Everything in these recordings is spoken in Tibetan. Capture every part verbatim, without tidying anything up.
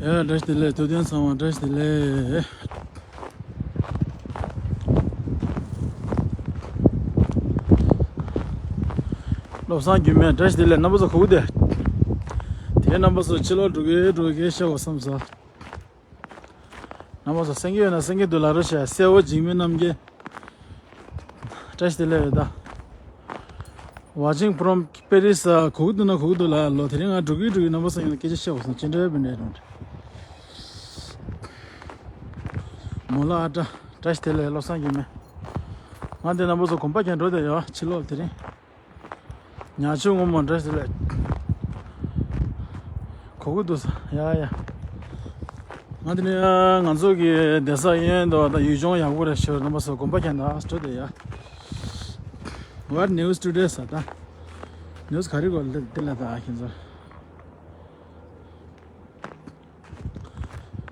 ཡ། བཀྲ་ཤིས་བདེ་ལེགས། ཐུབ་བསྟན་ཚང་མ་བཀྲ་ཤིས་བདེ་ལེགས། བློ་བཟང་རྒྱུད་སྨད་བཀྲ་ཤིས་བདེ་ལེགས། རྣམ་པ་ཚོ་ག་པར་བསྡད། དེ་རྣམ་པ་ཚོ་ཕྱི་ལོགས་འགྲོ་གི་འགྲོ་གི་བཤད་དགོས་བསམ་སོང་། རྣམ་པ་ཚོ་གསན་གྱི་ཡོད་ན་གསན་གྱི་འདུག་ལབ་རོགས་བྱས། སེ་བོ་འཇིགས་མེད་རྣམ་རྒྱལ། བཀྲ་ཤིས་བདེ་ལེགས་ཡོད་ད། Watching from Paris། ག་པར་འདུག་ན་ག་པར་འདུག་ལ་ལོ། དེ་རིང་ང་འགྲོ་གི་འགྲོ་གི། རྣམ་པ་ཚོ་ཡིན་ན་སྐད་ཆ་བཤད་དགོས་སོང་། ཅི་འདྲ་བའི་འདྲ་རུང་། མོ་ལ་ཨ་བཀྲ། བཀྲ་ཤིས་བདེ་ལེགས། བློ་བཟང་རྒྱུད་སྨད། ང་འདི་རྣམ་པ་ཚོ་གོམ་པ་རྒྱག་འགྲོ་བསྡད་ཡོད། ཕྱི་ལོགས་དེ་རིང་། ཉ་ཆུ་སྔོན་མོ་བཀྲ་ཤིས་བདེ་ལེགས། ག་པར་འདུག་ས། ཡ་ཡ། ང་འདི་ནས་ང་ཚོ་གི་བསྡད་ས་ཡིན་འདུག་ད་ཡུལ་ལྗོངས་ཡག་པོ་རེད་ཤག། རྣམ་པ་ཚོ་གོམ་པ་རྒྱག་འདུག་འགྲོ་བསྡད་ཡ། What news today ཟེར་ད། ནིའུ་སི་ག་རེ་གོ་ལ་འདི་ལ་ད་ཁྱེད་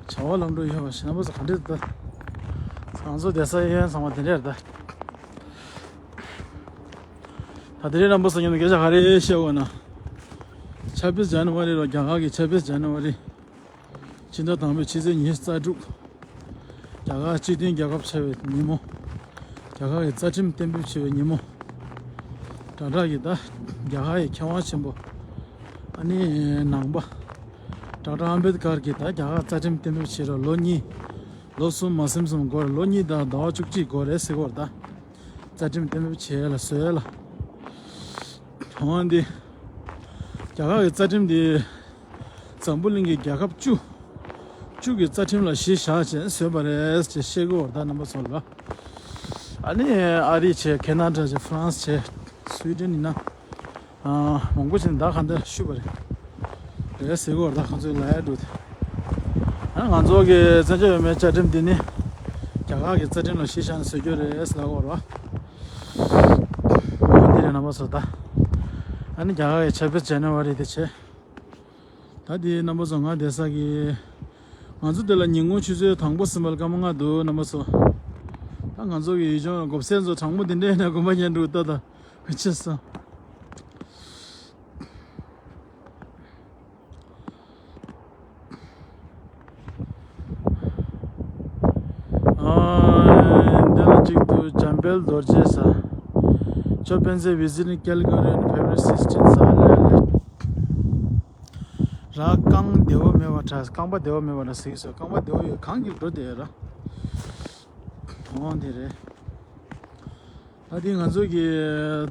ཚོ། བྱ་བ་ལམ་འགྲོ་ཡོད་པ་ཞིག། རྣམ་པ་ཚོ་ག་འདྲས་འདུག་ང་ཚོ་བསྡད་ས་ཡིན་ཚང་མ་དེ་འདྲས་རེད་ད། ད་དེ་རིང་རྣམ་པ་ཚོ་མཉམ་དུ་སྐད་ཆ་ག་རེ་བཤད་དགོས་ན། ཆབ་སྦེས་ཇ་ནི་ཝ་རི་རོ། རྒྱ་གར་གྱི་ཆབ་སྦེས་ཇ་ནི་ཝ་རི། ཕྱི་ཟླ་དང་པོའི་ཕྱི་ཚེས་ཉི་ཤུ་རྩ་དྲུག་རྒྱ་གར་སྤྱི་མཐུན་རྒྱལ་ཁབ་ཆགས་པའི་ཉིན་མོ། རྒྱ་གར་གྱི་རྩ་ཁྲིམས་གཏན་འབེབས་བྱས་པའི་ཉིན་མོ། ཌོག་ཊར་གྱི་ད་རྒྱ་གར་གྱི་མཁས་དབང་ཆེན་པོ། ཨ་ནི་ནང་པ། ཌོག་ཊར་ཨམ་བེད་ཀར་གྱིས་ད་རྒྱ་གར་རྩ་ཁྲིམས་གཏན་འབེབས་བྱས་རོགས། ལོ་གཉིས། ལོ་གསུམ་མ་ཟིན་ཙམ་འགོར། ལོ་གཉིས་དང་ཟླ་བ་བཅུ་གཅིག་འགོར་རེད་ཟེར་གྱི་ཡོད་རེད་ད། རྩ་ཁྲིམས་གཏན་འབེབས་བྱས་ལ་བཟོས་ལ། འོན་ཏེ། རྒྱ་གར་གྱི་རྩ་ཁྲིམས་དེ། འཛམ་བུ་གླིང་གི་རྒྱལ་ཁབ་བཅུ། བཅུ་གི་རྩ་ཁྲིམས་ལ་གཞི་བཞག་བྱས་བཟོས་པ་རེད་ཅེས་བཤད་ཀྱི་ཡོད་རེད་ད། རྣམ་པ་ཚོ་ལ། ཨ་ནི་ཨ་རི་བྱས། ཁེ་ན་ཌ་བྱས། ཧྥ་རན་སི་བྱས། སུའི་ཌེན་ཡིན་ན། ཨ། མང་པོ་ཞིག་ད་ག་འདྲ་ཞུས་པ་རེད། རེད་ཟེར་གྱི་ཡོད་རེད་ད། ཁོང་ཚོའི་ལ་ཡ་འགྲོ་དེ། ཨ། ང་ཚོ་གི་བཙན་བྱོལ་བོད་མིའི་བཅའ་ཁྲིམས་འདི་ནི་རྒྱ་གར་གྱི་རྩ་ཁྲིམས་ལ་གཞི་བཞག་ནས་བཟོས་རྒྱུ་རེད་ཟེར་ལབ་ཀྱི་ཡོད་རེད་པ། འོ་འདི་རེད་རྣམ་པ་ཚོ་ད། ཨ་ནི་རྒྱ་གར་གྱི་ཆབ་སྦེས་ཇ་ནི་ཝ་རི་དེ་བྱས། ད་དེ་རྣམ་པ་ཚོ་ང་བསྡད་ས་གི། ང་ཚོ་དེ་ལ་ཉིན་གུང་ཆུ་ཚོད་དང་པོ་ཟིན་པ་ལ་སྐར་མ་ལྔ་འདུག་རྣམ་པ་ཚོ། ད་ང་ཚོ་གི་ཡུལ་ལྗོངས་ལ་གོ་སེ་ཚོ་གྲང་མོ་དེ་འདྲས་ནས་དགོན་པ་ཉན་འགྲོ་ད་ད་ཆེ་ས། ཨ། འདི་ལ་གཅིག་ཏུ་འཇམ་དཔལ་རྡོ་རྗེ་ས། ཅོ་པན་ཟེ་བི་ཛི་ཊི་ཀེ་ལི་གྷ་རི་ཨེན་ཕེབ་རུ་ཝ་རི་སིགས་ཊིན་ས་ལེ་ལེ། ར་རྐང་བདེ་བོ་མེད་པ་འདྲ། རྐང་པ་བདེ་བོ་མེད་པ་འདྲ་ཟིག་སོ། རྐང་པ་བདེ་བོ་ཡོད། གང་གི་འགྲོ་བདེ་ཡོད་ར། འོང་དེ་རེད། ཨ་དེ་ང་ཚོ་གི་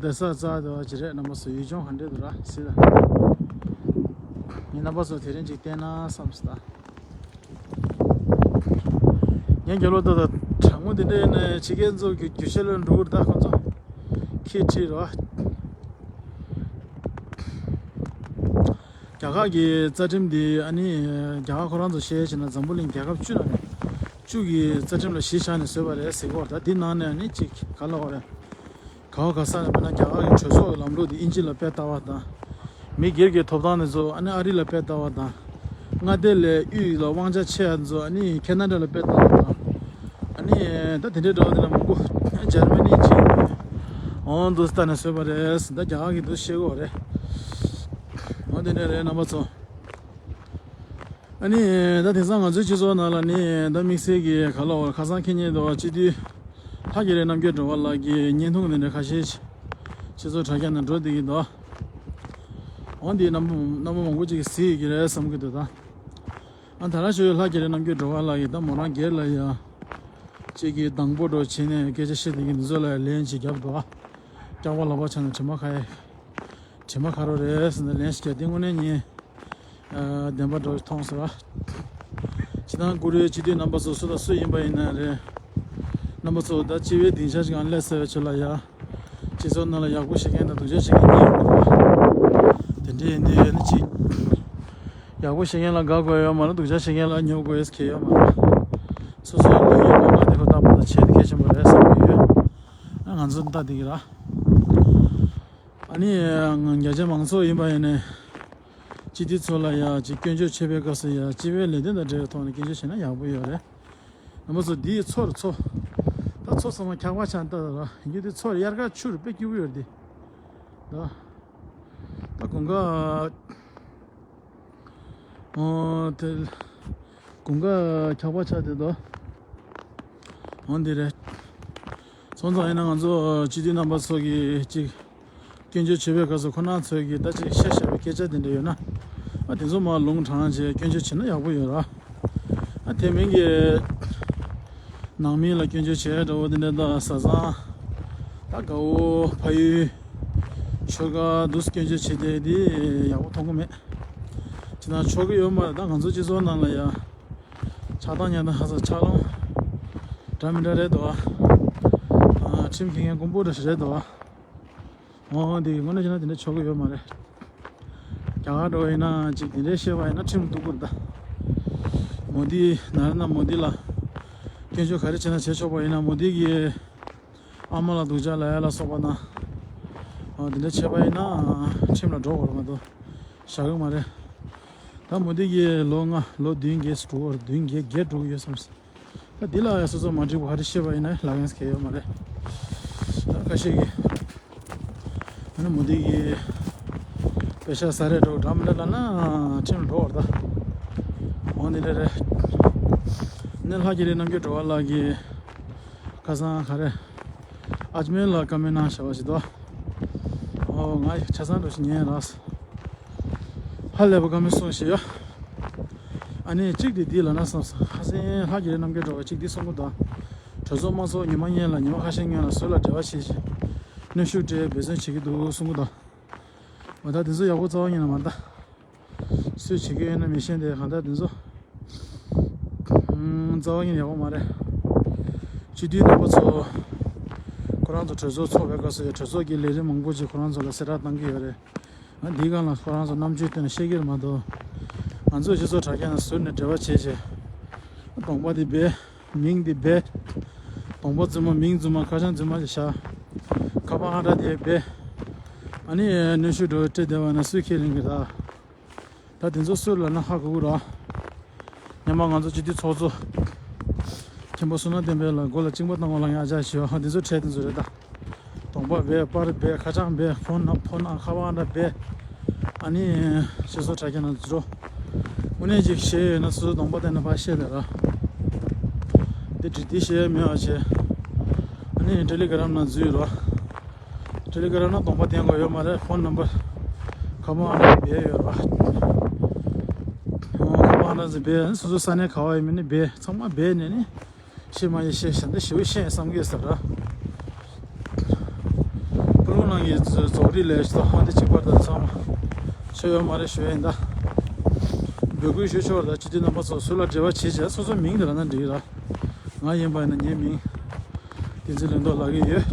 བསྡད་ས་རྩ་དེ་བ་ཅི་རེད། རྣམ་པ་ཚོ་ཡུལ་ལྗོངས་ག་འདྲས་འདུག་ར་སྲིད་ད། ངས་རྣམ་པ་ཚོ་དེ་རིང་ཅིག་བསྟན་ན་བསམ་སོང་ད། ངས་རྒྱབ་ལོག་ལྟ་ད་གྲང་མོ་དེ་འདྲ་ཡིན་ན་ཕྱི་རྒྱལ་ཚོ་གི་རྒྱུ་ཆ་ལ་འགྲོ་གི་རེད་ད་ཁོ་ཚོ། ཁྱི་ཁྲིད་རོ། རྒྱ་གར་གྱི་རྩ་ཁྲིམས་འདི་ཨ་ནི་རྒྱ་གར་ཁོ་རང་ཚོ་བཤད་བྱས་ན་འཛམ་བུ་གླིང་རྒྱལ་ཁབ་བཅུ་ནང་ནས་བཅུ་གི་རྩ་ཁྲིམས་ལ་གཞི་བཞག་ནས་བཟོས་པ་རེད་ཟེར་གྱི་ཡོད་རེད་ད། འདི་ནང་ནས་ཨ་ནི་ཅིག་ག་ལབ་དགོས་རེད། ག་བ་ག་ས་ནས་དཔེར་ན་རྒྱ་གར་གྱི་གྲོས་ཚོགས་ཀྱི་ལམ་ལུགས་འདི་དབྱིན་ཇི་ལ་དཔེ་ལྟ་བ་དང་། མི་སྒེར་གྱི་ཐོབ་ཐང་དེ་ཚོ་ཨ་ནི་ཨ་རི་ལ་དཔེ་ལྟ་བ་དང་། མངའ་སྡེ་ལས་དབུས་ལ་དབང་ཆ་ཆེ་ཡ་ཚོ་ཨ་ནི་ཁེ་ན་ཌ་ལ་དཔེ་ལྟ་བ་དང་། ཨ་ནི་ད་དེ་འདྲའི་འདྲ་བ་དེ་ལ་མང་པོ་འཇར་མ་ནི་ཅིག་འོང་འདུག་ལྟ་ནས་བཟོས་པ་རེད། ད་རྒྱ་གར་གྱི་འདུག་ཤེས་གོ་རེད། འོ་དེ་འདྲ་རེད་རྣམ་པ་ཚོ། ཨ་ནི་ད་དེང་སང་ང་ཚོའི་སྤྱི་ཚོགས་ནང་ལ་ནི་ད་དམིགས་བསལ་གྱི་ག་ལ་བར་ཁ་སང་ཁེ་ཉེན་འདུག་བ་སྤྱི་འཐུས་ལྷ་རྒྱ་རི་རྣམ་རྒྱལ་སྒྲོལ་དཀར་ལགས་ཀྱི་བརྙན་ཐུང་དེ་འདྲ་ཁ་ཤས་སྤྱི་ཚོགས་དྲ་རྒྱ་ནང་འགྲོ་བསྡད་ཀྱི་འདུག་འོ་འདི་རྣམ་པ་རྣམ་པ་མང་པོ་ཅིག་གིས་གཟིགས་ཀྱི་རེད་བསམ་གྱི་འདུག་ད། ཨ་ད་ར་ཞོ་ཡོད་ལྷ་རྒྱ་རི་རྣམ་རྒྱལ་སྒྲོལ་དཀར་ལགས་ཀྱིས་ད་མོ་རང་སྒེར་ལ་ཡ་གཅིག་གིས་སྡང་པོ་འགྲོ་བྱས་ནས་སྐད་ཆ་བཤད་བསྡད་ཀྱི་འདི་ཚོ་ལ་ལན་ཅིག་བརྒྱབ་འདུག་ཨ། སྐྱག་པ་ལག་པ་ཆག་ནས་དྲི་མ་ཁ་ཡ། དྲི་མ་ཁ་རོ་རེད་ཟེར་ནས་ལན་ཞིག་བརྒྱབ་དེ་དངོས་གནས་ཉན། ཨ། བདེན་པ་འདྲ་བོ་མཐོང་སོང་ར། སྤྱི་བཏང་ཀུ་རེ་སྤྱི་འཐུས་རྣམ་པ་ཚོ་སུ་དང་སུ་ཡིན་པ་ཡིན་ན་རེད། རྣམ་པ་ཚོ་ད་སྤྱི་པའི་སྡིངས་ཆ་ཞིག་ལ་སླེབས་ཚར་བའི་ཆེད་ལ་ཡ། སྤྱི་ཚོགས་ནང་ལ་ཡག་པོ་བྱེད་མཁན་དང་སྡུག་ཅག་བྱེད་མཁན་གཉིས་ཡོད་རེད་བ། དེ་འདྲ་ཡིན་དུས་ཨ་ནི་ཅིག་ཡག་པོ་བྱེད་མཁན་ལ་དགའ་དགོས་ཡོད་མ་གཏོགས་སྡུག་ཅག་བྱེད་མཁན་ལ་ཉོབ་དགོས་ཡས་གལ་ཡོད་མ་རེད། སོ་སོའི་ལོ་རྒྱུས་ལ་ང་དེ་ཁོ་ལྟ་བུ་དང་བྱེད་དེ་གལ་ཆེན་པོ་རེད་བསམ་གྱི་ཡོད། ཨ་ང་ཚོ་ལྟ་བསྡད་ཀྱི་ར། ཨ་ནི་ང་རྒྱ་ཆེ་མང་ཚོགས་ཡིན་པ་ཡིན་ནའི། སྤྱི་འཐུས་ཚོ་ལ་ཡ་ཅིག་སྐྱོན་བརྗོད་བྱེད་པའི་སྐབས་སུ་ཡ་སྤྱི་པའི་ལས་དོན་དང་འབྲེལ་བའི་ཐོག་ནས་སྐྱོན་བརྗོད་བྱས་ན་ཡག་པོ་ཡོད་རེད། རྣམ་པ་ཚོ་འདིའི་ཚོར་ཚོ། ད་ཚོ་ཚང་མ་འཁྱག་པ་ཆགས་ལྟ་ད་ར་ཡིན་རྒྱུ་དེ་ཚོར་དབྱར་ཁ་ཆུ་རུ་དཔེ་སྐྱིད་པོ་ཡོད་རེད་དེ། ད། ད་དགུན་ཁ། ཨོ་དེ། དགུན་ཁ་འཁྱག་པ་ཆགས་བསྡད་འདུག་ཨོ་འདི་རེད། སོང་ཙང་ཡིན་ན་ང་ཚོ་སྤྱི་འཐུས་རྣམ་པ་ཚོ་གིས་ཅིག་སྐྱོན་བརྗོད་བྱེད་པའི་སྐབས་སུ་ཁོ་རང་ཚོས་ཀྱིས་ད་ཅིག་བཤད་བཤད་པའི་སྐད་ཆ་དེ་འདྲ་ཡོད་ན། ཨ་དེ་ཚོ་མར་ལུང་དྲངས་བྱས་སྐྱོན་བརྗོད་བྱེད་ན་ཡག་པོ་ཡོད་ར། ཨ་དེ་མིན་གྱི་ནང་མི་ལ་སྐྱོན་བརྗོད་བྱས་འདྲ་བོ་དེ་འདྲ་དང་བཟའ་ཚང་། ད་དགའ་བོ་ཕ་ཡུལ་ཆོལ་ཁ་འདུག་སྐྱོན་བརྗོད་བྱེད་དེ་དེ་ཡག་པོ་མཐོང་གི་མེད། ཅི་ན་ཆོག་གི་ཡོད་མ་རེད། ད་ང་ཚོ་སྤྱི་ཚོགས་ནང་ལ་ཡ། ཆགས་སྡང་ཉེས་སྡང་ཧ་ས་ཆགས་ལོང་། འདྲ་མི་འདྲ་རེད་དོ། ཨ་ཁྲིམས་འགལ་མཁན་དཀོན་པོ་འདྲ་ཞིག་རེད་དོ། འོ་འདི་དངོས་གནས་བྱས་ན་དེ་འདྲ་ཆོག་གི་ཡོད་མ་རེད། རྒྱ་གར་འགྲོ་བ་ཡིན་ན་ཅིག་དེ་འདྲའི་བཤད་པ་ཡིན་ན་ཁྲིམས་གཏུག་དགོས་རེད་ད། མོ་དི་ན་རེ་ན་མོ་དི་ལ་སྐྱོན་བརྗོད་ག་རེ་བྱས་ན་བྱེད་ཆོག་པ་ཡིན་ན་མོ་དི་གི་ཨ་མ་ལ་སྡུག་ཅག་ལབ་ཡ་ལ་སོགས་པ་ན། འོ་དེ་འདྲ་བྱས་པ་ཡིན་ན་ཁྲིམས་ལ་འགྲོ་དགོས་རེད་མ་གཏོགས་བཞག་གི་མ་རེད། ད་མོ་དི་གི་ལོ་ལྔ་ལོ་བདུན་བརྒྱད་འགྲོ་གི་བདུན་བརྒྱད་བརྒྱད་འགྲོ་གི་ཡོད་བསམ། ད་འདི་ལ་ཡང་སོ་སོ་མ་འགྲིག་པ་ག་རེ་བཤད་པ་ཡིན་ན་ལབ་མཁན་གང་ཡང་ཡོད་མ་རེད། ད་ཁ་ཤས་ཀྱིས་ཨ་ནི་མོ་དི་གི་པེ་ཤ་ཟ་རེས་འགྲོ་འདྲ་མི་འདྲ་ལབ་ན་ཁྲིམས་འགྲོ་བར་ད། འོ་འདི་འདྲ་རེད། ནི་ལྷ་རྒྱ་རི་རྣམ་རྒྱལ་སྒྲོལ་དཀར་ལགས་ཀྱིས་ཁ་སང་ག་རེ་ཨ་ཇ་མེལ་ལ་བཀའ་མོལ་གནང་བཞག་པ་ཞིག་འདུག་ཨོ་ང་ཡི་ཆ་ཚང་འགྲོ་ཞིག་ཉན་རག་ཧ་ལས་པ་བཀའ་མོལ་གསུངས་ཤིག་ཡ། ཨ་ནི་གཅིག་དེ་འདི་ལ་ན་བསམ་སོང་། ཧ་སེ་ལྷ་རྒྱ་རི་རྣམ་རྒྱལ་སྒྲོལ་དཀར་གཅིག་འདི་གསུང་གི་འདུག་གྲོས་ཚོགས་དམངས་གཙོ་ཉི་མ་སྔོན་ལ་ཉི་མ་ཁ་ཤས་སྔོན་ལ་སུ་ལ་འབྲེལ་བ་བྱེད་ཅིག་གནོན་ཤུགས་སྤྲད་འབད་བརྩོན་བྱེད་ཀྱི་འདུག་གསུང་གི་འདུག་འོ་ད་དེ་ཚོ་ཡག་པོ་རྩ་བ་ཉིད་ནས་མ་རེད་ད། སུས་བྱེད་ཀྱི་ཡོད་ན་མི་ཤེས་དེ་གང་ལྟར་དེ་ཚོ། ཨུམ། རྩ་བ་ཉིད་ནས་ཡག་པོ་མ་རེད། སྤྱི་འཐུས་རྣམ་པ་ཚོ། ཁོ་རང་ཚོ་གྲོས་ཚོགས་ཚོགས་པའི་སྐབས་སུ་ཡང་གྲོས་ཚོགས་ཀྱི་ལས་རིམ་མང་པོ་ཅིག་ཁོ་རང་ཚོ་ལ་གསལ་བསྒྲགས་གནང་གི་ཡོད་རེད། ང་འདིའི་སྒང་ལ་ཁོ་རང་ཚོ་རྣམ་དཔྱོད་བཏོན་ནས་བཤད་ཀྱི་རེད་མ་གཏོགས། ང་ཚོ་སྤྱི་ཚོགས་དྲ་རྒྱ་ནང་ཟུར་ནས་འབྲེལ་བ་བྱས་བྱས། གདོང་པ་དེ་སྦས། མིང་དེ་སྦས། གདོང་པ་རྫུན་མ་མིང་རྫུན་མ་ཁ་བྱང་རྫུན་མ་ཞིག་བཞག་ཁ་པར་ཨང་གྲངས་དེ་སྦས། ཨ་ནི་གནོན་ཤུགས་འགྲོ་སྤྲད་བསྡད་པ་ན་སུས་ཁས་ལེན་གི་རེད། ད་དེ་ཚོ་སུ་ལབ་ན་ཧ་གོ་གི་རེད། སྔོན་མ་ང་ཚོ་སྤྱི་འཐུས་ཚོགས་གཙོ་མཁན་པོ་བསོད་ནམས་བསྟན་འཕེལ་ལ་མགོ་ལ་གཅིན་པ་བཏང་བ་ལ་ཡང་ཨ་ཅག་ཞེས་པ་དེ་ཚོ་འཕྲད་དེ་ཚོ་རེད་ད། གདོང་པ་སྦས། པར་སྦས། ཁ་བྱང་སྦས། ཕོན་ནམ་ཕོན་ཨ་ཁ་པར་ཨང་གྲངས་སྦས། ཨ་ནི་སྤྱི་ཚོགས་དྲ་རྒྱ་ནང་འཛུལ་རོགས། དངོས་གནས་ཅིག་བཤད་ཡོད་ན་སོ་སོ་གདོང་པ་བསྟན་ནས་ཕར་བཤད་དེ་ར། འདི་འདྲི་འདི་བཤད་མེད་པ་བྱས། ཨ་ནི་ཊེ་ལི་གྷི་རམ་ནང་འཛུལ་ཡོད་རོགས། ཊེ་ལི་གྷི་རམ་ནང་གདོང་པ་བསྟན་དགོས་ཡོད་མ་རེད། ཕོན་ནམ་པར། ཁ་པར་ཨང་གྲངས་སྦས་ཡོད་རོགས། ཁ་པར་ཨང་གྲངས་སྦས། སོ་སོ་ས་གནས་ག་བ་ཡིན་མིན་ནི་སྦས། ཚང་མ་སྦས་ནས་ནི། ཤེས་མ་ཡེ་ཤེས་ཤ་འདི་ཞེ་པོ་ཤེས་བསམ་གི་ཟེར་ར། སྤུ་ལུང་ནང་གི་རྫོགས་རིགས་ལས་ཤི་ཐོག་ཧང་དེ་གཅིག་པར་དང་ཚང་མ་ཆོས་ཡོད་མ་རེད་ཞུ་ཡིན་ད། འབོད་སྐུལ་ཞུ་ཆོག་ར། སྤྱི་འཐུས་རྣམ་པ་ཚོ་སུ་ལ་འབྲེལ་བ་བྱེད་བྱས་སོ་སོ་མིང་དེ་ལ་ན་འགྲིག་ར། ང་ཡིན་པ་ཡིན་ན་ངའི་མིང་བསྟན་འཛིན་ལྷུན་རྡོར་ལགས་ཀྱི་ཡོད།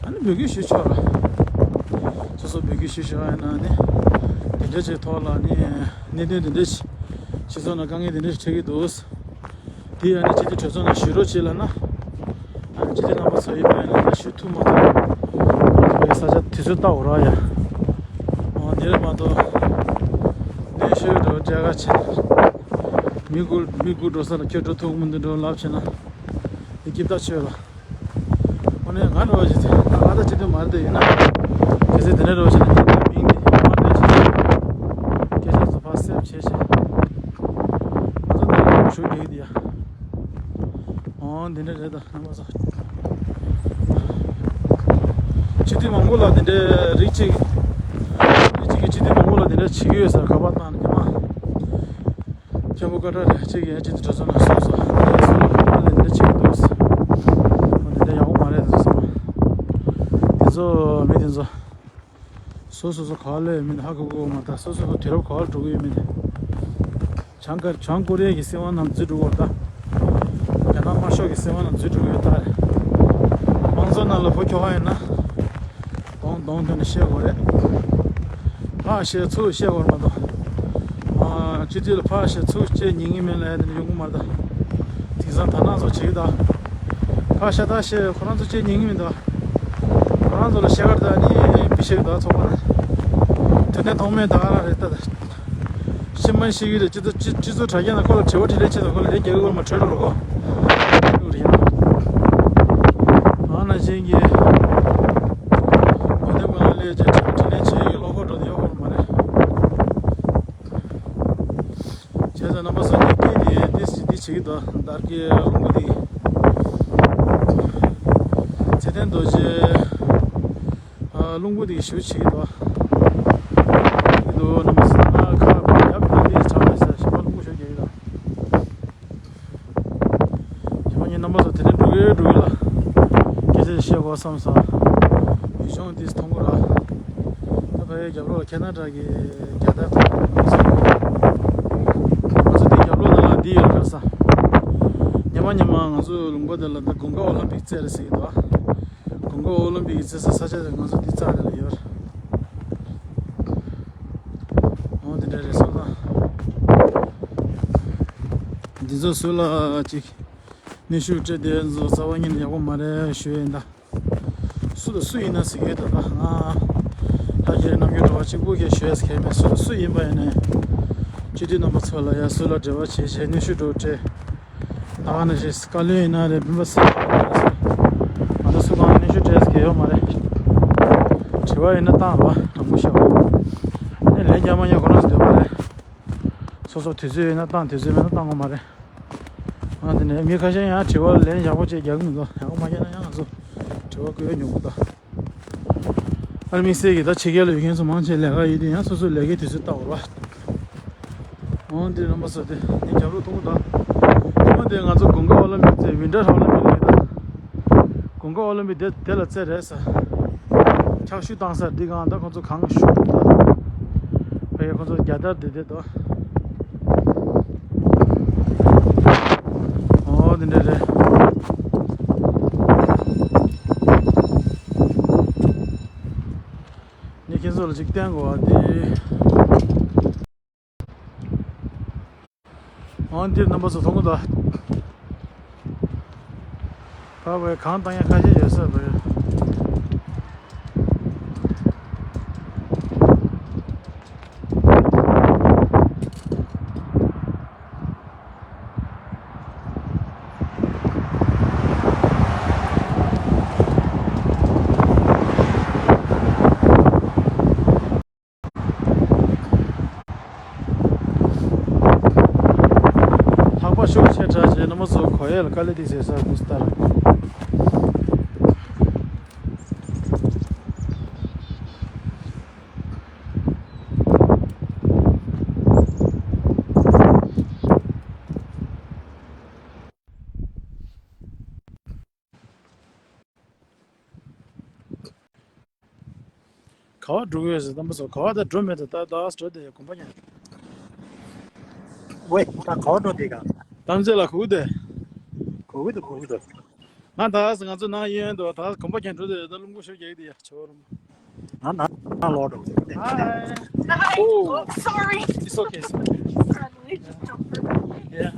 ཨ་ནི་འབོད་སྐུལ་ཞུ་ཆོག་ར། སོ་སོ་འབོད་སྐུལ་ཞུ་ཆོག་ཡིན་ན་ནི་དེ་འདྲ་ཅིག་ཐོག་ལ་ནི་གནད་དོན་དེ་འདྲ་ཞིག་སྤྱི་ཚོགས་ནང་དཀའ་ངལ་དེ་འདྲ་ཞིག་འཕྲད་ཀྱི་འདུག་དེ་ཡང་ནི་སྤྱི་འཐུས་གྲོས་ཚོགས་ནང་ཞུ་རོགས་བྱེད་ལབ་ན། ཨ་ནི་སྤྱི་འཐུས་རྣམ་པ་ཚོ་ཡིན་པ་ཡིན་ན་ད་ཞུ་ཐུབ་མ་ཐུབ། ང་ཚོ་བའི་ས་ཆ་དུས་ཚོད་ལྟ་འོ་ར་ཡ། འོ་དེ་རེད་མ་གཏོགས། གནས་ཤོད་འགྲོ་བྲེལ་ག་ཆེ། མི་དགུ་མི་དགུ་འགྲོ་ས་ལ་ཁྱོད་འགྲོ་ཐུབ་མི་འདུག་འགྲོ་ལབ་བྱས་ན། དེ་སྐྱིད་ཐག་ཆོད་ལ། དངོས་གནས་ང་འདྲ་བ་ཞིག་ད་ང་ད་སྤྱི་འཐུས་མ་རེད་དེ་ཡིན་ན། གལ་སྲིད་དེ་འདྲ་འདྲ་བ་ཞིག་ན་ངས་ད་མིང་འདི་མ་སྤེལ་ཆེད་དུ། སྐད་ཆ་ཚོ་ཕར་སེབ་བྱས་བྱས། ང་ཚོ་འདི་ལ་ཞུ་རྒྱུ་ཡིན་དེ་ཡ། འོ་འདི་འདྲ་རེད་ད་རྣམ་པ་ཚོ། སྤྱི་འཐུས་མང་པོ་ལ་འདི་འདྲའི་རིགས་གཅིག་རིགས་གཅིག་གི་སྤྱི་འཐུས་མང་པོ་ལ་འདི་འདྲ་བྱེད་ཀྱི་ཡོད་ཟེར་ཁ་པར་བཏང་ནས་ཉི་མ། མཁན་པོ་བཀའ་དྲིན་རེད་ཅིག་ཡན་ཅིག་ཏུ་གྲོས་ཚོགས་ནང་སོང་སོང་། ཨ་ནི་སོང་ལ་ཁོ་ལ་འདི་འདྲ་བྱེད་ཀྱི་འདུག་འོ་འདི་འདྲ་ཡག་པོ་མ་རེད་ཟེར་སོང་། དེ་ཚོ་མི་དེ་ཚོ་སོ་སོ་སོ་ག་བ་ལ་ཡོད་མིན་ཧ་གོ་གི་ཡོད་མ་རེད། སོ་སོ་སོ་དུས་རབས་ག་བ་ལ་འགྲོ་གི་ཡོད་མིན། བྱང་ཀ་བྱང་ཀོ་རི་ཡ་གི་སྲིད་དབང་ནང་འཛུལ་འགྲོ་གི་ཡོད་རེད་ད། རྒྱ་ནག་དམར་ཤོག་གི་སྲིད་དབང་ནང་འཛུལ་འགྲོ་གི་ཡོད་རེད་ད། མང་གཙོ་ནང་ལ་བོད་ཁྱོ་ག་ཡིན་ན། གདོང་གདོང་དོན་ནས་བཤད་དགོས་རེད། ཕར་བཤད་ཚུར་བཤད་དགོས་རེད་མ་གཏོགས། ཨ་སྤྱི་འཐུས་ལ་ཕར་བཤད་ཚུར་བཤད་ཉན་གྱི་མེད་ལབ་ཡ་དེ་འདྲ་ཡོང་གི་མ་རེད་ད། དེང་སང་དར་ནག་ཚོ་བྱེད་ཀྱི་ད། ཕར་བཤད་ཚུར་བཤད་ཁོ་རང་ཚོ་བཤད་ཉན་གྱི་མེད་ད། ཁོ་རང་ཚོ་ལ་བཤད་གར་ད་ནི་མི་བཤད་ཀྱི་ད་ཚོགས་པ་ན། དོན་གནད་ཐོགས་མེད་ད་ག་རང་རེད་ད། ཤི་མ་ཤི་གི་རེད། སྤྱི་ཚོགས་སྤྱི་སྤྱི་ཚོགས་དྲ་རྒྱ་ནང་ཁོ་ལ་དྲི་བ་དྲིས་ལན་བྱེད་དང་ཁོ་ལ་ལན་རྒྱག་གི་ཁོ་ལ་མ་གྲོས་འགྲོ་རོགས་གོ། ཨ་ན་ཅན་གྱི་མ་བདེན་པ་ལ་ལས་བྱེད་དྲི་བ་དྲིས་ལན་བྱེད་ཡི་བློ་ཁོག་འགྲོ་དེ་ཡོད་ཁོ་ལ་མ་རེད། བྱས་ཙང་རྣམ་པ་ཚོ་ངས་སྐད་དེ་ཏོག་ཙམ་འདི་བྱེད་ཀྱི་འདུག་དར་གྱི་རླུང་བུ་འདི། ཚེ་བརྟན་རྡོ་རྗེ། ཨ། རླུང་བུ་འདི་ཞུ་བྱེད་ཀྱི་འདུག་འདུག་རྣམ་པ་ཚོ་ང་ཁ་རྒྱབ་ཀྱི་འདི་གྲགས་ནས་ཟེར་ཞིམ་པ་རླུང་བུ་ཞུ་བྱེད་ཀྱི་འདུག་ཞིམ་པ་ངས་རྣམ་པ་ཚོ་དེ་ནས་འགྲོ་གི་འགྲོ་གི་ལ། སྐད་ཆ་བཤད་དགོས་བསམ་སོང་། ཡུལ་ལྗོངས་འདི་མཐོང་གི་ར། ད་ཕ་གིའི་རྒྱབ་ལོགས་ལ་ཁེ་ན་ཌ་གི་རྒྱལ་དར་དང་མི་སེར་ང་ཚོ་འདི་རྒྱབ་ལོགས་ནང་ལ་འདི་ཡོད་ལ་ས། ཉི་མ་ཉི་མ་ང་ཚོ་ལུང་པ་འདི་ལ་ད་དགུན་ཁ་ཨོ་ལིམ་པིག་རྩེད་རེད་ཟེར་གྱི་འདུག་དགུན་ཁ་ཨོ་ལིམ་པིག་གི་རྩེད་ས་ས་ཆ་དེ་ང་ཚོ་འདི་རྩ་དེ་ལ་ཡོད་རེད། འོ་འདི་འདྲ་རེད་སོང་ཙང་། འདི་ཚོ་སུ་ལ་ཅིག་ནུས་ཤུགས་སྤྲད་དེ་ཚོ་རྩ་བ་ཉིད་ནས་ཡག་པོ་མ་རེད་ཞུ་ཡིན་ད། སུ་དང་སུ་ཡིན་ན་ཟེར་གྱི་འདུག་ད་ང་ད་ཁྱེད་རྣམ་འགྱུར་འགྲོ་བ་གཅིག་པུ་ཁྱེད་ཞུ་ཡས་ཁྱེད་མེད། སུ་དང་སུ་ཡིན་པ་ཡིན་ནའི་སྤྱི་འཐུས་རྣམ་པ་ཚོ་ལ་ཡ་སུ་ལ་འབྲེལ་བ་བྱེད་བྱེད་ནུས་ཤུགས་འགྲོ་སྤྲད། ད་ག་ནང་བཞིན་བཀའ་བློན་ཡིན་ན་རེད། སྤེན་པ་ཚེ་རིང་ཡིན་ན་རེད། ང་ཚོ་སུ་གང་ནུས་ཤུགས་སྤྲད་ཡས་ཡོད་མ་རེད། དྲི་བ་ཡིན་ན་བཏང་རོགས། དྲང་པོ་བཤད་པ་ནས་ལན་རྒྱག་མ་རྒྱག་ཁོ་རང་ཚོ་འདོད་པ་རེད། སོ་སོ་དུས་ཚོད་ཡོད་ན་བཏང་། དུས་ཚོད་མེད་ན་བཏང་དགོས་མ་རེད། ང་དེ་ནས་མི་ཁ་ཤས་ཡང་དྲི་བ་ལན་ཡག་པོ་ཅིག་རྒྱག་གི་མི་འདུག་ཡག་པོ་མ་རྒྱག་ན་ཡང་ང་ཚོ་དྲི་བ་བཀོད་མྱོང་གི་འདུག་ཨ་ནི་དམིགས་བསལ་གྱི་ད་ཕྱི་རྒྱལ་ལ་ཡོད་མཁན་ཚོ་མང་ཆེ་ལས་ཀ་ཡོད་དུས་ཡང་སོ་སོའི་ལས་ཀའི་དུས་ཚོད་ལྟ་དགོས་རེད་པ། འོ་འདི་རྣམ་པ་ཚོ་དེ་ངས་རྒྱབ་ལོགས་མཐོང་གི་འདུག་ཉི་མ་དེ་ང་ཚོ་དགུན་ཁ་ཨོ་ལིམ་པིག་རྩེད། ཝིན་ཊར་ཨོ་ལིམ་པིག་ལབ་ཀྱི་འདུག་དགུན་ཁ་ཨོ་ལིམ་པིག་དེ་དེ་ལ་རྩེད་རེད་ཟེར། འཁྱག་ཤུད་བཏང་ས་འདི་གང་ད་ཁོ་ཚོ་གང་ཤུད་འདུག་ད་ཕ་གི་ཁོ་ཚོ་རྒྱལ་དར་དེ་དེ་འདུག་འོ་འདི་འདྲ་རེད། ངས་ཁྱེད་ཚོ་ལ་ཅིག་བསྟན་དགོས་པ་འདི། འོ་འདིར་རྣམ་པ་ཚོ་མཐོང་གི་འདུག་ད་བས་གང་བཏང་ཡ་ཁ་ཤས་ཡོད་ས་རེད། ལྷག་པ་ཤུགས་ཆེ་དྲགས་བྱས་རྣམ་པ་ཚོ་གོ་ཡས་ལ་དཀའ་ལས་འདི་བཟོས་ས་འདུག་ལྟར། ག་བ་འགྲོ་གི་ཡོད་ཟེར། རྣམ་པ་ཚོ་ག་བ་ད་འགྲོ་མེད་དུ་ད་ད་འགྲོ་དེ་གོམ་པ་ཉན། ཝེ་ད་ག་བ་འགྲོ་དེ་ག་གཏམ་རྩེ་ལ་གུག་དེ། གུག་དེ་གུག་དེ། ང་ད་ང་ཚོ་ནང་ཡོན་དུ་ད་གོམ་པ་ཉན་འགྲོ་དེ་ད་རླུང་བུ་ཤོར་རྒྱག་གི་དེ་ཡ་ཆོ་རུ། ང་ནང་ནང་ལོག་འགྲོ་གི་ཡོད། Hi. Oh, sorry. It's okay, it's okay. Yeah.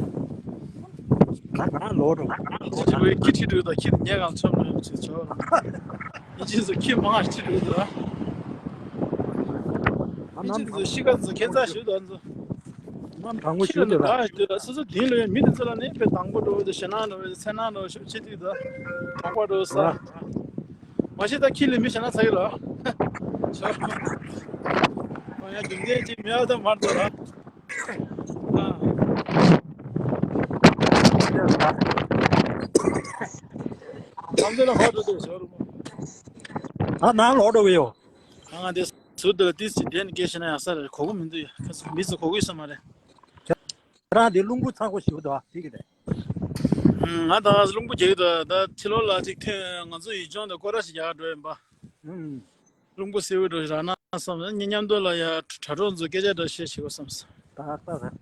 ང་ང་ལོག་འགྲོ། ང་ང་ལོག་འགྲོ། ཁྱི་ཁྲིད་འགྲོ་ད་ཁྱི་ཉལ་གང་ཆོག་མ་ཡོང་ཆེ་ཆོག་ཡིན་ཅི་ཟོ་ཁྱི་མང་ཁྲིད་འགྲོ་ད། ཡིན་ཅི་ཟོ་ཤི་ག་ཟོ་ཁྱེད་ཚ་ཞུ་ད་ཟོ། ནམ་དྲང་པོ་ཁྱི་ལ་ཞུ་ནི་ད་ག་ཞུ་ད་སོ་སོ་དེང་ལོ་ཡ་མི་དེ་ཚོ་ལ་ནི་དཔེ་དང་པོ་འགྲོ་དེ་ཞེ་ནང་འགྲོ་དེ་ཚེ་ནང་འགྲོ་ཞོ་ཆེ་དུས་ད་དང་པོ་འགྲོ་ས། མ་གཞི་ད་ཁྱི་ལ་མི་ཞེ་ན་ཚ་གི་ལ། ཆོག་ཡ་རྒྱུན་ལྡན་ཅིག་མེད་ད་མར་འགྲོ་ལ། ཨ་ནང་ལོག་འགྲོ་གི་ཡོད། ཨ་ནང་ལོག་འགྲོ་གི་ཡོད། ཨ་ང་དེ་ཟུར་དུ་ལ་ཏིས་ཅིག་དེ་ནི་སྐད་ཤེས་ན་ཡག་ས་རེད། གོ་གི་མི་འདུག་ཡ། མི་ཚོ་གོ་གི་ཡོད་ས་མ་རེད། ཁྱེད་རང་དེ་རླུང་བུ་ཚ་པོ་ཞིག་འདུག་ཨ་ཅིག་གི་རེད། ང་ད་རླུང་བུ་རྒྱག་གི་འདུག་ད་ཕྱི་ལོགས་ལ་ཅིག་ཐོན། ང་ཚོ་ཡུལ་ལྗོངས་དང་སྐོར་ར་ཞིག་རྒྱག་འགྲོ་ཡིན་པ། ཨུམ། རླུང་བུ་སེར་པོ་འགྲོ་ཞིག་རག་ན་བསམ། ངས་མཉམ་དུ་ལ་ཡ་དྲ་གྲོགས་ཚོ་སྐད་ཆ་འདྲ་བཤད་ཤེས་གོ་བསམ། ད་ལྟ་རེད།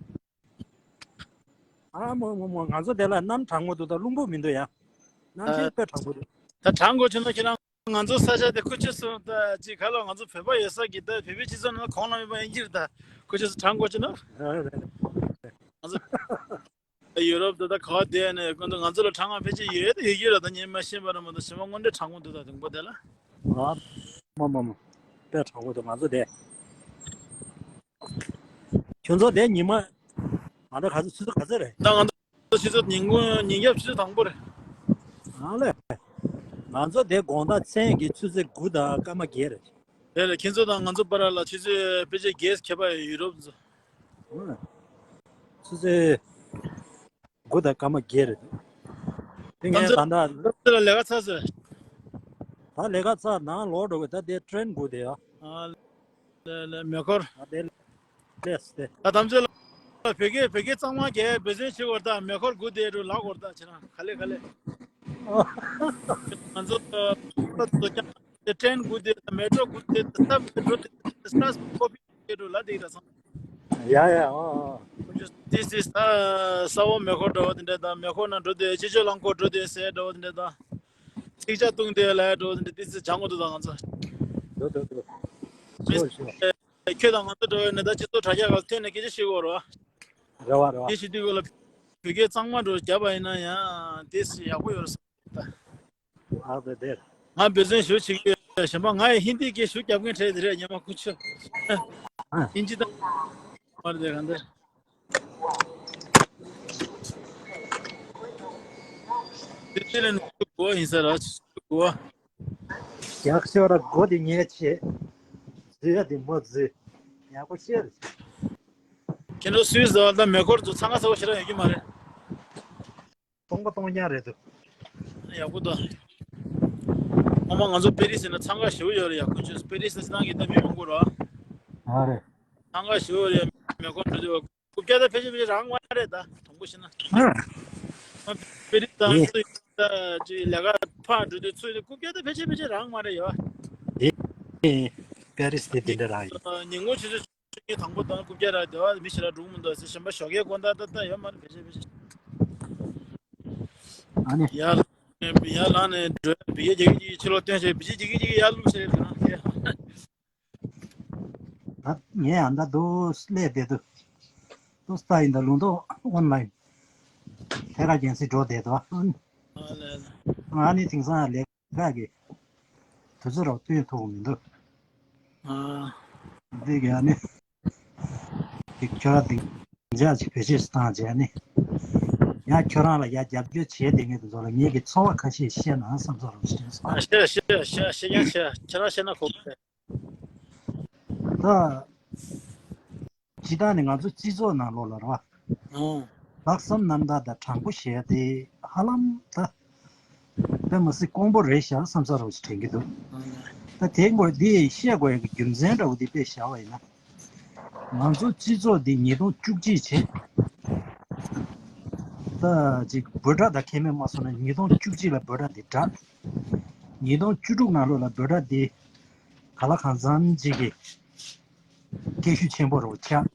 ཨ་མོ་མོ་མོ། ང་ཚོ་དེ་ལ་གནམ་གྲང་མོ་འདུག་ད་རླུང་བུ་མི་འདུག་ཡ། གནམ་གཤིས་དཔེ་གྲང་པོ་འདུག་ད་གྲང་དགོས་བྱུང་ན་ཁྱེད་རང་ང་ཚོ་ས་ཆ་དེ་ཁུ་ཆུ་སོང་ད་ཅིག་ག་ལ་ང་ཚོ་བོད་པ་ཡོད་ས་གི་ད་བོད་པའི་སྤྱི་ཚོགས་ནང་གོང་ལ་མེད་པ་ཡིན་གྱི་རེད། ད་ཁུ་ཆུ་སོང་གྲང་དགོས་བྱུང་ན། རེད་རེད་རེད། ང་ཚོ་ཡུ་རོབ་དེ་ད་ག་བ་བསྡད་ནས་ཀུན་ཏུ་ང་ཚོ་ལ་གྲང་བ་ཕལ་ཆེར་ཡོད་དེ་ཡོད་ཀྱི་རེད། ད་ངས་མ་ཤེས་པ་རེད་མ་གཏོགས་གཞན་པ་དངོས་འབྲེལ་གྲང་པོ་འདུག་ད་དུང་པོ་དེ་ལ། ཨ་མ་མ་མ། དཔེ་གྲང་པོ་འདུག་ང་ཚོ་དེ། ཁྱོད་ཚོ་དེ་ཉི་མ། ང་ཚོ་ག་ཚོད་ཆུ་ཚོད་ག་ཚོད་རེད། ད་ང་ཚོ་ཆུ་ཚོད་ཉིན་གུང་ཉིན་རྒྱབ་ཆུ་ཚོད་དང་པོ་རེད། ཨ་ལས། ང་ཚོ་དེ་དགོང་དག་མཚན་གྱི་ཆུ་ཚོད་དགུ་དང་སྐར་མ་བརྒྱད་རེད། རེད་རེད། ཁྱེད་ཚོ་དང་ང་ཚོ་བར་ལ་ཆུ་ཚོད་ཕལ་ཆེར་བརྒྱད་ཁྱད་པར་ཡོད་ཡུ་རོབ་ཚོ། ཨ། ཆུ་ཚོད་དགུ་དང་སྐར་མ་བརྒྱད་རེད། དེ་ངས་ད་ལྟ་ལ་ལས་ཀ་ཚར་ཟེར། ད་ལས་ཀ་ཚར་ནང་ལོག་འགྲོ་གི། ད་དེ་ཊེན་སྒུག་བསྡད་ཡ། ཨ་ལས་ལས་མེ་འཁོར། ད་དེ་ལས་དེ། ད་དམ་ཚོད་ལ་བོད་སྐད་བོད་སྐད་གཙང་མ་གས་འབད་བརྩོན་བྱེད་དགོས་རེད། ད་མེ་འཁོར་སྒུག་བསྡད་འགྲོ་ལག་དགོས་རེད། ད་ཁྱེད་རང་ག་ལེ་ག་ལེ། ང་ཚོ་ད་ད་ད་ཀྱང་དེ་ཊེན་སྒུག་བསྡད་ད་མེ་ཊོ་སྒུག་བསྡད་ད་ས་མེ་ཊོ་དེ་ད་ས་ཀོ་པི་བསྡད་འགྲོ་ལ་དེ་ད་སང་། ཡ་ཡ་ཨ་ཨ། ཁོ་ཚོ་ཏི་སི་ས་ས་འོག་མེ་འཁོར་འདྲ་བོ་དེ་འདྲ་དང་མེ་འཁོར་ནང་འགྲོ་དེ་སྤྱི་སྤྱོད་རླངས་འཁོར་འགྲོ་དེ་ཟེར་འདྲ་བོ་དེ་འདྲ་དང་། ཚིག་ཇ་བཏུང་དེ་ལ་འགྲོ་དེ་འདྲ་ཏི་སི་སྦྱང་དགོས་འདུག་ད་ང་ཚོ། འགྲོ་འགྲོ་འགྲོ། མི་ཤོར་ཤོར། ཁྱོད་དང་ང་ཚོ་འགྲོ་བའི་ནི་ད་སྤྱི་ཚོགས་དྲ་རྒྱ་ཁག་ཐོན་ནས་སྐད་ཆ་བཤད་དགོས་རེད་བ། རེད་བ་རེད་བ། དེ་བྱེད་དུས་སྐབས་ལ་བོད་སྐད་གཙང་མ་འགྲོ་རྒྱབ་པ་ཡིན་ན་ཡང་ཏི་སི་ཡག་པོ་ཡོད་རེད་བསམ་གྱི་འདུག་ད། ཨ་དེ་དེར། ང་འབད་བརྩོན་ཞུ་བྱེད་ཀྱི་ཡོད། གཞན་པ་ང་ཡི་ཧིན་དི་སྐད་ཞུ་རྒྱབ་མཁན་གྲས་དེ་རེད། ཉི་མ་ཀུ་ཆུ། ཨ། ཨིན་ཇི་དང་། མར་དེ་གང་དེ། དེ་དེ་ལས་ནུ་གོ་ཡིན་ས་ར་གོ། ཡག་ཤོས་ར་གོ་དེ་ཉེ་ཆེ། འཛུལ་ཡ་དེ་མོ་འཛུལ། ཡག་པོ་ཤེས་རེད། ཁྱེད་ཚོ་སུད་སི་ད་མེ་འཁོར་དུ་འཚང་ཁ་ཚ་བོ་ཞེ་དྲག་ཡོད་ཀྱི་མ་རེད། སྟོང་པ་སྟོང་རྐྱང་རེད་འདུག་ཡག་པོ་འདུག་ངོ་མ་ང་ཚོ་པེ་རི་སི་ན་འཚང་ཁ་ཞེ་པོ་ཡོད་རེད་ཡ། ཁོ་ཚོས་པེ་རི་སི་ན་སྤྱི་བཏང་གི་ད་མི་མང་པོ་རེད། ཨ་རེད། འཚང་ཁ་ཞེ་པོ་རེད། མེ་འཁོར་འགྲོ་དུས་རྐུབ་བཀྱག་ད་ཕལ་ཆེར་ཕལ་ཆེར་རག་མ་རེད་ད། དྲང་པོ་བཤད་ན། ཨ། པེ་རི་སི་ད་ཨེ། ཚོ་ད་ཅིག་ལས་ཀ་ཕར་འགྲོ་དུས་ཚོ་རྐུབ་བཀྱག་ད་ཕལ་ཆེར་ཕལ་ཆེར་རག་མ་རེད་ཡ། ཨེ། ཨེ། པེ་རི་སི་དེ་དེ་འདྲ་རག་ཡོད། ཉིན་གུང་ཆུ་ཚོད་ཆུ་ཚོད་དང་པོ་དང་རྐུབ་བཀྱག་རག་དེ་བ་མི་ཞེ་དྲག་འགྲོ་གི་མི་འདུག་ཟེར། གཞན་པ་ཞོགས་ཀའི་དགོང་དག་ད་ལྟ་ཡོད་མ་རེད། ཕལ་ཆེར་ཕལ་ཆེར། ཨ་ནི། ཡར་ཡར་ལངས་ནས་འགྲོ་བི་ཡ་རྒྱ་གི་ཅིག་ཕྱི་ལོགས་སྟོན་བྱས་བི་ཅི་རྒྱ་གི་ཅིག་ཡར་བླུགས་བྱས་རེད་ན། ད་ངས་ཨ་མདའ་འདུག་སླེབས་བསྡད་འདུག་ཏོ་སྟ་ཡིན་ད་ལུང་ཏོ་ཨོན་ལན་ཐད་ཀར་རྒྱང་སྲིང་འགྲོ་བསྡད་འདུག་ཨ་ནི་དེང་སང་ལས་ཀ་གི་དུས་ཚོད་རོགས་སྟོན་ཐུབ་མི་འདུག་ཨ། འདི་ག་ནི། དེ་ཁྱོད་རང་སྡིངས་ཆ་ཅིག་བེད་སྤྱོད་བཏང་བྱས་ནི། ཡང་ཁྱོད་རང་ལ་ཡ་རྒྱབ་སྐྱོར་བྱས་བསྡད་མཁན་དེ་ཚོ་ལ་ངེད་ཀྱི་ཚོར་བ་ཁ་ཤས་བཤད་ན་བསམ་ཚོར་རོགས་ཞེས་དྲན་སོང་། ཨ་བཤད་བཤད་བཤད་བཤད་ཀྱང་བཤད། ཁྱེད་རང་བཤད་ན་གོ་གི་རེད། ད། སྤྱིར་བཏང་ནས་ང་ཚོ་སྤྱི་ཚོགས་ནང་ལོགས་ལ་རེད་བ། ཨང་། ལྷག་བསམ་རྣམ་དག་དང་དྲང་པོ་བྱས་ཏེ་ཧ་ལམ་ད། དཔེ་མ་སྲིད་དཀོན་པོ་རེད་ཤག་བསམ་ས་རོགས་ཞིག་དྲན་གྱི་འདུག་ཨང་། ད་དེ་དགོས་འདི་བཤད་དགོས་ཡག་གི་རྒྱུ་མཚན་འདྲ་བོ་འདི་དཔེ་བཞག་པ་ཡིན་ན། ང་ཚོ་སྤྱི་ཚོགས་འདི་ཉིས་སྟོང་བཅུ་གཅིག་བྱས། ད་ཅིག་འབོད་སྒྲ་དང་ཁེ་མེད་མ་སོང་ན་ཉིས་སྟོང་བཅུ་གཅིག་ལ་འབོད་སྒྲ་འདི་བསྒྲགས། ཉིས་སྟོང་བཅུ་དྲུག་ནང་ལོགས་ལ་འབོད་སྒྲ་འདི་ག་ལ་གང་འཚམ་ཅིག་གི་སྐད་ཤུགས་ཆེན་པོ་རུ་ཆགས།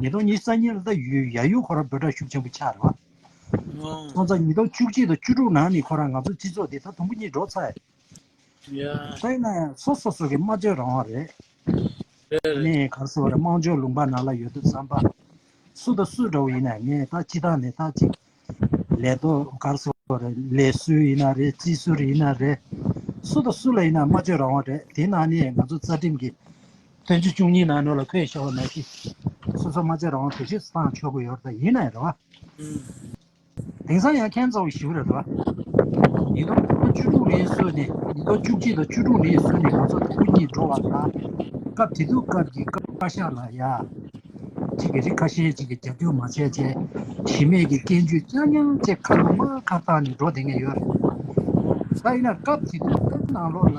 ཉིས་སྟོང་ཉི་ཤུ་རྩ་གཉིས་ལ་ད་ཡུལ་ཡ་ཡུལ་ཁོ་རང་འབོད་སྒྲ་ཤུགས་ཆེན་པོ་ཆགས་རེད་བ། ཨོ། སོང་ཙང་ཉིས་སྟོང་བཅུ་གཅིག་དང་བཅུ་དྲུག་ནང་ནས་ཁོ་རང་ང་ཚོ་སྤྱི་ཚོགས་འདི་ད་དུམ་བུ་གཉིས་འགྲོ་ཚར་ཡ། ཡ། ད་ཡིན་ན་ཡང་སོ་སོ་སོ་གི་སྨྲ་བརྗོད་རང་དབང་རེད། རེད་རེད། ནས་ག་རེ་ཟེར་བ་རེད། དམངས་སྤྱོད་ལུང་པ་ནང་ལ་ཡོད་དུས་ཙམ་པ། སུ་དང་སུ་འདྲ་བོ་ཡིན་ན་ངས་ད་སྤྱི་བཏང་ནས་ད་ཅིག་ལས་ཐོག་ག་རེ་ཟེར་བ་རེད། ལས་བཟོ་ཡིན་ན་རེད། རྩིས་ཟུར་ཡིན་ན་རེད། སུ་དང་སུ་ལ་ཡིན་ན་སྨྲ་བརྗོད་རང་དབང་རེད། དེ་ནང་ནས་ང་ཚོ་རྩ་ཁྲིམས་ཀྱི་དོན་ཚན་བཅུ་གཉིས་ནང་ནོར་ལ་འཁོད་བཞག་པ་ནང་བཞིན་སོ་སོ་སྨྲ་བརྗོད་རང་དབང་བེད་སྤྱོད་བཏང་ཆོག་གི་ཡོད་རེད། ད་ཡིན་ན་ཡང་རེད་བ། ཨུམ། དེང་སང་ཡང་ཁྱད་མཚར་བ་ཞིག་རེད་བ། ཉིས་སྟོང་བཅུ་དྲུག་ནས་བཟུང་ནས་ཉིས་སྟོང་བཅུ་གཅིག་དང་བཅུ་དྲུག་ནས་བཟུང་ནས་ང་ཚོ་དུམ་བུ་གཉིས་འགྲོ་བ་དང་། སྐབས་དེ་དུས་སྐབས་ཀྱི་བཀའ་ཤག་ལ་ཡ། གཅིག་གི་རིགས་ཁ་ཤས་ཅིག་གི་རྒྱབ་སྐྱོར་མ་བྱས་བྱས། གཞི་མེད་ཀྱི་སྐྱོན་བརྗོད་རྐྱང་རྐྱང་བྱས་ཁ་ལོ་མ་ཁ་བཏང་ནས་འགྲོ་བསྡད་མཁན་ཡོད་རེད། ད་ཡིན་ན་སྐབས་དེ་དུས་སྐབས་ནང་ལོགས་ལ།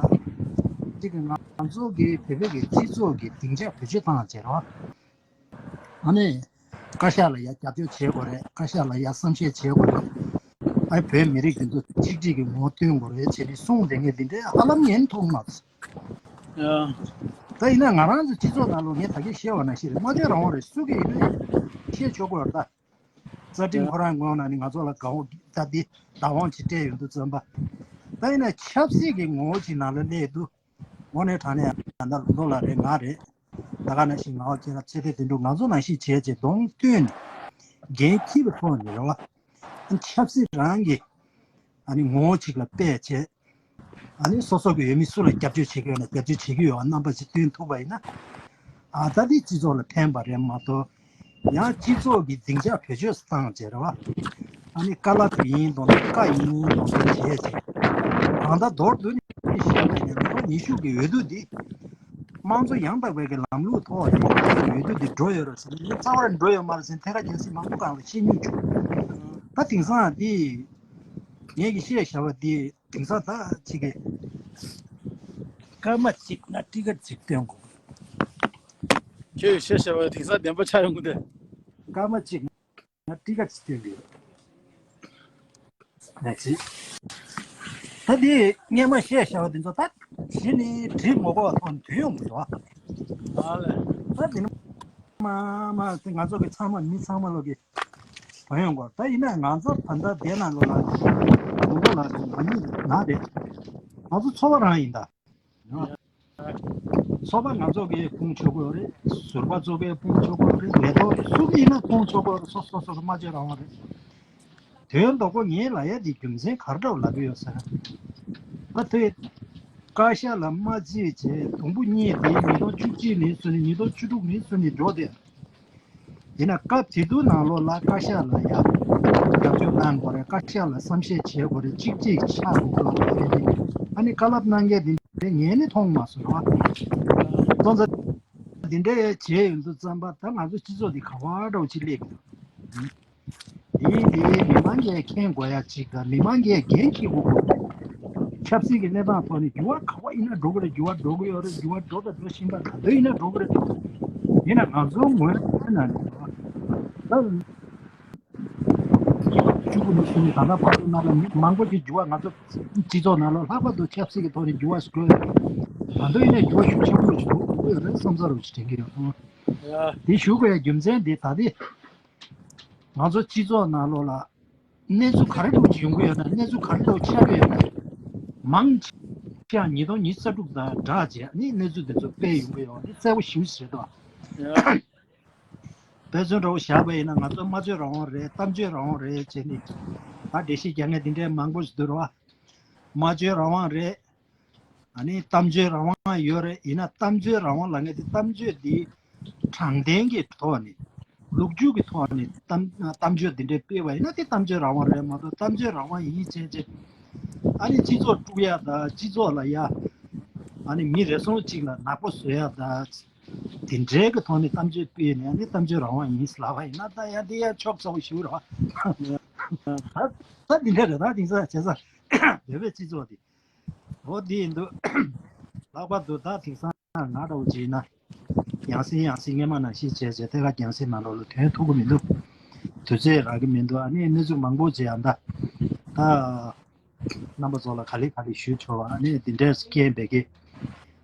གཅིག་གི་ང་ཚོ་གི་བོད་པའི་གི་སྤྱི་ཚོགས་ཀྱི་སྡིངས་ཆ་བེད་སྤྱོད་བཏང་བྱས་རེད་བ། ཨ་ནི། བཀའ་ཤག་ལ་ཡ་རྒྱབ་སྐྱོར་བྱེད་དགོས་རེད། བཀའ་ཤག་ལ་ཡ་བསམ་ཤེས་བྱེད་དགོས་རེད། ཨ་བོད་མི་རིགས་འདི་ཚོ་གཅིག་སྒྲིལ་གྱི་ངོ་བོ་སྟོན་དགོས་རེད་བྱས་ནས་གསུངས་བསྡད་མཁན་འདི་འདྲའི་ཧ་ལམ་ཉན་ཐུབ་མ་སོང་། ཡ། ད་ཡིན་ན་ང་རང་ཚོ་སྤྱི་ཚོགས་ནང་ལོགས་ངས་ད་གིན་བཤད་པ་ནང་བཞིན་རེད། སྨྲ་བརྗོད་རང་དབང་རེད། སུ་གིས་ཡིན་ན་ཡང་བཤད་ཆོག་གི་ཡོད་རེད་ད། རྩ་ཁྲིམས་ཁོ་རང་ངོས་ནང་ནས་ང་ཚོ་ལ་དགའ་བོ་ད་འདི་བདག་དབང་ཅིག་སྤྲད་ཡོང་དུས་ཙམ་པ། ད་ཡིན་ན་ཆབ་སྲིད་ཀྱི་ངོ་བོ་ཅིག་ནང་ལ་སླེབས་དུས། དངོས་གནས་དྲང་གནས་ཡང་ད་ལུང་རྟོགས་ལགས་རེད། ང་རེད། ད་ག་ནང་བཞིན་ངག་དབང་ཚེ་རིང་ཚེ་བརྟན་དོན་གྲུབ་ང་ཚོ་ནང་བཞིན་བྱས་རྗེས་གདོང་བསྟན་ནས་འགན་འཁྱེར་བའི་ཐོག་ནས་རེད་བ། ཆབ་སྲིད་རང་གི་ཨ་ནི་ངོ་བོ་གཅིག་ལ་སྤེལ་བྱས། ཨ་ནི་སོ་སོ་གི་འོས་མི་སུ་ལ་རྒྱབ་སྐྱོར་བྱེད་ཀྱི་ཡོད་ན་རྒྱབ་སྐྱོར་བྱེད་ཀྱི་ཡོད་པ་རྣམ་པ་ཅིག་སྟོན་ཐུབ་པ་ཡིན་ན། ཨ་ད་འདི་སྤྱི་ཚོགས་ལ་ཕན་པ་རེད་མ་གཏོགས། ཡང་སྤྱི་ཚོགས་ཀྱི་སྡིངས་ཆ་བེད་སྤྱོད་བཏང་བྱས་རེད་བ། ཨ་ནི་བཀའ་སློབ་ཡིན་མདོག་མདོག་བཀའ་ཡིན་མདོག་མདོག་བྱས་བྱས། གང་ལྟར་མདོར་བསྡུས་ནས་བཤད་པ་ཡིན་ན་ལོ་ཉི་ཤུ་གི་འོས་བསྡུ་འདི། དམངས་གཙོ་ཡང་དག་པའི་གི་ལམ་ལུགས་ཐོག་ནས་ཡོད་དུས་འདི་འགྲོ་ཡོད་རེད་ཟེར་ནས་རྩ་བར་འགྲོ་ཡོད་མ་རེད་ཟེར་ནས་ཐད་ཀར་རྒྱལ་སྲིད་མང་པོ་སྒང་ལ་བཤད་མྱོང་བྱུང་། ད་དེང་སང་འདི་ངས་ཀྱི་བཤད་བྱ་བ་འདི་དེང་སང་ད་ཅིག་གི་སྐར་མ་གཅིག་ན་ཊི་ཀེ་ཊི་ཅིག་སྟོན་དགོས། ཁྱོད་ཀྱི་བཤད་བྱ་བ་དེང་སང་བདེན་པ་ཆགས་ཡོང་གི་འདུག་སྐར་མ་གཅིག་ན་ཊི་ཀེ་ཊི་ཅིག་སྟོན་དགོས། ལགས་སེ། ད་འདི་སྔས་མ་བཤད་བྱ་བ་འདི་ཚོ་ད་གཞི་ནས་འགྲིག་མ་དགོས་པ་ཐོག་ནས་ཐོན་ཡོང་གི་འདུག་ཨ། ཨ་ལས། ད་འདི་ནི་མ་མ་ང་ཚོ་གི་ཚང་མ་མི་ཚང་མ་ལོག་གི་ཐོན་ཡོང་གོ་ད་ཡིན་ན་ང་ཚོ་ད་ལྟ་བསྡད་ན་ལོ་ལ་ལུང་པ་ལ་མ་ཉིད་ན་རེད། ང་ཚོ་ཚོ་བ་རང་ཡིན་ད། ཚོགས་པ་ང་ཚོ་གིས་སྤུངས་ཆོག་གི་ཡོད་རེད། ཟུར་པ་ཚོ་གིས་སྤུངས་ཆོག་གི་ཡོད་རེད། ལས་ཐོག་སུ་གིས་ཡིན་ན་སྤུངས་ཆོག་གི་ཡོད་རེད། སོ་སོ་སོ་སོ་སོ་སྨྲ་བརྗོད་རང་དབང་རེད། དོན་དག་པོ་ངས་ལབ་ཡ་དེ་རྒྱུ་མཚན་ག་རེ་འདྲ་བོ་ལབ་ཀྱི་ཡོད་ཟེར་ན། ད་དེ་བཀའ་ཤག་ལ་མ་བརྩིས་བྱས་དུམ་བུ་གཉིས་དེ་ཉིས་སྟོང་བཅུ་གཅིག་ནས་བཟུང་ནས་ཉིས་སྟོང་བཅུ་དྲུག་ནས་བཟུང་ནས་འགྲོ་བསྡད། ཡིན་ན་སྐབས་དེ་དུས་ནང་ལོགས་ལ་བཀའ་ཤག་ལ་ཡ་རྒྱབ་སྐྱོར་གནང་དགོས་རེད། བཀའ་ཤག་ལ་བསམ་ཤེས་བྱེད་དགོས་རེད། གཅིག་གཅིག་ཆགས་དགོས་ལབ་པ་རེད། ཨ་ནི་བཀའ་སློབ་གནང་མཁན་དེ་འདྲ་ངས་ནི་མཐོང་མ་སོང་ར། སོང་ཙང་འདི་འདྲ་བྱས་ཡོང་དུས་ཙམ་པ་ད་ང་ཚོ་སྤྱི་ཚོགས་འདི་ག་བ་འདྲ་བོ་ཅིག་སླེབས་ཀྱི་འདུག་དེ་དེ་མི་མང་གིས་མཁྱེན་དགོས་ཡ་གཅིག་དང་མི་མང་གིས་འགན་འཁྱེར་དགོས་དགོས། ཆབ་སྲིད་ཀྱི་གནས་སྟངས་ཐོག་ནས་འགྱུར་བ་ག་བ་ཡིན་ན་འགྲོ་གི་རེད། འགྱུར་བ་འགྲོ་གི་ཡོད་རེད། འགྱུར་བ་འགྲོ་དང་འགྲོ་བཞིན་པ་ག་དུས་ཡིན་ན་འགྲོ་གི་རེད། ཡིན་ན་ང་ཚོ་ངོས་ནས་ད་བཅུ་དགུ་ནས་བཟུང་ནས་ད་ལྟ་བར་དུ་ནང་ལ་མི་མང་པོ་ཞིག་འགྱུར་བ་ང་ཚོ་སྤྱི་ཚོགས་ནང་ལ་ལྷག་པར་དུ་ཆབ་སྲིད་ཀྱི་ཐོག་ནས་འགྱུར་བ་ཞིག་དགོས་ཡོད་རེད། ད་དུས་ཡིན་ན་འགྱུར་བ་ཤུགས་ཆེན་པོ་ཞིག་འགྲོ་གི་ཡོད་རེད་བསམ་ས་རུ་ཞིག་དྲན་གྱི་ཡོད། དེ་ཞུ་དགོས་ཡ་རྒྱུ་མཚན་དེ་ད་ལྟ་ང་ཚོ་སྤྱི་ཚོགས་ནང་ལོགས་ལ་གནས་ཚུལ་ག་རེ་འདྲ་བོ་ཅིག་ཡོང་གི་ཡོད་ན། གནས་ཚུལ་ག་རེ་འདྲ་བོ་ཆགས་ཀྱི་ཡོད་ན། མང་ཆེ་བ་ཉིས་སྟོང་ཉི་ཤུ་རྩ་དྲུག་དང་སྦྲགས་བྱས་ནས་གནས་ཚུལ་འདི་ཚོ་སྤེལ་ཡོང་གི་ཡོད་པ་འདི་གསལ་པོ་ཞེ་པོ་ཞིག་རེད་དོ། དཔེ་མཚོན་འདྲ་བོ་བཞག་པ་ཡིན་ན་ང་ཚོ་སྨྲ་བརྗོད་རང་དབང་རེད། གཏམ་བརྗོད་རང་དབང་རེད་བྱས་ནས་ད་འགྲེལ་བཤད་རྒྱག་མཁན་འདི་འདྲའི་མང་པོ་ཞིག་འདུག་ར། སྨྲ་བརྗོད་རང་དབང་རེད། ཨ་ནི་གཏམ་བརྗོད་རང་དབང་ཡོད་རེད། ཡིན་ན་གཏམ་བརྗོད་རང་དབང་ལབ་མཁན་དེ་གཏམ་བརྗོད་འདི་དྲང་བདེན་གྱི་ཐོག་ནས་ལོ་རྒྱུས་ཀྱི་ཐོག་ནས་གཏམ་གཏམ་བརྗོད་འདི་འདྲའི་སྤེལ་བ་ཡིན་ན་དེ་གཏམ་བརྗོད་རང་དབང་རེད་མ་གཏོགས། གཏམ་བརྗོད་རང་དབང་ཡིན་བྱས་བྱས་ཨ་ནི་སྤྱི་ཚོགས་དཀྲུག་ཡ་དང་སྤྱི་ཚོགས་ལ་ཡ་ཨ་ནི་མི་རེ་ཟུང་གཅིག་ལ་ནག་པོ་བཟོ་ཡ་དང་དེ་འདྲའི་གི་ཐོག་ནས་གཏམ་བརྗོད་སྤེལ་ནས་ཨ་ནི་གཏམ་བརྗོད་རང་དབང་ཡིན་ལབ་པ་ཡིན་ན་ད་ཡ་འདི་ཡ་ཕྱོགས་གཅིག་པོ་ཞིག་རེད་བ། ད་ད་འདི་འདྲ་རེད། ད་དེང་སང་བྱས་ཙང་བོད་པའི་སྤྱི་ཚོགས་འདི། འོ་འདི་ཡིན་འདུག་ལྷག་པར་དུ་ད་དེང་སང་ང་འདྲ་བོ་ཅིག་ཡིན་ན། ཡང་སེ་ཡང་སེ་སྔས་མ་ནང་བཞིན་བྱས་བྱས་ཐད་ཀར་རྒྱང་སྲིང་ནང་ལོགས་ལ་ཐོན་ཐུབ་ཀྱི་མི་འདུག་དུས་ཚོད་རག་གི་མི་འདུག་ཨ་ནི་གནས་ཚུལ་མང་པོ་ཅིག་ཡང་ད། ད། རྣམ་པ་ཚོ་ལ་ག་ལེ་ག་ལེ་ཞུས་ཆོག་ཨ་ནི་འདི་འདྲས་རྐྱེན་པས་ཀྱི།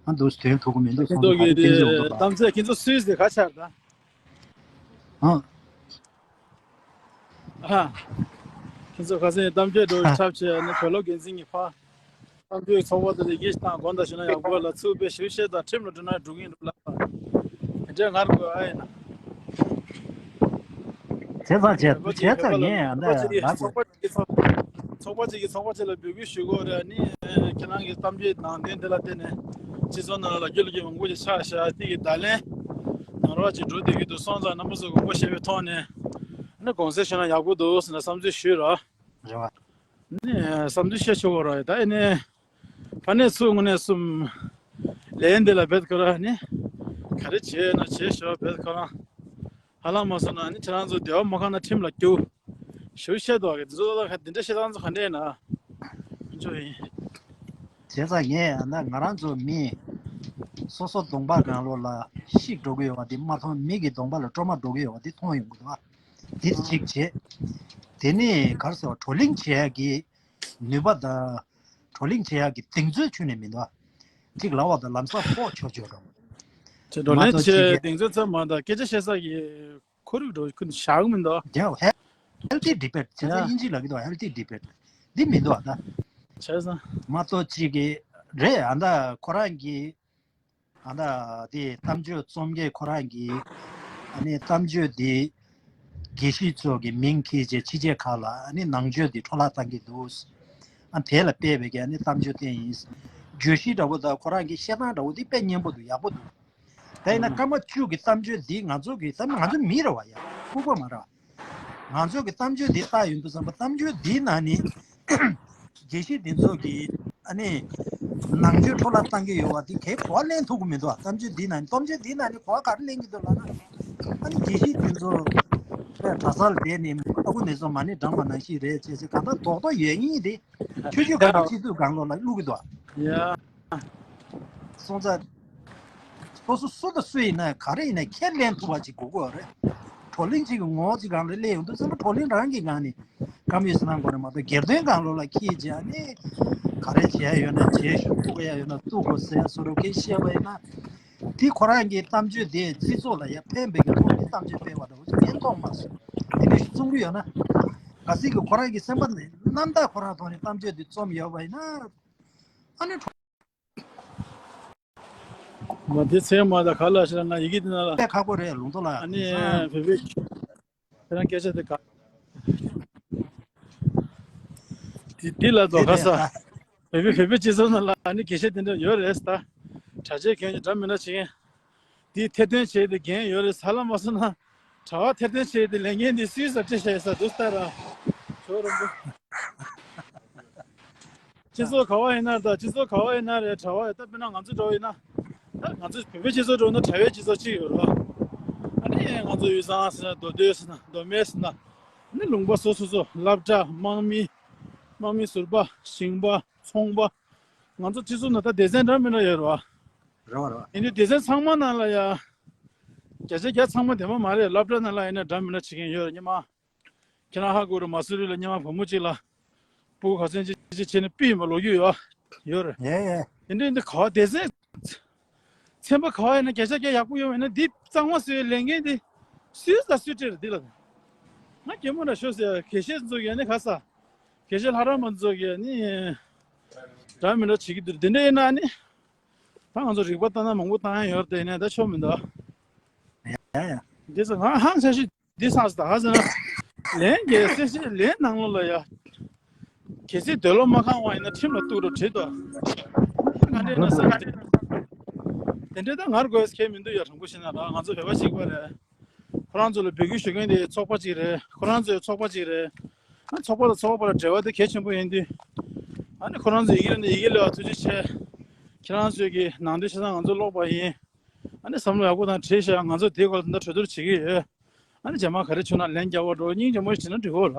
ཨ་འདུག་ཐོན་ཐུབ་ཀྱི་མི་འདུག་ཁྱེད་སོང་ཙང་ག་ལེ་ཚིག་འདི་འོང་འདུག་ལ། གཏམ་ཚད་ཁྱེད་ཚོ་སུས་ཟེར་ག་ཆར་ད། ཨ། ཨ། ཁྱེད་ཚོ་ཁ་སང་གཏམ་བརྗོད་འགྲོ་ཧ། འཁྲབ་བྱས་ནས་བོད་ལོ་འགན་འཛིན་གྱི་ཕ། གཏམ་བརྗོད་ཚོགས་པ་དེ་ལས་ཀྱི་སྟངས་དགོངས་དག་ཞུ་ན་ཡག་པོ་ལ་ཚུགས་པའི་ཞུ་བཤད་དང་ཁྲིམས་ལ་འགྲོ་ན་འགྲོ་གིན་འགྲོ་ལ། དེ་འདྲའི་ངར་དགོས་ཨ་ཡིན་ན། བྱས་ཙང་བྱས་བྱས་ཙང་ངས་ཨ་འདྲ་ལབ་དགོས། ཚོགས་པ་གཅིག་གིས་ཚོགས་པ་གཅིག་གིས་ཚོགས་པ་གཅིག་ལ་འབོད་སྐུལ་ཞུ་དགོས་རེད་ནི། ཁྱེད་རང་གི་གཏམ་བརྗོད་ནང་དོན་དེ་ལ་བརྟེན་ནས་སྤྱི་ཚོགས་ནང་ལ་རྒྱུ་ལ་རྒྱུ་མང་པོ་ཞིག་ཆགས་ཤག་དེ་གི་བརྡ་ལན་ནོར་བ་ཅིག་འགྲོ་བསྡད་ཀྱི་འདུག་སོང་ཙང་རྣམ་པ་ཚོ་དགོངས་པ་བཞེས་པའི་ཐོག་ནས་ནི་དགོངས་སེལ་ཞུ་ན་ཡག་པོ་འདུག་ཟེར་ནས་བསམ་ཚུལ་ཞུས་ར། རེད་བ། ནི་བསམ་ཚུལ་བཤད་ཆོག་གོ་ར་ད་ཨེ་ནས་ཕ་ནས་ཚུར་དངོས་གནས་གསུམ་ལན་འདི་ལ་བེད་ཁོ་ར་ནི་ག་རེ་བྱས་ན་བྱས་ཤོག་བེད་ཁོ་རང་ཧ་ལམ་མ་སོང་ན་ནི་ཁྱེད་རང་ཚོ་སྡེ་བ་མ་ཁ་ན་ཁྲིམས་ལ་སྐྱུར་ཞུ་བཤད་དོ་གི་འདི་ཚོ་ད་ག་འདི་འདྲ་བཤད་སྟངས་ཚོ་ག་འདྲས་ན་ཅོ་ཡིན། བྱས་ཙང་ངས་ཨ་ན་ང་རང་ཚོ་མི་སོ་སོ་གདོང་པ་སྒང་ལོགས་ལ་ཤིག་འགྲོ་གི་ཡོད་པ་འདི་མ་མཐོང་མི་གི་གདོང་པ་ལ་སྤྲོ་མ་འགྲོ་གི་ཡོད་པ་འདི་མཐོང་ཡོང་གི་འདུག་ཨ། འདི་གཅིག་བྱས། དེ་ནས་ག་རེ་ཟེར་བ་བགྲོ་གླེང་བྱེད་ཡག་གི་ནུས་པ་དང་། བགྲོ་གླེང་བྱེད་ཡག་གི་གདེང་ཚོད་ཁྱོན་ནས་མི་འདུག་ཨ། གཅིག་ལབ་པ་དང་ལམ་སང་ཕོག་ཆོག་ཆོག་རང་། ཅེས་བགྲོ་མ་གཏོགས་གཅིག་གི་གདེང་ཚོད་ཚད་མ་དང་སྐད་ཆ་བཤད་ས་ཀྱི་ཁོར་ཡུག་འགྲོ་ཁུལ་བཞག་གི་མི་འདུག་རྒྱ་healthy debate བྱས་ཙང་ཡ། དབྱིན་ཇི་ལབ་ཀྱི་འདུག healthy debate འདི་མི་འདུག་ཨ་ད། བྱས་ཙང་། མ་གཏོགས་གཅིག་གི་རེད་ཨ་ད་ཁོ་རང་གི་ཨ་ད་དེ་གཏམ་བརྗོད་རྩོམ་མཁན་ཁོ་རང་གི་ཨ་ནི་གཏམ་བརྗོད་འདི་དགེ་བཤེས་ཚོ་གི་མིང་འཁྱེར་བྱས་ཕྱི་རྒྱལ་ཁག་ལ་ཨ་ནི་ནང་ཆོས་འདི་འཕྲོ་བརླག་བཏང་གི་འདུག་ཨ་དེ་ལ་དཔེ་བས་ཀྱི་ཨ་ནི་གཏམ་བརྗོད་དེ་ཡིན། བརྗོད་གཞི་འདྲ་བོ་དང་ཁོ་རང་གི་བཤད་སྟངས་འདྲ་བོ་འདི་དཔེ་སྙན་པོ་འདུག་ཡག་པོ་འདུག་དེ་ཡིན་ན་སྐར་མ་བཅུ་གི་གཏམ་བརྗོད་འདི་ང་ཚོ་གི་གཏམ་ང་ཚོ་མི་རེད་བ་ཡ། ལྐུགས་པ་མ་རེད་བ། ང་ཚོ་གི་གཏམ་བརྗོད་འདི་ལྟ་ཡོང་དུས་ཙམ་པ་གཏམ་བརྗོད་འདིའི་ནང་ནས་དགེ་བཤེས་འདི་ཚོ་གི་ཨ་ནི་ ནང་ཆོས་འཕྲོ་བརླག་བཏང་གི་ཡོད་པ་དེ་གས་གོ་བ་ལེན་ཐུབ་ཀྱི་མི་འདུག་གཏམ་བརྗོད་འདི་ནང་གཏམ་བརྗོད་འདི་ནང་ནས་གོ་བ་ག་རེ་ལེན་གྱི་འདུག་ལབ་ན། ཨ་ནི་དགེ་བཤེས་དེ་ཚོ་པས་གྲྭ་སར་བསྡད་ནས་ཨ་ཁུ་ནེ་ཙོ་མ་ཎི་བགྲངས་པ་ནང་བཞིན་རེད་ཅེས་ཟེར་གང་ལྟར་རྡོག་རྡོག་ཡོད་ཉིད་དེ་ཆོས་བརྒྱུད་ཁག་གི་སྤྱི་འཐུས་སྒང་ལོགས་ལ་བླུག་གི་འདུག་ཡ། སོང་ཙང་། སོ་སོ་སུ་དང་སུ་ཡིན་ན་ག་རེ་ཡིན་ན་ཁས་ལེན་ཐུབ་པ་ཅིག་དགོས་ཀྱི་ཡོད་རེད། བགྲོ་གླེང་ཅིག་གི་ངོ་བོ་ཅིག་སྒང་ལ་སླེབས་ཡོང་དུས་ཙམ་པ་བགྲོ་གླེང་རང་གི་སྒང་ནས་གང་ཡོད་ཟེར་ན་མགོ་ནས་མ་གཏོགས་སྒེར་དོན་སྒང་ལོགས་ལ་འཁྱེར་བྱས་ནས་ག་རེ་བྱས་ཡོད་ན་བྱས་ཞུ་གཏུག་གི་ཡ་ཡོད་ན་གཏུག་དགོས་ཟེར་བཟོ་འདྲ་སྐད་བཤད་པ་ཡིན་ན། དེ་ཁོ་རང་གི་གཏམ་བརྗོད་དེ་སྤྱི་ཚོགས་ལ་ཡ་ཕན་པའི་གི་ཐོག་ནས་གཏམ་བརྗོད་སྤེལ་བ་འདྲ་བོ་ཅིག་ངས་མཐོང་མ་སོང་། དེ་འདྲ་ཞིག་རྩོམ་གི་ཡོད་ན། གལ་སྲིད་གི་ཁོ་རང་གི་སེམས་པ་ནས་རྣམ་དག་ཁོ་རང་ཐོག་ནས་གཏམ་བརྗོད་དེ་རྩོམ་ཡོད་པ་ཡིན་ན། ཨ་ནི། མ་དེ་ཚེ་མ་ད་ག་ལ་ཞེ་ན་ཡི་གེ་འདི་ན་ལ། ཁག་པོ་རེད་ལུང་རྟོགས་ལགས། ཨ་ནི་བོད་པའི་ཁྱེད་རང་སྐད་ཆ་དེ་ག་འདི་འདི་ལ་དོ་ག་ས། བོད་པའི་བོད་པའི་སྤྱི་ཚོགས་ནང་ལ་ཨ་ནི་དགེ་བཤེས་དེ་འདྲ་ཡོད་རེད་ད། གྲྭ་ཆས་གྱོན་གྱི་འདྲ་མི་འདྲ་བྱེད་མཁན། འདི་ཐེར་འདོན་བྱས་ཏེ་འགན་ཡོད་རེད་ཟ་ལ་མ་སོང་ན། གྲྭ་པ་ཐེར་འདོན་བྱས་ཏེ་ལས་འགན་འདི་སུས་ཟ་ཁྲེ་བྱས་ས་འདུག་ལྟ་ར། ཇོ་རོང་པོ། སྤྱི་ཚོགས་ག་བ་ཡིན་ན་ད་སྤྱི་ཚོགས་ག་བ་ཡིན་ན་རེད་གྲྭ་པ་ཡོད་ད་དཔེར་ན་ང་ཚོ་འདྲ་བོ་ཡིན་ན། ད་ང་ཚོ་བོད་པའི་སྤྱི་ཚོགས་འདྲ་བོ་ན་གྲྭ་པའི་སྤྱི་ཚོགས་གཅིག་ཡོད་རེད་བ། ཨ་ནི་ང་ཚོ་ཡུལ་བཟང་ཟེར་ན་མདོ་སྟོད་ཟེར་ན་མདོ་སྨད་ཟེར་ན། ཨ་ནི་ལུང་པ་སོ་སོ་སོ་སློབ་གྲྭ་དམག་མི། དམག་མི་ཟུར་པ་ཞིང་པ་ཚོང་པ། ང་ཚོ་སྤྱི་ཚོགས་ནང་ད་སྡེ་ཚན་འདྲ་མི་འདྲ་ཡོད་རེད་བ། རེད་བ་རེད་བ། ཡིན་དུས་སྡེ་ཚན་ཚང་མ་ནང་ལ་ཡ། བརྒྱ་ཆ་བརྒྱ་ཚང་མ་བདེ་མོ་མ་རེད། སློབ་གྲྭ་ནང་ལ་ཡིན་ན་འདྲ་མི་འདྲ་བྱེད་མཁན་ཡོད་རེད་སྙམ། ཁྱེད་རང་ཧ་གོ་རེད། མ་སུ་རི་ལ་སྔོན་མ་བུ་མོ་གཅིག་ལ་སྤུ་གུ་ག་ཚོད་ཅིག་ཅིག་བྱས་ནས་ཕུད་ཡིན་པ་ལོ་རྒྱུས་ཡོད་ཡོད་རེད། ཡེ་ཡེ། དེ་འདྲའི་འདི་ག་བ་སྡེ་ཚན་ཚན་པ་ག་བ་ཡིན་ན་བརྒྱ་ཆ་བརྒྱ་ཡག་པོ་ཡོང་བ་ཡིན་ན་འདི་གཙང་མ་བཟོ་བའི་ལས་འགན་འདི་སུས་ལ་སུས་སྤྲད་རེད་འདི་ལ། ང་གད་མོ་འདྲ་ཤོར་ཟེར་དགེ་བཤེས་ཚོ་གིས་ནི་ག་ས་དགེ་བཤེས་ལྷ་རམས་པ་ཚོ་གིས་ནི་འདྲ་མི་འདྲ་བྱེད་ཀྱི་འདུག་དེ་འདྲ་ཡིན་ན་ནི་ད་ང་ཚོ་རིག་པ་ལྟ་ན་མང་པོ་བཏང་ཡ་ཡོད་རེད་དེ་ནས་ད་ཆོག་མི་འདུག་ཡ་ཡ། འདི་ཚོ་ང་ཧང་ཆ་ཤི། འདི་སངས་སུ་ད་ག་ཟེར་ན། ལན་རྒྱལ་སྲས་ཤེས་ལན་ནང་ལོགས་ལ་ཡ། གལ་སྲིད་འདོད་བློ་མ་ཁེངས་པ་ཡིན་ན་ཁྲིམས་ལ་གཏུག་རོགས་བྲིས་ཏོ། ང་འདྲེ་ན་སངས་རྒྱས། དེ་འདྲེ་ད་ངར་དགོས་ཁེལ་མི་འདུག་ཡ། དྲང་པོ་བཤད་ན་ར་ང་ཚོ་བོད་པ་གཅིག་པ་རེད། ཁོ་རང་ཚོ་ལ་འབོད་སྐུལ་ཞུ་མཁན་དེ་ཚོགས་པ་གཅིག་རེད། ཁོ་རང་ཚོའི་ཚོགས་པ་གཅིག་རེད། ཨ་ཚོགས་པ་དང་ཚོགས་པ་ལ་འབྲེལ་བ་དེ་གལ་ཆེན་པོ་ཡིན་དུས། ཨ་ནི་ཁོ་རང་ཚོ་ཡི་གེ་ལ་ནི་ཡི་གེ་ལ་ཐུགས་རྗེ་ཆེ། ཁྱེད་རང་ཚོས་ཀྱི་ནང་དོན་བྱས་ཙང་ང་ཚོ་ཀློག་པ་ཡིན། ཨ་ནི་བསམ་བློ་ཡག་པོ་དང་བྲིས་ཤག་ང་ཚོ་དེའི་སྐོར་ལ་ད་གྲོས་བསྡུར་བྱེད་ཀྱི་ཡོད། ཨ་ནི་རྗེས་མ་ག་རེ་བྱུང་ན་ལན་རྒྱག་པ་འགྲོ་སྙིང་རྗེ་མོ་ཞིག་བྱས་ན་འགྲིག་གོ་ལ།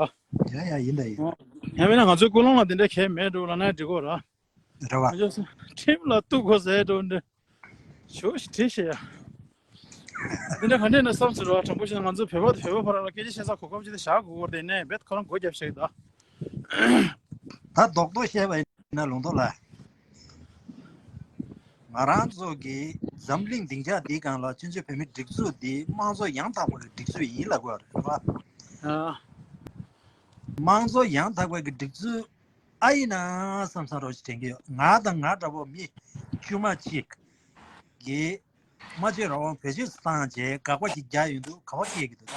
ཡ་ཡ་ཡིན་ད་ཡིན། ཡང་མིན་ན་ང་ཚོའི་ཀུན་སློང་ལ་དེ་འདྲ་གལ་མེད་འགྲོ་ལ་ན་འགྲིག་གོ་ལ། རེད་བ། ང་ཚོ་ཁྲིམས་ལ་གཏུག་གོ་ཟེར་འགྲོ་འདྲ། ཞོ་ཞིག་བྲིས་ཤེ་ཡ། དེ་འདྲ་ག་འདྲ་ན་བསམ་ཚུལ་ར་དྲང་པོ་བཤད་ན་ང་ཚོ་བོད་པ་དང་བོད་པ་བར་ལ་སྐད་ཆ་བཤད་ས་གོ་སྐབས་ཅིག་ཏུ་བཞག་དགོས་གོ་དེ་ནས་རྦད་ཁོ་རང་སྒོ་རྒྱབ་ཤེ་ད། ད་རྡོག་རྡོག་བཤད་པ་ཡིན་ན་ལུང་རྟོགས་ལ། ང་རང་ཚོ་གི་འཛམ་གླིང་སྡིངས་ཆ་འདིའི་སྒང་ལ་བཙན་བྱོལ་བོད་མིའི་སྒྲིག་འཛུགས་འདི་དམངས་གཙོ་ཡང་དག་པའི་སྒྲིག་འཛུགས་ཡིན་ལབ་དགོས་རེད་བ། ཨ། དམངས་གཙོ་ཡང་དག་པའི་སྒྲིག་འཛུགས་ཨ་ཡིན་ན་བསམ་བསམ་རོགས་ཞིག་དྲན་གྱི་ཡོད། ང་དང་ང་འདྲ་པོ་མི་དཀྱུས་མ་གཅིག་གིས་སྨྲ་བརྗོད་རང་དབང་བེད་སྤྱོད་བཏང་བྱས་དགག་པ་ཞིག་རྒྱག་ཡོང་དུས་ག་པར་སྐྱེལ་གྱི་འདུག་ད།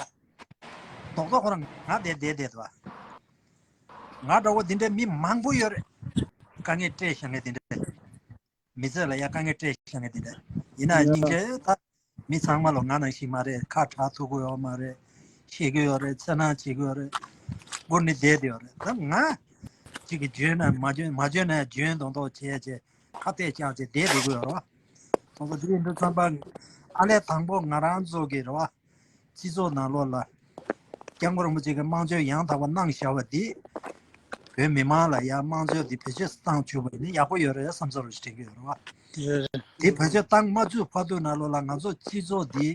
རྡོག་རྡོག་ཁོ་རང་ང་བསྡད་བསྡད་བསྡད་འདུག་བ། ང་འདྲ་བོ་འདི་འདྲའི་མི་མང་པོ་ཡོད་རེད། དཀའ་ངལ་སྤྲད་བཞག་མཁན་དེ་འདྲ། མི་ཚེ་ལ་ཡ་དཀའ་ངལ་སྤྲད་བཞག་མཁན་དེ་འདྲ། ཡིན་ན་ཡ། སྙིང་རྗེ་ད། མི་ཚང་མ་ལོ་ང་ནང་བཞིན་མ་རེད། ཁ་གྲག་ཐུབ་ཀྱི་ཡོད་མ་རེད། ཤེས་ཀྱི་ཡོད་རེད། འཚེར་སྣང་བྱེད་ཀྱི་ཡོད་རེད། སྒུར་ནས་བསྡད་དེ་ཡོད་རེད། ད་ང་གཅིག་གིས་འཇོན་ན་མ་འཇོན། མ་འཇོན་ན་འཇོན་མདོག་མདོག་བྱས་བྱས་ཁ་གཏད་བཅག་བྱས་བསྡད་འགྲོ་གི་ཡོད་རེད་བ། སོང་ཙང་དེ་རིང་འདི་ཚང་པ་ཨ་ལས་དང་པོ་ང་རང་ཚོ་གི་རེད་བ། སྤྱི་ཚོགས་ནང་ལོགས་ལ་སྐྱབས་མགོན་རིན་པོ་ཆེ་གི་དམངས་གཙོ་ཡང་དག་པ་གནང་བཞག་པ་འདི། བོད་མི་མང་ལ་ཡང་དམངས་གཙོ་འདི་བེད་སྤྱོད་བཏང་བཅུག་པ་ཡིན་ན་ཡག་པོ་ཡོད་རེད་བསམ་ཚུལ་ཞིག་དྲན་གྱི་ཡོད་རེད་བ། ཡོད་རེད། དེ་བེད་སྤྱོད་བཏང་མ་བཅུག་བར་དུ་ནང་ལོགས་ལ་ང་ཚོ་སྤྱི་ཚོགས་འདི་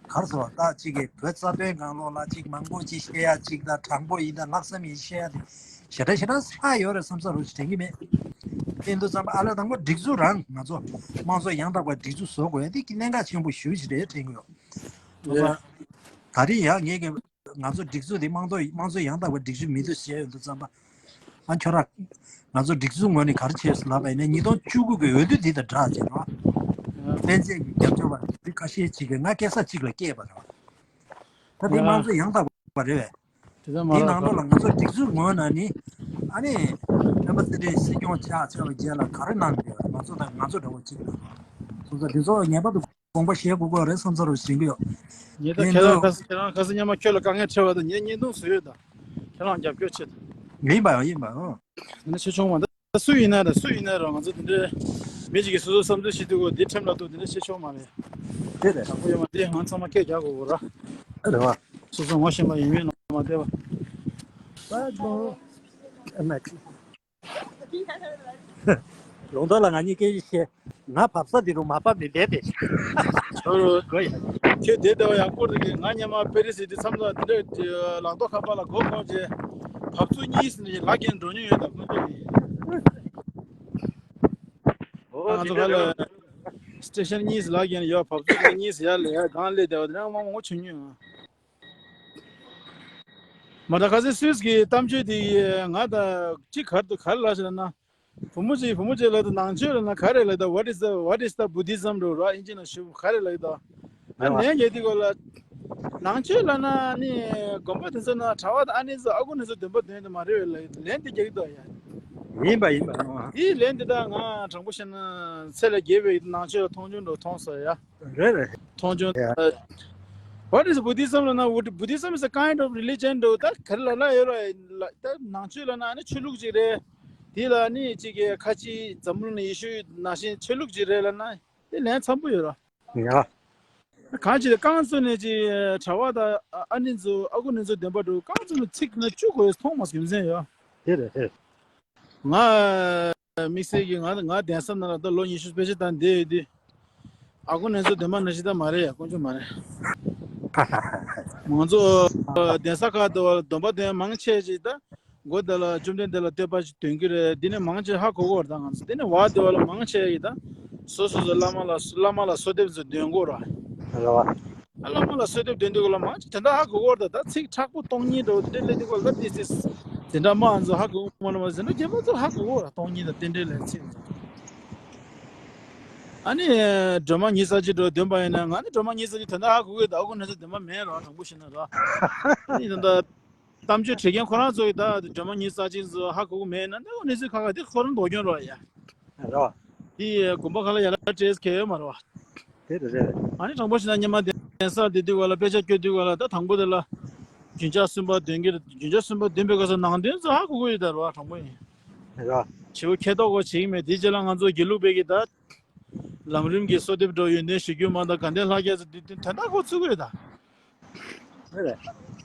ག་རེ་ཟེར་བ། ད་གཅིག་གིས་བོད་རྩ་དོན་སྒང་ལོགས་ལ་གཅིག་མང་པོ་ཅིག་བཤད་ཡ་གཅིག་དང་། དྲང་པོ་ཡིན་དང་ལྷག་བསམ་ཡིན་བཤད་ཡ་དེ་ཞེ་དྲག་ཞེ་དྲག་ལྷག་ཡོད་རེད་བསམ་ས་རུ་ཞིག་དྲན་གྱི་མེད། དེ་འདུག་ཙམ་པ་ཨ་ལས་དང་པོ་སྒྲིག་འཛུགས་རང་ང་ཚོ་དམངས་གཙོ་ཡང་དག་པ་སྒྲིག་འཛུགས་བཟོ་དགོས་ཡ་དེ་གི་གནད་འགག་ཆེན་པོ་ཞེ་པོ་ཅིག་རེད་དྲན་གྱི་ཡོད། ད་རེད། ད་རིང་ཡང་ངས་ཀྱི་ང་ཚོ་སྒྲིག་འཛུགས་དེ་དམངས་གཙོ་དམངས་གཙོ་ཡང་དག་པ་སྒྲིག་འཛུགས་མི་འདུག་ཟེར་ཡོང་དུས་ཙམ་པ། ཨ་ཁྱོད་རང་ང་ཚོ་སྒྲིག་འཛུགས་ངོས་ནས་ག་རེ་བྱས་སོང་ལབ་པ་ཡིན་ན། ཉིས་སྟོང་བཅུ་དགུ་གི་འོས་བསྡུ་འདི་དང་སྦྲགས་བྱས་རོགས། ཨ། དཔལ་འཛེས་ཀྱི་རྒྱབ་སྐྱོར་བ་འདི་ཁ་ཤས་ཅིག་གིས་ང་སྐྱེལ་ས་གཅིག་ལ་སྐྱེས་པ་རེད། ད་དེ་ཡ། དམངས་གཙོ་ཡང་དག་པ་རེད་བས། དེ་ཚོ་མ་དེའི་ལགས་ནང་ལོགས་ལ་ང་ཚོ་སྒྲིག་འཛུགས་ངོས་ནས་ནི། ཨ་ནི། སྤེན་པ་ཚེ་རིང་སྲིད་སྐྱོང་ཆགས་ཆགས་པའི་རྗེས་ལ་ག་རེ་གནང་དགོས། ང་ཚོ་དང་ང་ཚོ་འདྲ་བོ་གཅིག་ལ། སོང་ཙང་དེ་ཚོ་ངེས་པར་དུ་དགོངས་པ་བཞེས་དགོས་ཀྱི་རེད་བསམ་ཚར་བ་ཞིག་ཡོད། ངས་ད་ཁྱེད་རང་ཁ་སང་ཁྱེད་རང་ཁ་སང་སྔོན་མ་ཁྱོད་ལ་དཀའ་ངལ་འཕྲད་པ་དང་ངས་བརྙན་ཐུང་བཟོས་ཡོད་ད། ཁྱེད་རང་རྒྱབ་སྐྱོར་བྱེད་དང་། ཡིན་པ་ཡིན་པ། ཨ་ནི་ཆེ་ཆུང་མ་ད། ད་སུ་ཡིན་ན་ར་སུ་ཡིན་ན་ར་ང་ཚོ་དེ་འདྲའི་མི་གཅིག་གིས་སོ་སོའི་བསམ་ཚུལ་བཤད་དུས་གོ་འདི་ཁྲིམས་ལ་གཏུག་དེ་འདྲ་བཤད་ཆོག་མ་རེད། དེ་རེད། དྲང་པོ་ཡོད་མ་རེད། ང་ཚང་མ་སྐད་རྒྱག་དགོས་གོ་ར། རེད་བ། སོ་སོ་ངོ་ཤེས་པ་ཡིན་མིན་ལ་མ་བལྟས་པ། ལུང་རྟོགས་ལ་ང་གཉིས་སྐད་ཆ་བཤད། ང་བབས་ས་འདི་རུ་མ་བབས་ནས་བསྡད་དེ། ཁྱོད་དེ་ལྟ་བ་ཡང་སྐོར་དེ་གི་ང་སྙེ་མ་པེ་རི་སི་དེ་མཚམས་ལ་དེ་འདྲ་ལག་ཐོག་ཁ་པར་ལ་སྒོ་ཁོང་རྗེས་བབས་ཚུགས་གཉིས་ཟིན་ནས་ལག་གྱེན་འགྲོ་མྱོང་ཡོད་ད་ཁོང་ཚོ་ཡིན། ང་ཚོ་ཁ་ལ་སི་ཊེ་ཤན་གཉིས་ལག་གྱེན་ཡོད་བབས་ཚུགས་གཉིས་ཡར་ལ་ཡར་གང་སླེབས་བསྡད་པ་དེ་ནས་མང་མང་ཆུང་ཉུང་། མ་ད་ཁ་སང་སུད་སི་གི་གཏམ་བརྗོད་དེ་ཡིས་ང་དང་གཅིག་གར་དུ་གར་ལ་ཟེར་ན། བུ་མོ་གཅིག་བུ་མོ་གཅིག་ལ་དང་ནང་ཆོས་ལ་ན་ག་རེ་ལ་ད། What is the, what is the Buddhism? རོ་ར་ཨིན་ཇི་ན་ཞུ་ག་རེ་ལ་ད། ཨ་ལན་རྒྱག་དུས་གོ་ལ། ནང་ཆོས་ལ་ན་ནི་དགོན་པ་དེ་ཚོ་ན་གྲྭ་བ་དང་ཨ་ནེ་ཚོ་ཨ་ཁུ་ནེ་ཚོ་འདོན་པ་འདོན་དུ་མ་རེད་ལ་ལན་དེ་རྒྱག་དོ་ཡ། ཡིན་པ་ཡིན་པ། ཨི་ལན་དེ་ད་ང་དྲང་པོ་བཤད་ན་ཚེ་ལ་དགེ་བའི་ནང་ཆོས་ལ་མཐོང་ཆུང་འགྲོ་མཐོང་སོ་ཡ། རེད་རེད། མཐོང་ཆུང་། ཡ། What is Buddhism? ལ་ན་Buddhism is a kind of religion འགྲོ་ད་ག་རེ་ལ་ན་ཡོད་ར་ད་ནང་ཆོས་ལ་ན་ནི་ཆོས་ལུགས་ཅིག་རེད། དེ་ལ་ནི་ཅིག་གི་ཁ་ཅིག་འཛམ་གླིང་ནས་ཡེ་ཤུ་ནང་བཞིན་ཆོས་ལུགས་ཅིག་རེད་ལ་ན་དེ་ལན་འཚམ་པོ་ཡོད་ར། ཡ། གང་ཅི་རྐང་བཙུགས་ནས་ཅི་གྲྭ་བ་དང་ཨ་ནེ་ཚོ་ཨ་ཁུ་ནེ་ཚོ་བདེན་པ་འགྲོ་རྐང་བཙུགས་ནས་ཚིག་ན་བཅུ་གོ་ཡོད་མཐོང་མ་རྒྱུ་མཚན་ཡོད། དེ་རེད་དེ། ང་དམིགས་བསལ་གྱི་ང་ང་གདན་ས་ནང་ལ་ད་ལོ་ཉི་ཤུ་ཕལ་ཆེར་ད་འདས་ཡོད་དུས། ཨ་ཁུ་ནེ་ཚོ་བདེན་པ་ན་ཞིག་ད་མ་རེད་ཡ་དཀོན་མཆོག་མ་རེད། ང་ཚོ་གདན་ས་ཁག་ཏུ་བ་ལ་སྡོམ་པ་དེ་མང་ཆེ་ཅིག་ད། སྒོ་དེ་ལ་བཅོམ་ལྡན་འདས་ལ་བསྟོད་པ་ཞིག་འདོན་གྱི་རེད། འདི་ནས་མང་ཆེ་ཧ་གོ་གི་རེད་ད་ང་ཚོ། འདི་ནས་བར་དེ་བ་ལ་མང་ཆེ་ཡིས་ད་སོ་སོ་སོ་བླ་མ་ལ་བླ་མ་ལ་གསོལ་འདེབས་ཚོ་འདོན་གྱི་རེད། རེད་བ། བླ་མ་ལ་གསོལ་འདེབས་འདོན་དུས་ལ་མང་ཆེ་དེ་འདྲ་ཧ་གོ་གི་རེད་ད། ཚིག་མཁྲེགས་པོ་སྟོང་ཉིད་འདྲ་བོ་དེ་འདྲ་སླེབས་དུས་ལ་ད་ཏིས་ཏིས་དེ་འདྲ་མ་ང་ཚོ་ཧ་གོ་གི་མ་རེད་མ་ཟེར་ན་རྒན་པ་ཚོ་ཧ་གོ་གི་རེད་སྟོང་ཉིད་དང་རྟེན་འབྲེལ་ལ་ཚིག་ཚོ། ཨ་ནི་སྒྲོལ་མ་ཉི་ཤུ་རྩ་གཅིག་འདྲ་བོ་འདོན་པ་ཡིན་ན་ང་ནི་སྒྲོལ་མ་ཉི་ཤུ་རྩ་གཅིག་དེ་འདྲ་ཧ་གོ་གི་རེད་ད། ཨ་ཁུ་ནེ་ཚོ་འདོན་པ་མེད་རོགས་དྲང་པོ་བཤད་ན་རོགས། ཨ་ནི་ད་ལྟ། གཏམ་བརྗོད་བྱེད་མཁན་ཁོ་རང་ཚོ་ཡི་ད་སྒྲོལ་མ་ཉི་ཤུ་རྩ་གཅིག་ཚོ་ཧ་གོ་གི་མེད་ན་འདི་འོ་ནི་ཚོའི་ཁ་ཁ་དེ་ཁོ་རང་མདོག་ཁྱོད་རོ་ཡ། རོ། དེ་དགོན་པ་ཁག་ལ་ཡ་ལ་སྤྲད་གལ་ཡོད་མ་རོ། དེ་རེད་རེད། ཨ་ནི་དྲང་པོ་བཤད་ན་སྙེ་མ་གདན་ས་དེ་དུས་ག་ལ་དཔེ་ཆ་སྐྱོར་དུས་ག་ལ་ད་དང་པོ་དེ་ལ་རྒྱུན་ཆགས་གསུམ་པ་འདོན་གྱི་རེད། རྒྱུན་ཆགས་གསུམ་པ་འདོན་པའི་སྐབས་སུ་ནང་དོན་ཚོ་ཧ་གོ་གི་ཡོད་ད་རོ་དྲང་པོ་ཡིན། རོ། བྱེའུ་ཁེ་ཏོག་གོ་བྱེད་ཀྱི་མེད་དེ་རྗེས་ལ་ང་ཚོ་དགེ་ལུགས་པའི་གི་ད། ལམ་རིམ་གྱི་གསོལ་འདེབས་འགྲོ་ཡོན་ཏན་ཞུ་རྒྱུ་མ་དང་དགའ་ལྡན་ལྷ་བརྒྱ་ཚོ་དུས་དོན་དོན་དག་གོ་ཚུགས་ཡོད་ད།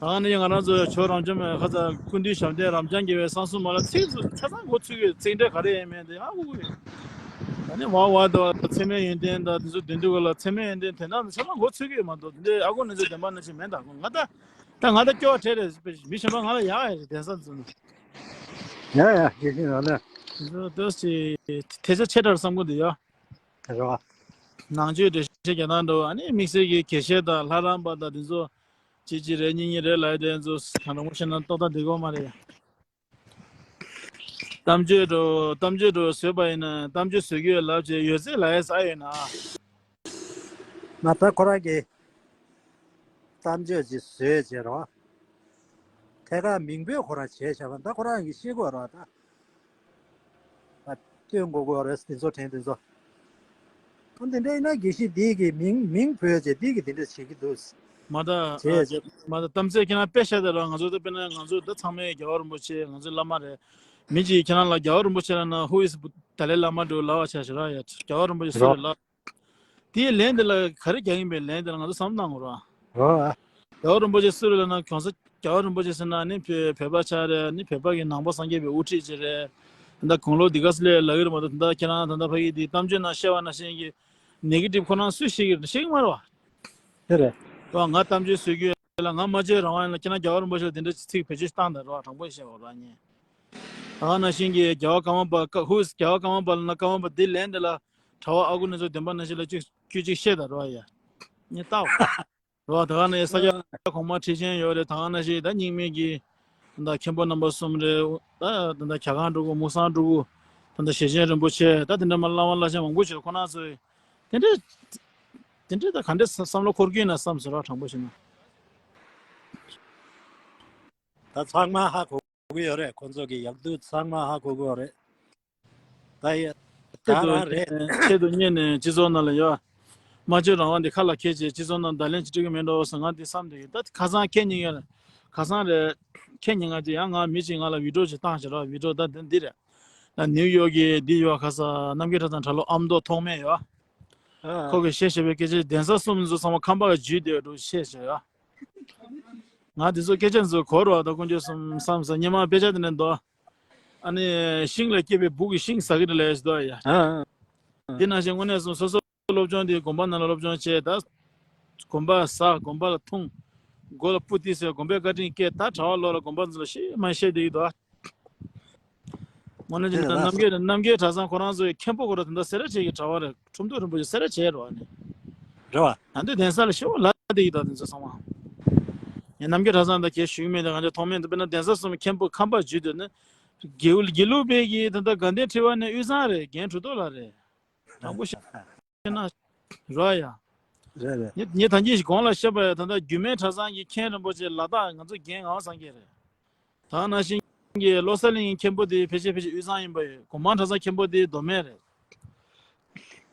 ད་ནི་ང་རང་ཚོ་ཆོས་རང་བྱུང་མེད་ཁ་ཚ་ཀུན་འདུས་ཞབས་བརྟན་རབ་འབྱམས་དགེ་བའི་གསང་གསུམ་མ་ལ་ཚིག་ཚུ་ཆ་ཚང་གོ་ཚུགས་ཡོད་ཚིག་འགྲེལ་ག་རེ་ཡིན་མིན་དེ་ཧ་གོ་གི་ཡོད། ད་ནི་བར་བར་དུ་ཚད་མའི་ཡོན་ཏན་དང་དེ་ཚོ་འདོན་དུས་ག་ལ་ཚད་མའི་ཡོན་ཏན་དོན་དག་ནི་ཆ་ཚང་གོ་ཚུགས་ཀྱི་ཡོད་མ་གཏོགས་དེ་འདྲའི་ཨ་ཁུ་ནེ་ཚོ་བདེན་པ་ན་ཞིག་མེད་ད་ང་ད་ད་ང་ད་སྐྱོ་བ་བྲལ་རེད་མི་གཞན་པ་ང་ལ་ཡག་ཡ་རེད་གདན་ས་འཛུལ་ནས། ཡ་ཡ་དགེ་བཤེས་རང་ལ། དེ་ཚོ་ཏོག་ཙམ་ཐལ་ཆ་ཆེ་དྲགས་བསམ་གི་འདུག་ཡ། རེད་བ། ནང་ཆོས་འགྲེལ་བཤད་རྒྱག་སྟངས་འདྲ་བོ་ཨ་ནི་དམིགས་བསལ་གྱི་དགེ་བཤེས་དང་ལྷ་རམས་པ་དང་དེ་ཚོ་གཅིག་གཅིག་རེད་གཉིས་གཉིས་རེད་ལབ་ཡ་དེ་ཚོ་གང་འདྲ་མོ་བཤད་ན་ཏོག་ཏག་འགྲིག་གི་མ་རེད་ཡ། གཏམ་བརྗོད་འགྲོ་གཏམ་བརྗོད་འགྲོ་བཟོས་པ་ཡིན་ན་གཏམ་བརྗོད་བཟོས་རྒྱུ་ལབ་བྱས་ཡོད་ཚད་ལབ་ཡས་ས་ཡོད་ན། ང་ད་ཁོ་རང་གི་གཏམ་བརྗོད་ཅིག་བཟོས་བྱས་རོགས། ཐད་ཀར་མིང་འབོད་ཁོ་རང་བྱས་བྱས་པ་ད་ཁོ་རང་གིས་ཤེས་དགོས་རོགས་ད། ཨ། སྟོན་དགོས་དགོས་རེད་དེ་ཚོ་དྲན་དེ་ཚོ། ཨ་འདི་འདྲ་ཡིན་ན་དགེ་བཤེས་འདི་གི་མིང་མིང་བོས་བྱས་འདི་གི་འདི་འདྲ་བྱེད་ཀྱི་འདུག་མ་ད་བྱས་བྱས། མ་ད་གཏམ་ཚད་ཁྱེད་རང་དཔེ་བཤད་དེ་ར་ང་ཚོ་ད་དཔེར་ན་ང་ཚོ་ད་ཚང་མས་རྒྱལ་བ་རིན་པོ་ཆེ་ང་ཚོའི་བླ་མ་རེད། མི་གཅིག་ཁྱེད་རང་ལ་རྒྱལ་བ་རིན་པོ་ཆེ་ལབ་ན་Who is Dalai Lama འགྲོ་ལབ་པ་ཆ་ཞེ་ར་ཡ་རྒྱལ་བ་རིན་པོ་ཆེ་སུ་རེད་ལབ། དེའི་ལན་དེ་ལ་ག་རེ་རྒྱག་གིན་པའི་ལན་དེ་ལ་ང་ཚོ་བསམ་བློ་བཏང་དགོས་ར། རོ། རྒྱལ་བ་རིན་པོ་ཆེ་སུ་རེད་ལབ་ན་གོང་ས་རྒྱལ་བ་རིན་པོ་ཆེ་ཟེར་ན་ནི་བོད་བོད་པ་ཆགས་རེད་ནི་བོད་པ་གི་ནང་པ་སངས་རྒྱས་པའི་དབུ་ཁྲིད་ཅིག་རེད། ད་དགུང་ལོ་འདི་ག་ཚོད་ལས་ལབ་ཀྱི་རེད་མ་གཏོགས་ད་ལྟ་ཁྱེད་རང་ད་ལྟ་ཕ་གི་འདི་གཏམ་བརྗོད་ནང་བཤད་པ་ནང་བཞིན་གྱི་ནེ་གེ་ཊིབ་ཁོ་རང་སུས་ཤེས་ཀྱི་རེད་ཤེས་ཀྱི་མ་རེད་བ། དེ་རེད། ང་གཏམ་བརྗོད་བཟོ་རྒྱུ་ལ་ང་མ་བརྗོད་རང་དབང་ཡིན་ལ་ཁྱེད་རང་རྒྱལ་བ་རིན་པོ་ཆེ་ལ་དེ་འདྲ་ཚིག་བེད་སྤྱོད་བཏང་དང་རེད་བ་དྲང་པོ་ཡིན་བཤད་པ་ར་ཉན། ད་ག་ནང་བཞིན་གྱི་རྒྱལ་བ་ཀརྨ་པ་ཀ་ཧུ་རྒྱལ་བ་ཀརྨ་པ་ལ་ན་ཀརྨ་པ་འདི་ལན་འདི་ལ་གྲྭ་བ་ཨ་ཁུ་ནེ་ཚོ་བདེན་པ་ནང་བཞིན་ལ་ཅིག་ཅིག་ཅིག་བཤད་དང་རེད་བ་ཡ། ངས་བལྟའོ། རེད་བ་ད་ག་ནས་ས་སྐྱ་གོང་མ་ཁྲི་ཆེན་ཡོད་རེད་ད་ག་ནང་བཞིན་ད་རྙིང་མའི་གི་ད་མཁན་པོ་རྣམ་པ་གསུམ་རེད་ད་ད་ད་གྱ་གང་འགྲོ་གོ་མུ་སང་འགྲོ་གོ་ད་ད་ཞེ་ཆེན་རིན་པོ་ཆེ་ད་དེ་འདྲ་མ་བླ་མ་བླ་ཆེན་མང་པོ་ཞིག་ཁོ་ན་ཚོས་དེ་འདྲས་དེ་འདྲས་ད་ག་འདྲས་བསམ་བློ་འཁོར་གྱིན་ན་བསམ་ཟེར་བ་དྲང་པོ་བཤད་ན། ད་ཚང་མ་ཧ་གོ་གི་ཡོད་རེད། ཁོང་ཚོ་གི་ཡག་སྡུག་ཚང་མ་ཧ་གོ་གི་ཡོད་རེད། ད་ཡ་ད་ཆེད་དུ་རང་རེད། ཆེད་དུ་གཉེར་ནས་སྤྱི་ཚོགས་ནང་ལ་ཡོད། སྨྲ་བརྗོད་རང་དབང་འདི་ཁ་ལ་འཁྱེར་བྱས་སྤྱི་ཚོགས་ནང་བརྡ་ལན་ཅིག་སྤྲོད་ཀྱི་མེད་འགྲོ་བསམ་ང་འདི་བསམ་འདུག་ད་ཁ་སང་ཁེ་ཉིན་ཡོད་ཁ་སང་རེད། ཁེ་ཉིན་ང་ཅིག་ཡང་ང་མི་ཅིག་ང་ལ་བི་ཌིའོ་ཅིག་བཏང་ཞེས་ར་བི་ཌིའོ་ད་འདི་འདི་རེད། ད་ནིའུ་ཡོག་གི་འདི་ཡོད་ཁ་ས་རྣམ་རྒྱལ་གྲྭ་ཚང་གྲྭ་ལོ་ཨ་མདོ་ཐོགས་མེད་ཡོད། ཨ། ཁོ་གི་བཤད་བཤད་པའི་སྐད་ཆ་གདན་ས་གསུམ་ཚོ་ཚང་མ་ཁམས་པ་གི་བརྒྱུད་དེ་འགྲོ་བཤད་བཤད་ཡོད། ང་དེ་ཚོ་སྐད་ཆ་ཚོ་གོ་རོགས་ད་དཀོན་མཆོག་གསུམ་བསམ་ས་སྙེ་མ་དཔེ་ཆ་དེ་ནས་འདུག་ཨ་ནི་ཤིང་ལ་སྐྱེས་པའི་སྦུག་གི་ཤིང་ཟ་གི་རེད་ལས་ཞེས་འདུག་ཡ། ཨ། དེ་ནང་བཞིན་དངོས་གནས་སོང་སོ་སོ་སློབ་སྦྱོང་དེ་དགོན་པ་ནང་ལ་སློབ་སྦྱོང་བྱས་ད། དགོན་པ་ཟ་དགོན་པ་ལ་འཐུང་། མགོ་ལ་སྤུ་ཏི་ཟེར་དགོན་པའི་བཀའ་དྲིན་སྐྱེས་ད་གྲྭ་བ་ལོ་ལ་དགོན་པ་ཚོ་ལ་ཤེས་མ་ཤེས་དེ་ཡིན་དོ། དངོས་གནས་བྱས་ན་རེད་བ། རྣམ་རྒྱལ་རྣམ་རྒྱལ་གྲྭ་ཚང་ཁོ་རང་ཚོའི་མཁན་པོ་ཁོ་རང་དེ་འདྲ་སེ་ར་བྱེས་ཀྱི་གྲྭ་བ་རེད། ཁྲོམ་ཐོག་རིན་པོ་ཆེ་སེ་ར་བྱེས་རེད་བ་ནི། རེད་བ། ད་འདོད་གདན་ས་ལ་ཤེས་བ་ལ་དེ་ཡིན་དོ་དེ་ཚོ་ཚང་མ། ཡང་རྣམ་རྒྱལ་གྲྭ་ཚང་དང་གས་ཞུགས་མེད་དེ་ང་ཚོ་ཐོག་མེད་དུ་དཔེར་ན་གདན་ས་གསུམ་མཁན་པོ་ཁམས་པ་བརྒྱུད་དེ་ནི། དགེ་དགེ་ལུགས་པའི་གི་ད་ལྟ་དགའ་ལྡན་ཁྲི་པ་ནི་དབུས་གཙང་རེད། རྒན་གྲུབ་ཐོབ་ལགས་རེད། དྲང་པོ་བཤད་ན་རོ་ཡ། རེད་རེད། ངས་ངས་ད་གིན་ཞིག་གོང་ལ་བཤད་པ་ཡ་ད་ལྟ་རྒྱུད་སྨད་གྲྭ་ཚང་གི་མཁན་རིན་པོ་ཆེ་ལ་དྭགས་ང་ཚོ་རྒན་ངག་དབང་སངས་རྒྱས་རེད། ད་ནང་བཞིན་གྱི་བློ་གསལ་གླིང་གི་མཁན་པོ་དེ་ཕལ་ཆེར་ཕལ་ཆེར་དབུས་གཙང་ཡིན་པ་ཡོད། གོང་མ་གྲྭ་ཚང་མཁན་པོ་དེ་མདོ་སྨད་རེད།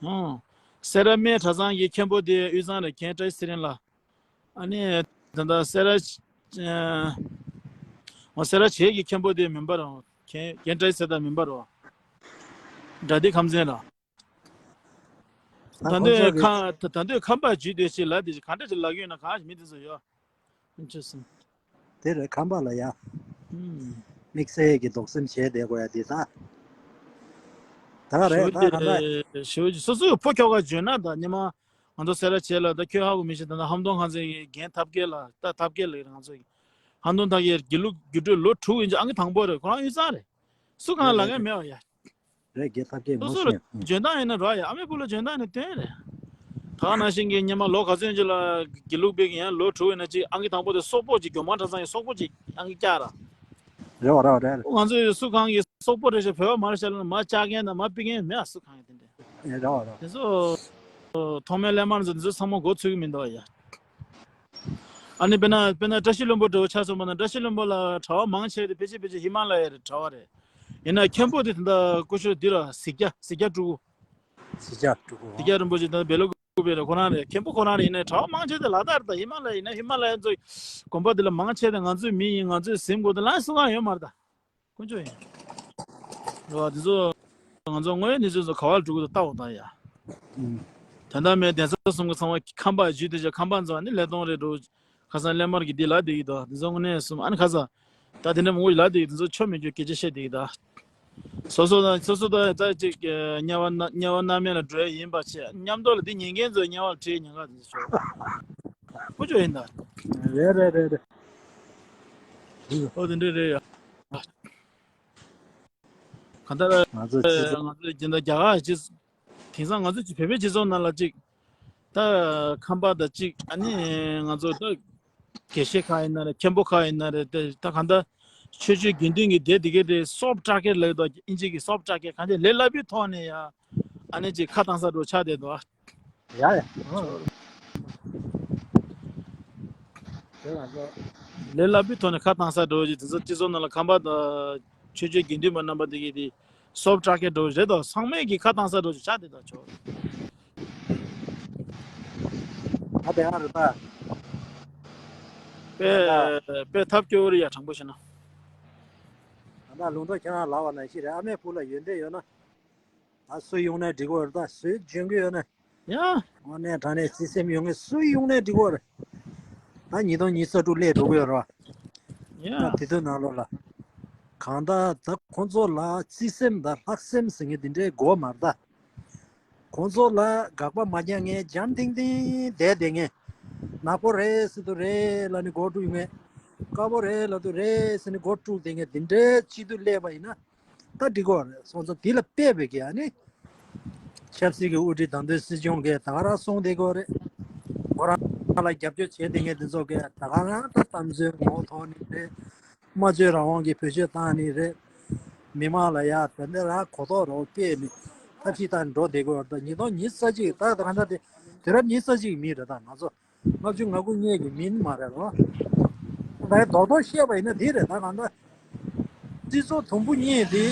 ཨང་། སེ་ར་སྨད་གྲྭ་ཚང་གི་མཁན་པོ་དེ་དབུས་གཙང་རེད། རྒན་བཀྲ་ཤིས་ཚེ་རིང་ལགས། ཨ་ནི་ད་ལྟ་སེ་ར་ཨ། འོ་སེ་ར་བྱེས་ཀྱི་མཁན་པོ་དེ་མིན་པ་རེད། རྒན་རྒན་བཀྲ་ཤིས་ཚེ་རིང་མིན་པ་རེད། དགྲ་འདུལ་ཁམས་ཚན་ལགས། ད་ལྟའི་ཁོང་ཚོ་གི་ཁ་ད་ད་ལྟའི་ཁམས་པ་བརྒྱུད་དེ་ཅིག་ལབ་དེ་ཅིག་ག་འདྲ་ཅིག་ལབ་ཀྱི་ཡོད་ན། གང་ཞིག་མི་དེ་ཚོ་ཡོད། ཨ་ཅེ་སི། དེ་རེད་ཁམས་པ་ལ་ཡ། ཨུམ། དམིགས་བསལ་གྱི་དོགས་སེམས་བྱས་བསྡད་དགོས་ཡ་དེ་ད། ད་རེད་ཞོ་ད་ག་འདྲ། དེ་ཞོ་སོ་སོའི་ཕོ་ཁྱོ་ག་འཇོན་ན་ད་ཉི་མ། ང་ཚོ་སེ་ར་བྱེས་ལ་ད་ཁྱོད་ཧ་གོ་མི་ཤེས། ད་ད་ཧམ་སྟོང་ཁང་ཚན་གྱི་རྒན་ཐབས་མཁས་ལ་ད་ཐབས་མཁས་ལ་ང་ཚོ་ཧམ་སྟོང་ཐབས་མཁས་དགེ་ལུགས་རྒྱུགས་སྤྲོད་ལོ་དྲུག་ཡིན་ཅིག་ཨང་ཀི་དང་པོ་རེད། ཁོ་རང་དབུས་གཙང་རེད། སུ་གང་ལ་ལ་ངན་མེད་བ་ཡ། རེད་རྒན་ཐབས་མཁས་སོ་ངོ་སོ་ལ་ཤེས། ཨུ། འཇོན་ཐང་ཡིན་ན་རོ་ཡ། ཨ་མའི་བུ་ལ་འཇོན་ཐང་ནི་དོན་རེད། ད་ནང་བཞིན་གྱི་སྔོན་མ་ལོ་ག་ཚོད་ཅིག་ལ་དགེ་ལུགས་པའི་གི་ཡང་ལོ་དྲུག་ཡིན་ན་ཅིག་ཨང་ཀི་དང་པོ་དེ་སོག་པོ་ཅིག་སྒྱུ་མ་གྲྭ་ཚང་གི་སོག་པོ་ཅིག་ཨང་ཀི་བཀྱག་ར། རེད་བ་རེད་བ་རེད། ང་ཚོས་སུ་གང་གི་སོག་པོ་རེད་ཤག་བོད་པ་མ་རེད་ཤག་ལབ་ན་མ་བཅག་མཁན་དང་མ་ཕུད་མཁན་མེད་ཨ། སུ་གང་ཡང་དེ་འདྲ། རེད་བ་རེད་བ། དེ་ཚོ་ཐོག་མའི་གླེང་མ་ཚོ་དེ་ཚོ་ཚང་མ་མགོ་ཚོས་ཀྱི་མི་འདུག་ཡ། ཨ་ནི་དཔེར་ན་དཔེར་ན་བཀྲ་ཤིས་ལྷུན་པོ་འདྲ་བོ་ཆ་མཚོན་པ་ན། བཀྲ་ཤིས་ལྷུན་པོ་ལ་གྲྭ་པ་མང་ཆེ་བ་དེ་ཕལ་ཆེར་ཕལ་ཆེར་ཧི་མ་ལ་ཡའི་རེད་གྲྭ་པ་རེད། ཡིན་ན་མཁན་པོ་དེ་ད་ལྟ་སྐུ་ཞབས་འདི་ར་གཟིག་རྒྱ་གཟིག་རྒྱ་སྤྲུལ་སྐུ། གཟིག་རྒྱ་སྤྲུལ་སྐུ། གཟིག་རྒྱ་རིན་པོ་ཆེ་ད་ལྟ་སྦེལ་ཀོབ་པའི་རེད། ཁོ་རང་རེད། མཁན་པོ་ཁོ་རང་རེད། ཡིན་ན་གྲྭ་པ་མང་ཆེ་དེ་ལ་དྭགས་རེད། ད་ཧི་མ་ལ་ཡ་ཡིན་ན་ཧི་མ་ལ་ཡ་ཚོ་དགོན་པ་དེ་ལ་མང་ཆེ་དེ་ང་ཚོའི་མི་ཡིན། ང་ཚོའི་གཟིམ་དགོས་དེ་ལ་སུ་གང་ཡོད་མ་རེད་ད། དཀོན་མཆོག་ཡིན། རེད་བ། འདི་ཚོ་ང་ཚོ་དངོས་ཡོད་གནས་ཚུལ་ཚོ་ག་པར་འགྲོ་གི་འདུག་ལྟ་འོ་ད་ཡ། ཨུམ། དོན་དག་མེད། གདན་ས་གསུམ་གྱི་ཚང་མ་ཁམས་པ་བརྒྱུད་དེ་ཅིག་ཁམས་པ་ཚོ་ནི་ལས་གཏོང་རེད་འགྲོ། ཁ་སང་སླད་མར་གྱི་འདི་ལ་བསྡད་ཀྱི་འདུག་འདི་ཚོ་དངོས་གནས་གསུམ་ཨ་ནི་ཁ་སང་། ད་དེ་འདྲ་མང་པོ་ཞིག་ལ་བསྡད་ཀྱི་འདུག་འདི་ཚོ་ཆོ་མེད་རྒྱུ་སྐད་ཆ་བཤད་བསྡད་ཀྱི་འདུག་སོ་སོ་དང་སོ་སོ་དང་ད་ཅིག་དམྱལ་བ་ན་དམྱལ་བ་མནར་མེད་ལ་འགྲོ་ཡ་ཡིན་པ་བྱས། མཉམ་དུ་ལ་འདི་ཉན་མཁན་ཚོ་དམྱལ་བ་ལ་ཁྲིད་ཉེན་ཁ་འདི་ཚོ་ཆོ། དཀོན་མཆོག་ཡིན་ད། རེད་རེད་རེད་རེད། ཨོ་དེ་འདྲ་རེད་ཡ། གང་ལྟར་ང་ཚོ་སྤྱི་ཚོགས། ང་ཚོ་སྦྱིན་བདག་རྒྱ་གར་སྤྱི། དེང་སང་ང་ཚོ་བོད་པའི་སྤྱི་ཚོགས་ནང་ལ་ཅིག་ད་ཁམས་པ་དང་ཅིག་ཨ་ནི་ང་ཚོ་ད་དགེ་བཤེས་ཁག་ཡིན་ན་རེད། མཁན་པོ་ཁག་ཡིན་ན་རེད། དེ་ད་གང་ལྟར་ཆོས་བརྒྱུད་དགེ་འདུན་གྱི་སྡེ་དེ་གའི་དེ་སོབ་ཊ་ཀེ་ལབ་དོ། ཨིན་ཇི་གི་སོབ་ཊ་ཀེ་གང་ཅི་ལས་སླ་པོའི་ཐོག་ནས་ཡ་ཨ་ནི་ཅིག་ཁ་བཏང་ས་འགྲོ་ཆགས་བསྡད་འདུག་ཡ་ཡ། ལས་སླ་པོའི་ཐོག་ནས་ཁ་བཏང་ས་འགྲོ་ཅིག་དེ་ཚོ་སྤྱི་ཚོགས་ནང་ལ་ཁམས་པ་དང་ཆོས་བརྒྱུད་དགེ་འདུན་པ་རྣམ་པ་དེ་གའི་དེ་སོབ་ཊ་ཀེ་འགྲོ་རེད་དོ། ཚང་མས་ཀྱི་ཁ་བཏང་ས་འགྲོ་ཅིག་ཆགས་བསྡད་འདུག་ཆོ། ད་དེ་ཡང་རེད་ད། དཔེ་དཔེ་ཐབས་སྐྱོ་བོ་རེད་ཡ། དྲང་པོ་བཤད་ན། ད་ལྟ་ལུང་རྟོགས་ཁྱེད་རང་ལབ་པ་ནང་བཞིན་རེད། ཨ་མའི་བུ་ལ་ཡོན་ཏན་ཡོད་ན། ད་སུ་ཡོང་ནའི་འགྲིག་གི་རེད། ད་སུས་འཇོན་གི་ཡོད་ན། ཡ། དངོས་གནས་དྲང་གནས་བརྩེ་སེམས་ཡོད་མཁན་སུ་ཡོང་ནའི་འགྲིག་གི་རེད། ད་ཉིས་སྟོང་ཉི་ཤུ་རྩ་དྲུག་སླེབས་འགྲོ་གི་ཡོད་རེད་བ། ཡ། ད་དེ་དུས་ནང་ལོགས་ལ། གང་ལྟར་ད་ཁོང་ཚོ་ལ་བརྩེ་སེམས་དང་ལྷག་སེམས་ཟེར་མཁན་དེ་འདྲའི་དགོས་མ་རེད་ད། ཁོང་ཚོ་ལ་དགག་པ་མ་རྒྱག་མཁན་འཇམ་ཐིང་ཐིང་བསྡད་བསྡད་མཁན། ནག་པོ་རེད་ཟེར་དུས་རེད་ལབ་ནས་མགོ་དཀྲུག་མཁན། དཀར་པོ་རེད་ལབ་དུས་རེད་ཟེར་ནས་མགོ་དཀྲུག་བསྡད་མཁན་དེ་འདྲའི་སྤྱི་འཐུས་སླེབས་པ་ཡིན་ན། ད་འགྲིག་གི་རེད། སོང་ཙང་དེ་ལ་དཔེ་བྱས་ཀྱི་ཨ་ནི། ཆབ་སྲིད་ཀྱི་དབུ་ཁྲིད་བདམས་ཐོན་སྲིད་སྐྱོང་གིས་ད་ག་རང་གསུངས་བསྡད་ཀྱི་རེད། ཁོ་རང་ལ་རྒྱབ་སྐྱོར་བྱས་བསྡད་མཁན་དེ་ཚོ་གིས་ད་ག་རང་ད་གཏམ་བཟོའི་ངོ་ཐོག་ནས་རེད། སྨྲ་བརྗོད་རང་དབང་གི་བེད་སྤྱོད་བཏང་ནས་རེད། མི་མང་ལ་ཡ་དེ་འདྲ་རང་གོ་རྟོགས་རང་སྤེལ་ནས་ཐབས་ཤེས་བཏང་ནས་འགྲོ་བསྡད་ཀྱི་ཡོད་རེད། ད་ཉིས་སྟོང་ཉི་ཤུ་རྩ་གཅིག་ད་ད་ག་འདྲ་དེ་དུས་རབས་ཉི་ཤུ་རྩ་གཅིག་གི་མི་རེད། ད་ང་ཚོ་ལྔ་བཅུ་ང་དགུ་སྔོན་གྱི་མི་མ་རེད་རོ། ད་རྡོག་རྡོག་བཤད་པ་ཡིན་ན་དེ་རེད། ད་གང་ལྟར་སྤྱི་ཚོགས་དུམ་བུ་གཉིས་དེ།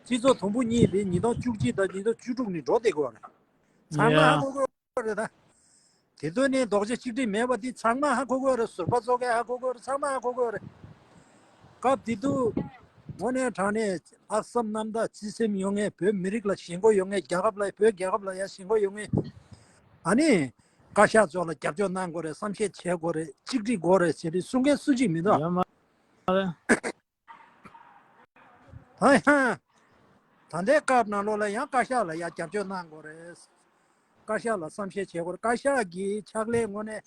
སྤྱི་ཚོགས་དུམ་བུ་གཉིས་དེ་ཉིས་སྟོང་བཅུ་གཅིག་དང་ཉིས་སྟོང་བཅུ་དྲུག་ནས་འགྲོ་བསྡད་ཀྱི་ཡོད་རེད། ཚང་མ་ཧ་གོ་གི་ཡོད་རེད་ད། དེ་དུས་ནས་རྡོག་རྩ་གཅིག་སྒྲིལ་མེད་པ་དེ་ཚང་མ་ཧ་གོ་གི་ཡོད་རེད། ཟུར་པ་ཚོ་གས་ཧ་གོ་གི་ཡོད་རེད། ཚང་མ་ཧ་གོ་གི་ཡོད་རེད། སྐབས་དེ་དུས་ དངོས་གནས་དྲང་གནས་ལྷག་བསམ་རྣམ་དག་བརྩེ་སེམས་ཡོད་མཁན། བོད་མི་རིགས་ལ་ཞེན་ཁོག་ཡོད་མཁན། རྒྱལ་ཁབ་ལ། བོད་རྒྱལ་ཁབ་ལ་ཡ་ཞེན་ཁོག་ཡོད་མཁན། ཨ་ནི་བཀའ་ཤག་ཚོ་ལ་རྒྱབ་སྐྱོར་གནང་དགོས་རེད། བསམ་ཤེས་བྱེད་དགོས་རེད། གཅིག་སྒྲིལ་དགོས་རེད་ཟེར་དུས་གསུང་མཁན་སུ་གཅིག་མི་འདུག་ཡོད་མ་རེད། ད་ཡང་ད་ལྟའི་སྐབས་ནང་ལོགས་ལ་ཡང་བཀའ་ཤག་ལ་ཡང་རྒྱབ་སྐྱོར་གནང་དགོས་རེད། བཀའ་ཤག་ལ་བསམ་ཤེས་བྱེད་དགོས་རེད། བཀའ་ཤག་གི་ཕྱག་ལས་དངོས་གནས་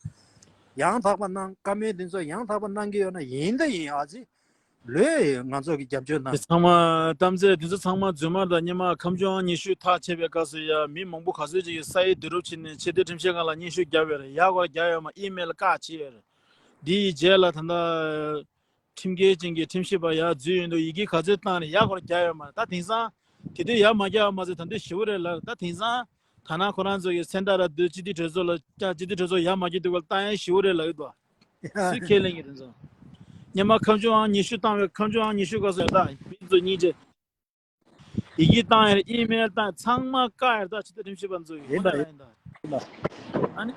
ཡང་དག་པ་གནང་། བཀའ་མོལ་འདི་ཚོ་ཡང་དག་པ་གནང་གི་ཡོད་ན། ཡིན་ད་ཡིན། ཨ་ཙི་ལོས་ང་ཚོ་གི་རྒྱབ་སྐྱོར་གནང་། དེ་ཚང་མ་གཏམ་ཚད་དེ་ཚོ་ཚང་མ་རྫུན་མ་དང་སྙན་མ། ཁམས་ལྗོངས་ཉི་ཤུ་ཐག་ཆད་པའི་སྐབས་སུ་ཡ་མི་མང་པོ་ག་ཚོད་ཅིག་གིས་ས་ཡི་བསྡུ་རུབ་བྱས་ནས་ཆེས་མཐོའི་ཁྲིམས་ཞིབ་ཁང་ལ་སྙན་ཞུ་བརྒྱབ་ཡོད་རེད། ཡག་པར་བརྒྱབ་ཡོད་མ། ཨི་མེལ་བཀག་བྱས་ཡོད་རེད། འདི་ཡི་རྗེས་ལ་ད་ལྟ་ཁྲིམས་འགལ་ཅན་གྱི་ཁྲིམས་ཞིབ་པ་ཡར་འཛུལ་ཡོང་དུས་ཡི་གེ་ག་ཚོད་བཏང་ནས་ཡག་པར་བརྒྱབ་ཡོད་མ་རེད། ད་དེང་སང་དེ་དུས་ཡར་མ་བརྒྱབ་པ་མ་ཟད་ད་དུང་ཞེ་པོ་རེད་ལབ། ད་དེང་སང་ཐ་ན་ཁོ་རང་ཚོ་གི་སེ་འབྲས་ར་དུ་སྤྱི་འཐུས་གྲོས་ཚོགས་ལ་ཀྱང་སྤྱི་འཐུས་གྲོས་ཚོགས་ཡར་མ་བསྐྱོད་དུས་སྐབས་ལ་བཏང་ཡ་ཞེ་པོ་རེད་ལབ་ཀྱི་འདུག་སུས་ཁས་ལེན་གྱི་རེད་ཚོ། སྔོན་མ་ཁམས་ལྗོངས་ཨང་ཉི་ཤུ་བཏང་བའི། ཁམས་ལྗོངས་ཨང་ཉི་ཤུ་སྐབས་སུ་ད་མི་ཚོ་སྙིང་རྗེ། ཡི་གེ་བཏང་ཡ་རེད། ཨི་མེལ་བཏང་ཡ་ཚང་མ་བཀག་ཡ་རེད། ད་ཕྱི་དྲིལ་ཁྲིམས་ཞིབ་པ་ཚོ་ཡིན་ད། ཡིན་ད། ཨ་ནི་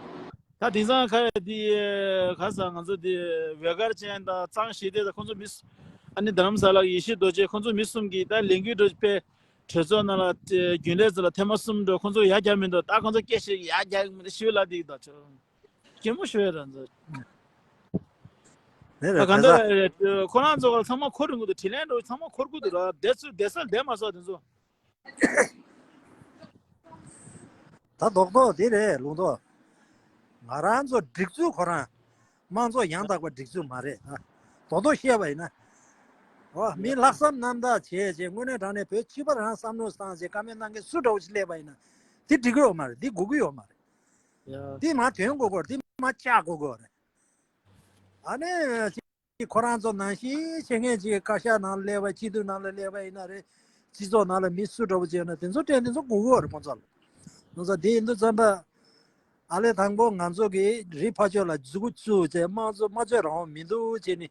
ད་དེང་སང་ཁ་ཡ་དེ་ག་ས་ང་ཚོ་དེ་ཝེ་གར་ཅན་དང་གཙང་ཞི་བདེ་དང་ཁོང་ཚོ་མི་སུ། ཨ་ནི་རྡ་རམ་ས་ལ་གི་ཡེ་ཤེས་རྡོ་རྗེ། ཁོང་ཚོ་མི་གསུམ་གྱིས་ད་ལས་འགུལ་འགྲོ་པའི་གྲོས་ཚོགས་ནང་ལ་རྒྱུན་ལས་ཚོ་ལ་ཐེངས་མ་གསུམ་འགྲོ། ཁོང་ཚོ་ཡར་རྒྱབ་མི་འདུག་ད་ཁོང་ཚོ་སྐད་ཆ་ཡར་རྒྱག་གི་མི་འདུག་ཞུ་ལ་དེ་གི་ད་ཆོ། གད་མོ་ཤོར་ཡ་རང་ཚོ། རེད་རེད། ད་ག་ད་འདྲ་རེད། ཁོ་རང་ཚོ་ག་ཚང་མ་འཁོར་རིན་གི་འདུག་དྲིས་ལན་འགྲོ་ཚང་མ་འཁོར་གི་འདུག་ར། བསྡད་ཚུལ་བསྡད་ས་བསྡད་མ་སོང་དེ་ཚོ། ད་རྡོག་རྡོག་འདི་རེད་ལུང་རྡོག་ང་རང་ཚོ་སྒྲིག་འཛུགས་ཁོ་རང་དམངས་གཙོ་ཡང་དག་པ་སྒྲིག་འཛུགས་མ་རེད། ཨ། རྡོག་རྡོག་བཤད་པ་ཡིན་ན། འོ། མི་ལྷག་བསམ་རྣམ་དག་བྱས་བྱས་དངོས་གནས་དྲང་གནས་བོད་སྤྱི་པ་རང་བསམ་བློ་བཏང་བྱས་བཀའ་མོལ་གནང་མཁན་སུ་འདྲ་བོ་ཞིག་སླེབས་པ་ཡིན་ན། འདི་འགྲིག་གི་ཡོད་མ་རེད། འདི་དགོས་ཀྱི་ཡོད་མ་རེད། ཡ། འདི་མར་ཐོན་དགོས་ཀྱི་རེད། འདི་མར་བཅག་དགོས་ཀྱི་རེད། ཨ་ནི་ཁོ་རང་ཚོ་ནང་བཞིན་བྱེད་མཁན་ཅིག་བཀའ་ཤག་ནང་སླེབས་པ། སྤྱི་འཐུས་ནང་ལ་སླེབས་པ་ཡིན་ན་རེད། སྤྱི་ཚོགས་ནང་ལ་མི་སུ་འདྲ་བོ་བྱས་ན་དེ་ཚོ་སྤྲད། དེ་ཚོ་དགོས་ཀྱི་ཡོད་རེད་ཁོང་ཚོ་ལ། ཁོང་ཚོ་དེ་ཡིན་དུས་ཙམ་པ། ཨ་ལས་དང་པོ་ང་ཚོ་གིས་རི་ཕར་ཕྱོགས་ལ་མཛུ་གུ་བཙུགས་བྱས་དམངས་གཙོ་སྨྲ་བརྗོད་རང་དབང་མི་འདུག་བྱས་ནས།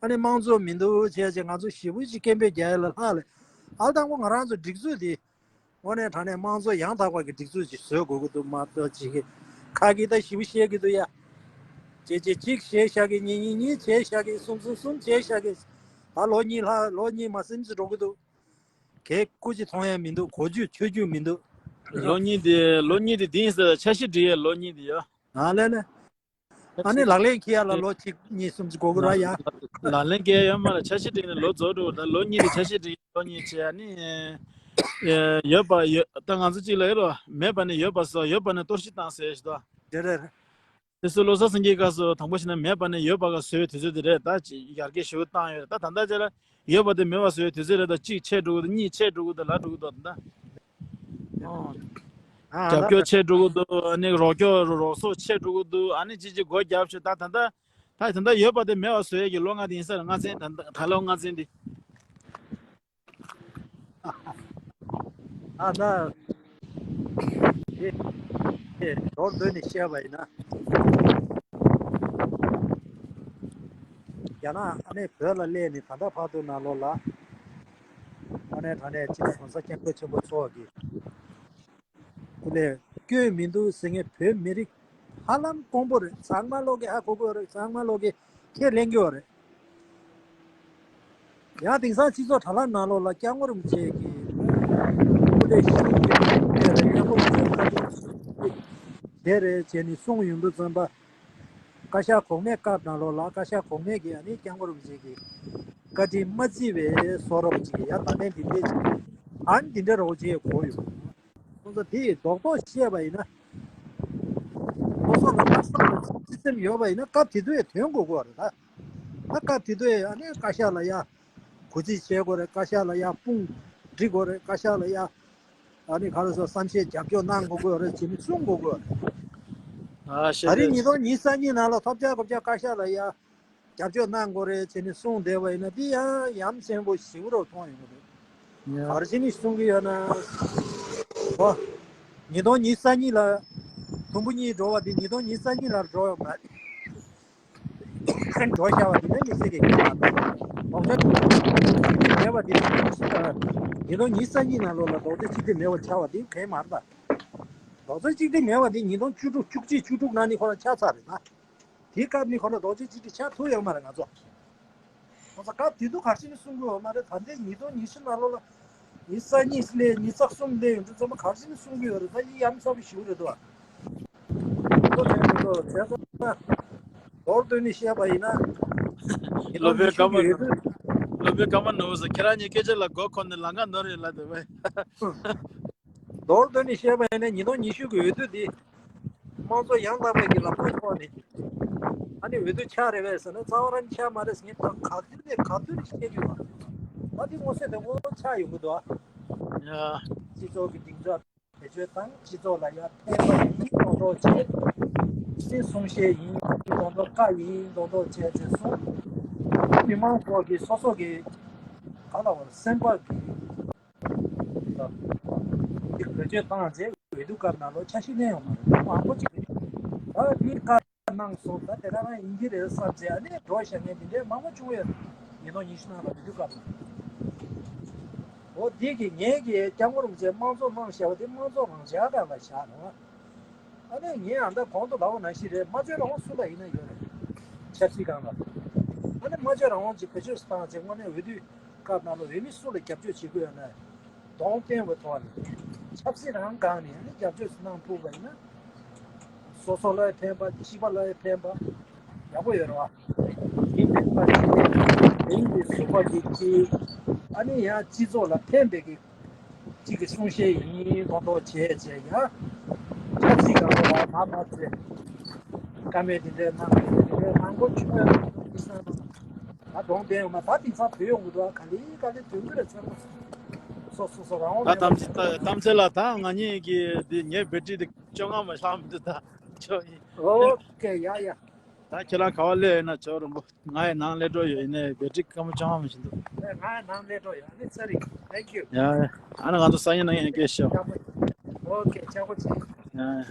ཨ་ནི་དམངས་གཙོ་མི་འདུག་བྱས་བྱས་ང་ཚོ་ཞེ་པོ་ཅིག་སྐད་འབོད་རྒྱག་ཡ་ལ་ལྷག་ལས། ཨ་ལས་དང་པོ་ང་རང་ཚོ་སྒྲིག་འཛུགས་དེ། དངོས་གནས་དྲང་གནས་དམངས་གཙོ་ཡང་དག་པ་གི་སྒྲིག་འཛུགས་ཅིག་བཟོ་དགོས་ཀྱི་འདུག་མ་གཏོགས་ཅིག་གི་ཁ་གི་ད་ཞིབ་བཤད་ཀྱི་འདུག་ཡ། བྱས་བྱས་གཅིག་བྱས་བཞག་གི། གཉིས་གཉིས་གཉིས་བྱས་བཞག་གི། གསུམ་གསུམ་གསུམ་བྱས་བཞག་གི། ད་ལོ་གཉིས་ལྷག་ལོ་གཉིས་མ་ཟིན་ཙམ་འགྲོ་གི་འདུག་གས་སྐུ་ཅིག་མཐོང་ཡ་མི་འདུག་གོ་རྒྱུ་ཆོད་རྒྱུ་མི་འདུག་ལོ་གཉིས་དེ། ལོ་གཉིས་དེ་འདི་ཡིན་ཟེར། འཆར་གཞི་སྒྲིག་ཡ་ལོ་གཉིས་དེ་ཡ། ཨ་ལས་ལས། ཨ་ནི་ལག་ལེན་འཁེལ་ཡ་ལ་ལོ་གཅིག་གཉིས་གསུམ་ཅིག་འགོར་གི་ར་ཡ། ལག་ལེན་འཁེལ་ཡོད་མ་རེད། འཆར་གཞི་སྒྲིག་ནས་ལོ་རྫོགས་འགྲོ་གི་རེད། ད་ལོ་གཉིས་དེ་འཆར་གཞི་སྒྲིག་ལོ་གཉིས་བྱས། ཨ་ནི་ཡོད་པ་ཡོད། ད་ང་ཚོ་གཅིག་ལ་ཡོད་རོ། མེད་པ་ནས་ཡོད་པ་བཟོ། ཡོད་པ་ནས་གཏོར་བཤིག་བཏང་ཟེར་ཞིག་ད། རེད་རེད་རེད། དེ་ཚོ་བློ་བཟང་སེང་གེའི་སྐབས་སུ་དང་པོ་བྱས་ན་མེད་པ་ནས་ཡོད་པ་ག་བཟོ་བའི་དུས་ཚོད་དེ་རེད། ད་ཅིག་ཡར་རྒྱས་ཞེ་པོ་བཏང་ཡོད་རེད། ད་ད་ལྟ་ཆ་ལ་ཡོད་པ་དེ་མེད་པ་བཟོ་བའི་དུས་ཚོད་རེད། ད་གཅིག་ཆད་འགྲོ་གི་འདུག་གཉིས་ཆད་འགྲོ་གི་འདུག་ལབ་འགྲོ་གི་འདུག་ད། ཨོ། ཨ་རྒྱབ་ད་སྐྱོར་ཆད་འགྲོ་གི་འདུག་ཨ་ནི་རོགས་སྐྱོར་རོགས་ཚོགས་ཆད་འགྲོ་གི་འདུག་ཨ་ནི་ཅི་ཅི་སྒོ་རྒྱབ་ཆོག་ད་ད་ལྟ་ད་ད་ལྟ་ཡོད་པ་དེ་མེད་པ་བཟོ་ཡས་ཀྱི་ལོ་ལྔ་དེ་ཡིན་ས་རེད། ལྔ་ཚན། ད་ད་ལོ་ལྔ་ཚན་འདི། ཨ་ད། དེ་དེ་མདོར་བསྡུས་ནས་བཤད་པ་ཡིན་ན། རྒྱ་ནག་ཨ་ནི་བོད་ལ་སླེབས་ནས་ད་ལྟ་བར་དུ་ནང་ལོགས་ལ། དངོས་གནས་དྲང་གནས་སྤྱི་ནོར་༸གོང་ས་༸སྐྱབས་མགོན་ཆེན་པོ་མཆོག་གིས་དེ་ལས་སྐྱོན་མི་འདུག་ཟེར་མཁན་བོད་མི་རིགས་ཧ་ལམ་དཀོན་པོ་རེད། ཚང་མ་ལོག་གི་ཧ་གོ་གི་ཡོད་རེད། ཚང་མ་ལོག་གི་ཁས་ལེན་གྱི་ཡོད་རེད། ཡང་དེང་སང་སྤྱི་ཚོགས་དྲ་ལམ་ནང་ལོགས་ལ་སྐྱབས་མགོན་རིན་པོ་ཆེ་གི་སྐུ་ལས་ཤིག་དེ་རེད། སྐྱབས་མགོན་རིན་པོ་ཆེ་བཀའ་དྲིན་དེ་རེད་བྱས་ནས་གསུངས་ཡོང་དུས་ཙམ་པ། བཀའ་ཤག་གོང་མའི་སྐབས་ནང་ལོགས་ལ་བཀའ་ཤག་གོང་མས་ཀྱིས་ཨ་ནི་སྐྱབས་མགོན་རིན་པོ་ཆེ་གི་བཀའ་དྲིན་མ་བརྩི་བའི་བཟོ་འདྲ་བོ་ཅིག་ཡ། ད་ལན་འདི་འདྲས་ཅིག་ཨ་ནི་འདི་འདྲ་རོགས་ཅེས་གོ་ཡོད། ཁོང་ཚོ་དེ་རྡོག་རྡོག་བཤད་པ་ཡིན་ན། ཁོང་ཚོ་ལ་ལྷག་བསམ་དང་བརྩེ་སེམས་ཡོད་པ་ཡིན་ན་སྐབས་དེ་དུས་ཐོན་དགོས་ཀྱི་རེད་ད། ད་སྐབས་དེ་དུས་ཨ་ནི་བཀའ་ཤག་ལ་ཡ་གུས་བརྩི་བྱེད་དགོས་རེད། བཀའ་ཤག་ལ་ཡ་དཔུང་སྒྲིག་དགོས་རེད། བཀའ་ཤག་ལ་ཡ་ཨ་ནི་ག་རེ་ཟེར། བསམ་ཤེས་རྒྱབ་སྐྱོར་གནང་དགོས་ཀྱི་རེད་ཅེས་ནི་གསུང་དགོས་ཀྱི་རེད། ཨ་ད་རེས་ཉིས་སྟོང་ཉི་ཤུ་རྩ་གཉིས་ནང་ལ་ཐོབ་རྒྱག་གོ་རྒྱག་བཀའ་ཤག་ལ་ཡ་རྒྱབ་སྐྱོར་གནང་དགོས་རེད་ཅེས་ནི་གསུངས་བསྡད་པ་ཡིན་ན། དེ་ཡང་ཡ་མཚན་པོ་ཞེ་པོ་རུ་མཐོང་ཡོང་གི་འདུག་ག་རེ་བྱས་ནས་གསུང་གི་ཡོད་ན། ཨོ། ཉིས་སྟོང་ཉི་ཤུ་རྩ་གཉིས་ལ་དུམ་བུ་གཉིས་འགྲོ་བ་དེ་ཉིས་སྟོང་ཉི་ཤུ་རྩ་གཉིས་ལ་འགྲོ་ཡོད་མ་རེད། འགྲོ་བཞག་པ་དེ་ནི་མི་སྲིད་ཀྱི་ཡོད་མ་རེད། རྡོག་རྩ་གཅིག་སྒྲིལ་མེད་པ་དེ་ཉིས་སྟོང་ཉི་ཤུ་རྩ་གཉིས་ནང་ལོགས་ལ་རྡོག་རྩ་གཅིག་སྒྲིལ་མེད་པ་ཆགས་པ་དེ་གང་ཡང་མ་རེད་ད། རྡོག་རྩ་གཅིག་སྒྲིལ་མེད་པ་དེ་ཉིས་སྟོང་བཅུ་དྲུག་བཅུ་གཅིག་བཅུ་དྲུག་ནང་ནས་ཁོ་རང་ཆགས་ཚར་རེད་ད། དེའི་སྐབས་ནས་ཁོ་རང་རྡོག་རྩ་གཅིག་སྒྲིལ་ཆགས་ཐུབ་ཡོད་མ་རེད། ང་ཚོ་ ཁོང་ཚོ་སྐབས་དེ་དུས་ག་རེ་བྱས་ནས་གསུང་གི་ཡོད་མ་རེད། ད་ལྟའི་ཉིས་སྟོང་ཉི་ཤུ་ནང་ལོགས་ལ་ཉི་ཤུ་རྩ་གཉིས་སླེབས། ཉི་ཤུ་རྩ་གསུམ་སླེབས་ཡོང་དུས་ཙམ་པ་ག་རེ་བྱས་ནས་གསུང་གི་ཡོད་རེད། ད་ཡིན་ཡ་མཚར་པོ་ཞིག་རེད་འདུག་བ། ཁོ་ཚོས་ཁོ་ཚོ་བྱས་ཙང་མདོར་བསྡུས་ནས་བཤད་པ་ཡིན་ན། ཉིས་སྟོང་ཉི་ཤུ་གི་འོས་བསྡུ། སློབ་དཔོན་ཀརྨ་ནོར་བུ་ཟེར། ཁྱེད་རང་གཉིས་སྐད་ཆ་ལ་མགོ་འཁོར་ནས་ལམ་ཁ་ནོར་ཡོད་ལབ་འདུག་བས། མདོར་བསྡུས་ནས་བཤད་པ་ཡིན་ན་ཉིས་སྟོང་ཉི་ཤུ་གི་འོས་བསྡུ་འདི་དམངས་གཙོ་ཡང་དག་པའི་གི་ལམ་ཁ་ཐོག་ནས། ཨ་ནི་འོས་བསྡུ་ཆགས་རེད་པས་ཟེར་ན་རྩ་བ་རང་ཆགས་མ་རེད་ཟེར་མཁན་ད་ག་དུས་ནས་ག་དུས་ནས་བཤད་རྒྱུ་བ། ད་འདི་མངོན་གསལ་དོད་པོ་ཆགས་ཡོང་གི་འདུག་ཨ། ཡ། སྤྱི་ཚོགས་ཀྱི་སྡིངས་ཆ་བེད་སྤྱོད་དང་སྤྱི་ཚོགས་ལ་ཡང་ཕན་པ་ཡིན་མདོག་མདོག་བྱས། སྲིད་གསུང་བཤད་ཡིན་མདོག་མདོག་བཀའ་ཡིན་མདོག་མདོག་བྱས་ཚེ་སོང་། མི་མང་ཚོ་གི་སོ་སོ་གི་ག་ལ་བར་སེམས་པ་གི་འདི་བེད་སྤྱོད་བཏང་རྗེས་འོས་བསྡུ་སྐབས་ནང་ལོ་འཆར་གཞི་ལེན་ཡོང་མ་རེད། མང་པོ་ཅིག་རེད། ད་འདི་བཀའ་གནང་སོང་། ད་དེ་ག་རང་ཡིན་གྱི་རེད་བསམ་རྗེས་ཨ་ནི་འགྲོ་བཞག་མཁན་འདི་འདྲའི་མང་པོ་བྱུང་ཡོད་རེད། ཉིས་སྟོང་ཉི་ཤུ་ནང་ལ་འོས་བསྡུ་སྐབས་ནང་། འོ་འདི་གི་ངེད་ཀྱི་སྐྱབས་མགོན་རིན་པོ་ཆེ་དམངས་གཙོ་གནང་བཞག་པ་དེ་དམངས་གཙོ་རང་འཇགས་སྒང་ལ་བཞག་རོགས། ཨ་ནི་ངས་ཨ་མདའ་གོང་དུ་ལབ་པ་ནང་བཞིན་རེད། སྨྲ་བརྗོད་རང་དབང་སུ་ལ་ཡིན་ན་ཡོད་རེད། ཆབ་སྲིད་སྒང་ལ། ཨ་ནི་སྨྲ་བརྗོད་རང་དབང་ཅིག་བེད་སྤྱོད་བཏང་བྱས་དངོས་གནས་འོས་བསྡུ་སྐབས་ནང་ལ་འོས་མི་སུ་ལ་རྒྱབ་སྐྱོར་བྱེད་དགོས་ཡོད་ན། གདོང་བསྟན་པའི་ཐོག་ནས་ཆབ་སྲིད་རང་སྒང་ནས་ཨ་ནི་རྒྱབ་སྐྱོར་གནང་ཐུབ་པ་ཡིན་ན། སོ་སོ་ལ་ཕན་པ་སྤྱི་པ་ལ་ཕན་པ་ཡག་པོ་ཡོད་རེད་བ། མི་ཕན་པ་སྤྱི་པའི་མིང་གི་ཟུར་པ་གཅིག་གཅིག་ཨ་ནི་ཡང་སྤྱི་ཚོགས་ལ་ཕན་པའི་གི་གཅིག་གི་གསུང་བཤད་ཡིན་མདོག་མདོག་བྱས་བྱས་ཡ། ཆབ་སྲིད་སྒང་ལ་བ་མ་མ་ཚེ། བཀའ་མོལ་དེ་འདྲའི་གནང་དེ་འདྲའི་གནང་སྒོ་ཆུང་བའི་ལ་དུ་དེང་སང་ད་གདོང་བསྟན་ཡོང་ན་ད་དེང་སང་བོད་ཡོང་གི་འདུག་ག་ལེ་ག་ལེ་དོན་གྱི་རེད་ཚང་མ། སོ་སོ་སོ་རང་དབང་ད་མེད་པ་བྱས། གཏམ་ཚེ་ལ་ད་ང་གཉིས་ཀྱི་འདི་ངའི་བེ་ཏྲི་དེ་བཅོ་ལྔ་མ་ཤག་མི་འདུག་ད་ཆོག་ཡིན། ཨོ་ཀེ་ཡ་ཡ། ད་ཁྱེད་རང་ག་བ་སླེབས་ཡོད་ན་ཆོག་རོང་པོ། ང་ཡི་ནང་སླེབས་འགྲོ་ཡོད། ཡིན་ནའི་བེ་ཏྲི་སྐམ་པོ་ཅང་མ་བཞིན་འདུག་ང་ཡི་ནང་སླེབས་འགྲོ་ཡོད། ཨ་ནི་ཚ་རིག Thank you. ཡ་ཡ། ཨ་ནི་ང་ཚོ་སང་ཉིན་གནངས་ཉིན་སྐད་ཤོད། ཨོ་ཀེ་ཆག་པོ་ཆེ། ཡ་ཡ།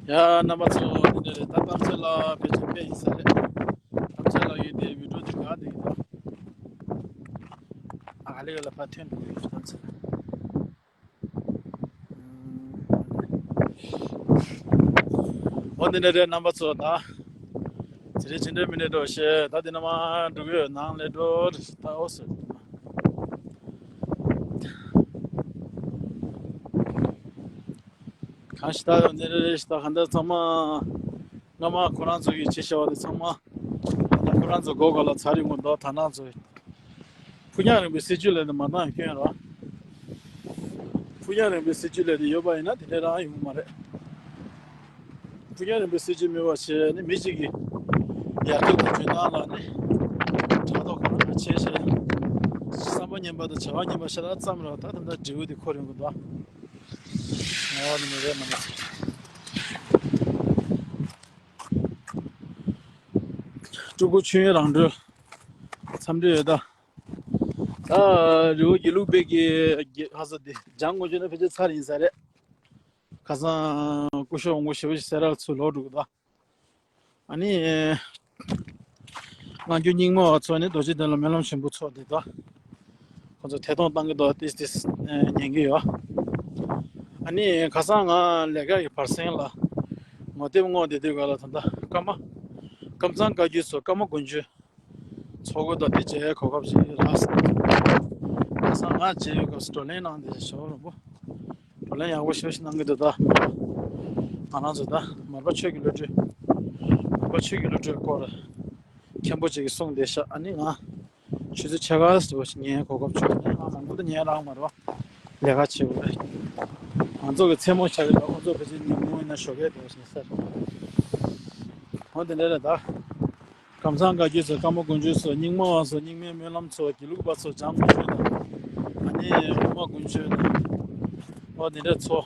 ཡ་རྣམ་པ་ཚོ་འདི་འདྲ་རེད། ད་གཏམ་ཚེ་ལ་ཕལ་ཆེར་སྐད་ཡིན་ས་རེད། གཏམ་ཚེ་ལ་ཡོད་དེ་བི་ཌིའོ་དེ་ག་དེ་ཡིན་ད། ཨ་ལེ་ལ་ཕ་ཐོན་འགྲོ་གི་ཡོད་གཏམ་ཚེ་ལ། འོ་འདི་འདྲ་རེད་རྣམ་པ་ཚོ། ད་ཚེ་རིང་ཅི་འདྲ་མི་འདྲ་འགྲོ་ཤེས། ད་འདི་ནས་མར་འགྲོ་གི་ཡོད། ནང་ལ་འགྲོ་རེད། ད་འོ་སོ། གང་ཞིག་ད་འདི་འདྲ་རེད་ཤག་ད་གང་ལྟར་ཚང་མ་སྔ་མ་ཁོ་རང་ཚོ་གིས་བྱས་བཞག་པ་དེ་ཚང་མ་ད་ཁོ་རང་ཚོ་མགོ་སྒང་ལ་ཚར་རིང་མོ་འདུག་ད་ནང་ཚོ་ཕུགས་རྒྱང་རིང་པོའི་སྲིད་ཇུས་ལས་དེ་མ་བཏང་སྐྱོན་ར། ཕུགས་རྒྱང་རིང་པོའི་སྲིད་ཇུས་ལས་དེ་ཡོད་པ་ཡིན་ན་དེ་འདྲ་རང་ཡོང་གི་མ་རེད། ཕུགས་རྒྱང་རིང་པོའི་སྲིད་ཇུས་མེད་པ་བྱས་ནས་མི་གཅིག་གི་ཡར་ཐོན་གྱི་འཇོན་ཐང་ལ་ནི་ཕྲག་དོག་གང་འདྲ་བྱས་བྱས་བསམ་པ་ངན་པ་དང་བྱ་བ་ངན་པ་ཤ་སྟག་ཙམ་རེད་བ། ད་ད་ལྟ་འབྲས་བུ་དེ་འཁོར་ཡོང་གི་འདུག་ཨ་ནི་མི་རེད་མ་ནི་སྤྲུལ་སྐུ་ཆོས་དབྱིངས་རང་གྲོལ་འཚམས་འདྲི་ཡོད་ད། ད་རི་བོ་དགེ་ལུགས་པའི་གི་ཧ་ས་དེ་འཇང་དགོན་ཆོས་ན་ཕལ་ཆེར་ཚར་ཡིན་ས་རེད། ཁ་སང་སྐུ་ཞབས་དབང་པོ་ཞེ་པོ་ཞིག་སེ་ར་ལ་ཚུར་ལོག་འགྲོ་གི་འདུག་ཨ་ནི། སྔ་འགྱུར་རྙིང་མ་བ་ཚོ་ནི་རྡོ་རྗེ་གདན་ལ་སྨོན་ལམ་ཆེན་པོ་ཚོགས་ཏེ་ད། ཁོ་ཚོ་ཐད་གཏོང་བཏང་གི་འདུག་ཏིས་ཏིས་ཉན་གི་ཡོད། ཨ་ནི་ཁ་སང་ང་ལས་ཀ་གི་བར་གསེང་ལ་ངོ་དེབ་བསྔོགས་བསྡད་དུས་ག་ལ་ད་ལྟ་ཀརྨ་ཀམ་ཚང་བཀའ་བརྒྱུད་ཚོ་ཀརྨ་དགོན་ཆོས་ཚོགས་དགོས་དང་དེ་མཇལ་གོ་སྐབས་ཅིག་རག་སོང་། ཁ་སང་ང་མཇལ་ཡོད་སྐབས་སུ་བགྲོ་གླེང་གནང་བསྡད་ཞོར་རོང་པོ། བགྲོ་གླེང་ཡག་པོ་ཞེ་པོ་ཞིག་གནང་གི་འདུག་ད་ང་རང་ཚོ་ད་མར་པ་ཆོས་ཀྱི་བློ་གྲོས། མར་པ་ཆོས་ཀྱི་བློ་གྲོས་སྐོར་མཁན་པོ་ཅིག་གིས་གསུངས་བསྡད་ཤག་ཨ་ནི་ང་ཆུ་ཚོད་ཕྱེད་ཀ་ཙམ་ཞིག་ཉན་གོ་སྐབས་བྱུང་། ཨ་མང་པོ་ད་ཉན་རག་མ་རེད་བ། ལས་ཀ་བྱེད་དགོས་རེད། ང་ཚོ་གི་མཚན་མོ་ཆགས་ཀྱི་འདུག་ཁོང་ཚོ་ཕལ་ཆེར་ཉིན་མོ་ཡིན་ན་ཞོགས་ཀས་འགྲོ་བཞིན་ཟེར། འོ་དེ་འདྲ་རེད་ད། ཀམ་ཚང་བཀའ་བརྒྱུད་ཚོ་ཀརྨ་དགོན་ཆོས་ཚོ་རྙིང་མ་བ་ཚོ་རྙིང་མའི་སྨོན་ལམ་ཚོ་དགེ་ལུགས་པ་ཚོ་འཇང་དགོན་ཆོས་དང་། ཨ་ནི་ཀརྨ་དགོན་ཆོས་དང་། འོ་དེ་འདྲ་ཚོ།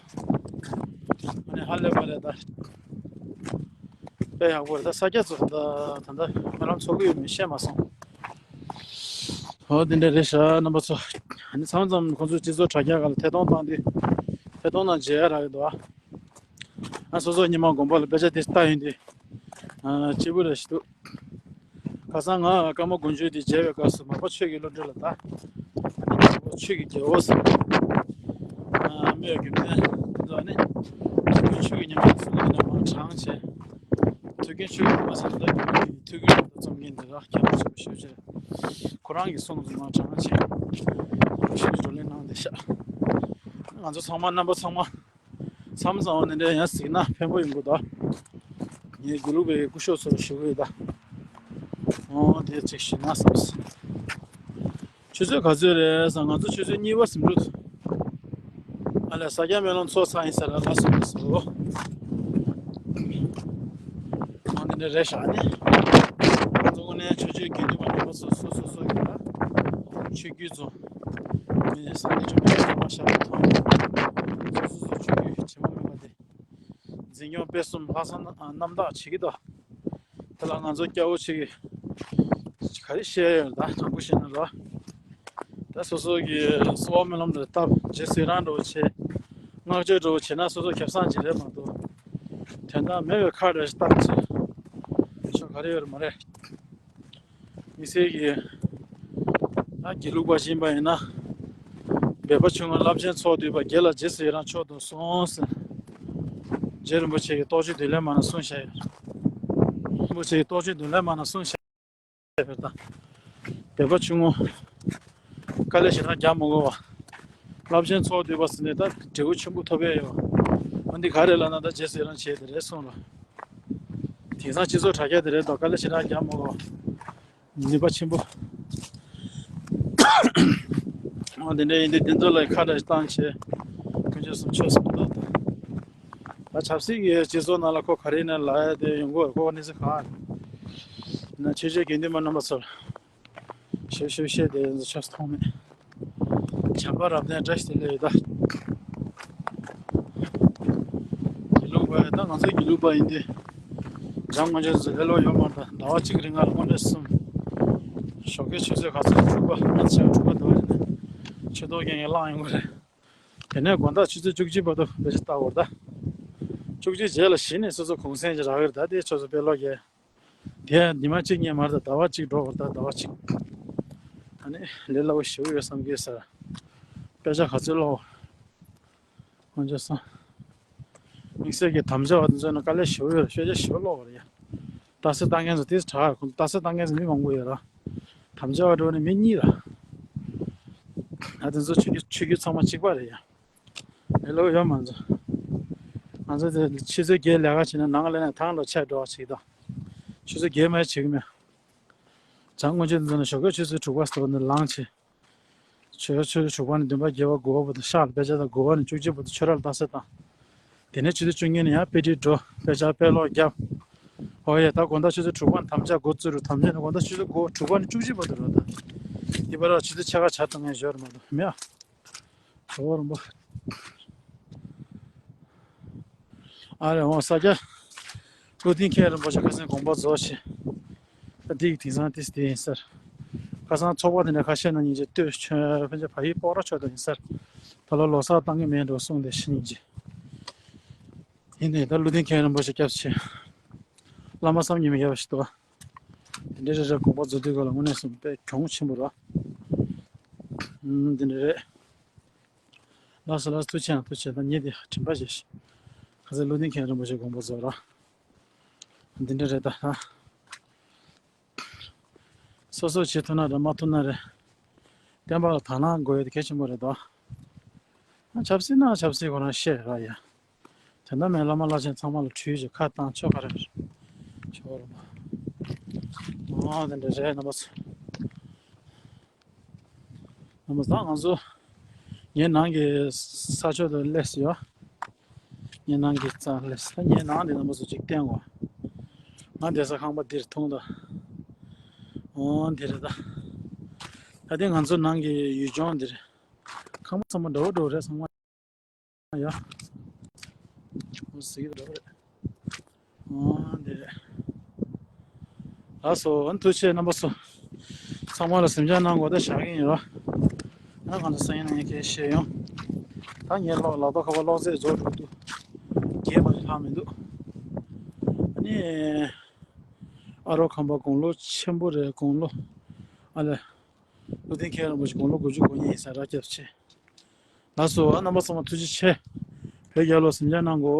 ཨ་ནི་ཧ་ལས་པ་རེད་ད། དཔེ་ཡག་པོ་རེད་ད། ས་སྐྱ་ཚོ་ད་ད་ད་སྨོན་ལམ་ཚོགས་ཀྱི་ཡོད་མེད་ཤེས་མ་སོང་། འོ་དེ་འདྲ་རེད་ཤག་རྣམ་པ་ཚོ། ཨ་ནི་མཚམས་མཚམས་ཁོང་ཚོའི་སྤྱི་ཚོགས་དྲ་རྒྱ་སྒང་ལ་ཐད་གཏོང་བཏང་དུས་ཐད་གཏོང་ནང་མཇལ་ཡ་རག་གི་འདུག་ཨ། ང་སོ་སོ་ཉི་མ་དགོན་པ་ལ་དཔེ་ཆ་དེ་ལྟ་ཡོང་དུས། ཨ་སྐྱིད་པོ་རེ་ཞིག་འདུག་ཁ་སང་ང་ཀརྨ་དགོན་ཆོས་དེ་མཇལ་བའི་སྐབས་སུ་མར་པ་ཆོས་ཀྱི་བློ་གྲོས་ལ་ད། ཆོས་ཀྱི་རྒྱལ་པོ་ཟེར། ཨ་སྨོས་རྒྱུ་མེད། ནས་དུས་རྒྱུན་ཆོས་ཀྱི་ཉམས་ལེན་གསུང་གི་ནང་མ་དྲངས་བྱས། དུས་རྒྱུན་ཆོས་ཀྱི་མ་ཟད་ད་ཐུགས་ཀྱི་རྩོམ་མཁན་འདི་ར་མཁན་པོ་ཆེན་པོ་ཞུ་བྱས། ཁོ་རང་གི་གསུང་གི་མ་དྲངས་བྱས། ཞུ་བྱས་བགྲོ་གླེང་གནང་བསྡད་ཤག་ང་ཚོ་ཚང་མ་རྣམ་པ་ཚང་མ། མཚམས་མཚམས་འོ་ནི་འདྲ་ཡང་གཟིགས་ན་ཕན་པོ་ཡོང་གི་འདུག་ངའི་དགེ་ལུགས་པའི་སྐུ་ཞབས་ཚོར་ཞུ་གི་ཡོད་ད། འོ་དེ་ཅིག་ཞུས་ན་བསམས། ཆུ་ཚོད་ག་ཚོད་རེད་ཟེར། ང་ཚོ་ཆུ་ཚོད་གཉིས་པ་ཟིན་འགྲོ། ཨ་ལས་ས་སྐྱ་སྨོན་ལམ་ཚོགས་ཚར་ཡིན་ས་ར། ལགས་སོ་ལགས་སོ། འོ་འདི་འདྲ་རེད་ཤག་ནི། ང་ཚོ་དངོས་གནས་ཆོས་བརྒྱུད་དགེ་འདུན་པ་རྣམ་པ་སོ་སོ་སོ་སོ་ཡོད་ལ། ཆོས་བརྒྱུད་ཚོ་མི་ས་གནས་ཆོས་བརྒྱུད་ཚོ་མ་ཤར་བ་དང་། སོ་སོ་སོ་ཆོས་བརྒྱུད་དྲི་མ་མེད་པ་དེ། འཛིན་སྐྱོང་སྤེལ་གསུམ་ལྷག་བསམ་རྣམ་དག་བྱེད་ཀྱི་འདུག་དེ་ལ་ང་ཚོ་སྐྱ་བོ་ཆེ་གི་ག་རེ་བཤད་ཡོད་ད། དྲང་པོ་བཤད་ན་ར། ད་སོ་སོ་གི་གསོལ་བ་སྨོན་ལམ་དེ་བཏབ། རྗེས་སུ་ཡི་རང་འགྲོ་བྱེད། བསྔགས་བརྗོད་འགྲོ་བྱེད་ན་སོ་སོ་ཁེ་བཟང་ཅིག་རེད་མ་གཏོགས། དོན་དག་མེད་པའི་ཁ་བྲལ་ཞིག་བཏབ་ཚེ་ཆོ་ག་རེ་ཡོད་རེད་མ་རེད། དམིགས་བསལ་གྱི་ད་དགེ་ལུགས་པ་ཞིག་ཡིན་པ་ཡིན་ན། འབད་པ་ཆུང་ངུ་རླབས་ཆེན་ཚོགས་བསྡུས་པ། དགེ་ལ་རྗེས་སུ་ཡི་རང་མཆོག་ཏུ་གསུངས་ཟེར། རྗེ་རིན་པོ་ཆེ་གི་རྟོགས་བརྗོད་མདུན་ལེགས་མ་ན་གསུངས་བཞག་ཡོད། རིན་པོ་ཆེ་གི་རྟོགས་བརྗོད་མདུན་ལེགས་མ་ན་གསུངས་བཞག་ཡོད་ད། འབད་པ་ཆུང་ངུ་དཀའ་ལས་ཞེ་དྲག་རྒྱག་མ་དགོས་པ། རླབས་ཆེན་ཚོགས་བསྡུས་པ་ཟེར་ནས་ད་འབྲས་བུ་ཆེན་པོ་ཐོབ་ཡས་ཡོད། འོ་འདི་ག་རེ་ལབ་ན་ད་རྗེས་སུ་ཡི་རང་བྱས་དེ་རེད་གསུངས་ལ། དེང་སང་སྤྱི་ཚོགས་དྲ་རྒྱ་དེ་རེད་དོ། དཀའ་ལས་ཞེ་དྲག་རྒྱག་མ་དགོས་པ། ནུས་པ་ཆེན་པོ། འོ་དེ་འདྲ་ཡིན་དུས་དེ་ཚོ་ལ་ཁ་བྲལ་བཏང་བྱས། དཀོན་མཆོག་གསུམ་མཆོག་གསུམ་ཐོབ། ད་ཆབ་སྲིད་ཀྱི་སྤྱི་ཚོགས་ནང་ལ་ཁོ་ག་རེ་ནས་ལབ་ཡ་དེ་ཡོང་གི་ཡོད། ཁོ་གནས་ཚུལ་གང་ན་ཆོས་བརྒྱུད་དགེ་འདུན་པ་རྣམ་པ་ཚོར་ཞུ་ཞུ་བཤད་དེ་ཚོ་ཆབ་སྲིད་མཐོང་མེད། བྱམས་པ་རབ་བརྟན་བཀྲ་ཤིས་བདེ་ལེགས་ཡོད་ད། དགེ་ལུགས་པ་ད་ང་ཚོ་དགེ་ལུགས་པ་ཡིན་དུས། འཇམ་དངོས་གཞི་ཚོ་ལེ་ལོ་ཡོད་མ་རེད། ཟླ་བ་གཅིག་རིང་ལ་དངོས་གནས་གསུམ། ཞོགས་ཀའི་ཆུ་ཚོད་ག་ཚོད་དྲུག་པ། ང་ཚོ་དྲུག་པ་འདུག་རེད། ཆུ་ཐོག་རྒྱང་ཡང་བླངས་ཡོང་གི་རེད། དེ་ནས་དགོང་དག་ཆུ་ཚོད་བཅུ་གཅིག་བར་དུ་དཔེ་ཆ་ལྟ་དགོས་རེད་ད། བཅུ་གཅིག་རྗེས་ལ་གཞི་ནས་སོ་སོ་གུང་སེང་ཅིག་རག་གི་རེད་ད། དེ་ཆུ་ཚོད་དཔེ་ལོ་རྒྱས། དེ་ཉི་མ་གཅིག་རྙེད་མ་རེད་ད། ཟླ་བ་གཅིག་འགྲོ་དགོས་རེད་ད། ཟླ་བ་གཅིག་ད་ནི་ལས་སླ་བོ་ཞེ་པོ་ཡོད་བསམ་གྱི་ཟེར། དཔེ་ཆ་ག་ཚོད་ཀློག་དཀོན་མཆོག་གསུམ། དམིགས་བསལ་གྱི་དམ་བཅའ་བ་དེ་ཚོ་ནི་དཀའ་ལས་ཞེ་པོ་ཡོད་རེད། ཤོད་བྱ་ཞེ་པོ་ཀློག་དགོས་རེད་ཡ། རྟགས་གསལ་བཏང་མཁན་ཚོ་དེ་དྲག་ཁོང་རྟགས་གསལ་བཏང་མཁན་ཚོ་མི་མང་པོ་ཡོད་ར། དམ་བཅའ་བ་འགྲོ་ནི་མི་གཉིས་ར། ཨ་དེ་ཚོ་ཆོས་བརྒྱུད་ཆོས་བརྒྱུད་ཚང་མ་གཅིག་པ་རེད་ཡ། ལས་སླ་པོ་ཡོད་མ་རེད། ང་ཚོ་དེ་ཆུ་ཚོད་བརྒྱད་ལས་ཀ་བྱས་ན་ནང་ལ་ནས་ཐང་ལོ་ཆད་འགྲོ་བ་ཞིག་དང་། ཆུ་ཚོད་བརྒྱད་མ་བྱེད་ཀྱི་མེད། བྱང་སྔོན་ཆད་དེ་ཚོ་ནས་ཞོགས་ཀས་ཆུ་ཚོད་དྲུག་པ་ཙམ་ནས་ལངས་བྱས། ཆོས་ཆོས་དྲུག་པ་ནས་བདུན་པ་བརྒྱད་པ་དགུ་པ་བར་དུ་ཤག་ལ་དཔེ་ཆ་དང་། དགུ་པ་ནས་བཅུ་གཅིག་བར་དུ་ཆོས་ར་ལ་རྟགས་གསལ་བཏང་། དེ་ནས་ཆུ་ཚོད་བཅུ་གཉིས་ནས་ཡང་དཔེ་ཁྲིད་འགྲོ། དཔེ་ཆ་དཔེ་ཀློག་རྒྱབ། ཨོ་ཡ། ད་དགོང་དག་ཆུ་ཚོད་དྲུག་པ་ནས་དམ་བཅའ་འགོ་བཙུགས་རུ། དམ་བཅའ་ནས་དགོང་དག་ཆུ་ཚོད་དགུ། དྲུག་པ་ནས་བཅུ་གཅིག་བར་དུ་རོ་ད། འདི་བར་ལ་ཆུ་ཚོད་ཕྱེད་ཀ་ཇ་བཏང་མཁན་ཞོར་མ་གཏོགས་མེད་ཨ། ཇོ་བོ་རིན་པོ། ཨ་རེ་འོང་ས་སྐྱ། ཀླུ་ལྡིང་མཁན་རིན་པོ་ཆེ་ཁ་སང་དགོངས་པ་རྫོགས་ཤིང་། ད་འདི་ཡི་དེང་སང་ཏིས་དེ་ཡིན་ཟེར། ཁ་སང་ཚོགས་པ་དེ་འདྲ་ཁ་ཤས་ནང་སྙིང་རྗེ་ལྟོས་ཆོས་ཕན་ཆད་བ་ཡི་སྤོག་ར་ཆོག་ཏུ་ཡིན་ཟེར། ད་ལོ་ལོ་གསར་བཏང་གི་མེད་འགྲོ་གསུངས་ཏེ་ཤི་སྙིང་རྗེ། ཡིན་ནའི་ད་ཀླུ་ལྡིང་མཁན་རིན་པོ་ཆེ་སྐྱབས་ཆེ། བླ་མ་བསམ་གྱིས་མི་ཁྱབ་པ་ཞིག་འདུག་དེ་འདྲའི་རེ་རེ་དགོངས་པ་རྫོགས་དུས་ག་ལ་དངོས་གནས་སུ་དཔེ་གྱོང་ཆེན་པོ་རེད། ཨུམ། དེ་འདྲ་རེད། ལགས་སོ་ལགས་སོ། ཐུགས་རྗེ་ཆེ་ཐུགས་རྗེ་ཆེ། ད་ངས་དེ་དྲན་པ་བརྗེད་ཤག་ཁ་སང་ཀླུ་ལྡིང་མཁན་རིན་པོ་ཆེ་དགོངས་པ་རྫོགས་ར། འདི་འདྲ་རེད་ད། སོ་སོ་བྱེད་ཐུབ་ན་རེད། མ་ཐུབ་ན་རེད། བསྟན་པ་ལ་དག་སྣང་དགོས་ཡ་དེ་གལ་ཆེན་པོ་རེད་དོ། ཆབ་སྲིད་ན་ཆབ་སྲིད་ཁོ་རང་བཤད་ར་ཡ། དོན་དག་མེད་བླ་མ་བླ་ཆེན་ཚང་མ་ལ་ཁྲུས་བྱས་ཁ་བཏང་ཆོག་ག་རེ་རེད། ཆོག་རེད་མ། ཨོ་དེ་འདྲ་རེད་རྣམ་པ་ཚོ། རྣམ་པ་ཚོ་ང་ཚོ་ངའི་ནང་གི་ས་ཕྱོགས་དུ་སླེབས་ཡོད། ངའི་ནང་གི་རྩ་སླེབས། ད་ངའི་ནང་འདི་རྣམ་པ་ཚོ་གཅིག་བསྟན་གོ། ང་བསྡད་ས་ཁང་པ་འདིར་མཐོང་ད། ཨོ་འདི་རེད་ད། ད་འདི་ང་ཚོ་ནང་གི་ཡུལ་ལྗོངས་འདི་རེད། ཁང་པ་ཚང་མ་འདྲ་བོ་འདྲ་བོ་རེད་ཚང་མ། ཡ། ཨོ་ཟིག་རེད་རེད། ཨོ་འདི་རེད། ལགས་སོ། ཨ་ཐུགས་རྗེ་ཆེ་རྣམ་པ་ཚོ། ཚང་མ་ལ་གཟིམ་འཇག་གནང་དགོས་ད་བཞག་གི་ཡིན་རོ། ང་ང་ཚོ་སང་ཉིན་ནས་ངས་སྐད་བཤད་ཡོང་། ད་ངའི་ལོ་ལག་ཐོག་ཁ་པར་གློག་རྫས་རྫོགས་འགྲོ་འདུག་རྒྱས་པ་ལྷག་མི་འདུག་ཨ་ནི། ཨ་རོགས་ཁམས་པ་དགུང་ལོ་ཆེན་པོ་རེད་དགུང་ལོ། ཨ་ལས། ཀླུ་ལྡིང་མཁན་རིན་པོ་ཆེ་དགུང་ལོ་དགུ་བཅུ་གོ་གཉིས་ཡིན་ས་ར། སྐྱབས་ཆེ། ལགས་སོ། ཨ་རྣམ་པ་ཚང་མ་ཐུགས་རྗེ་ཆེ། བོད་རྒྱལ་ལོ་གཟིམ་འཇག་གནང་གོ།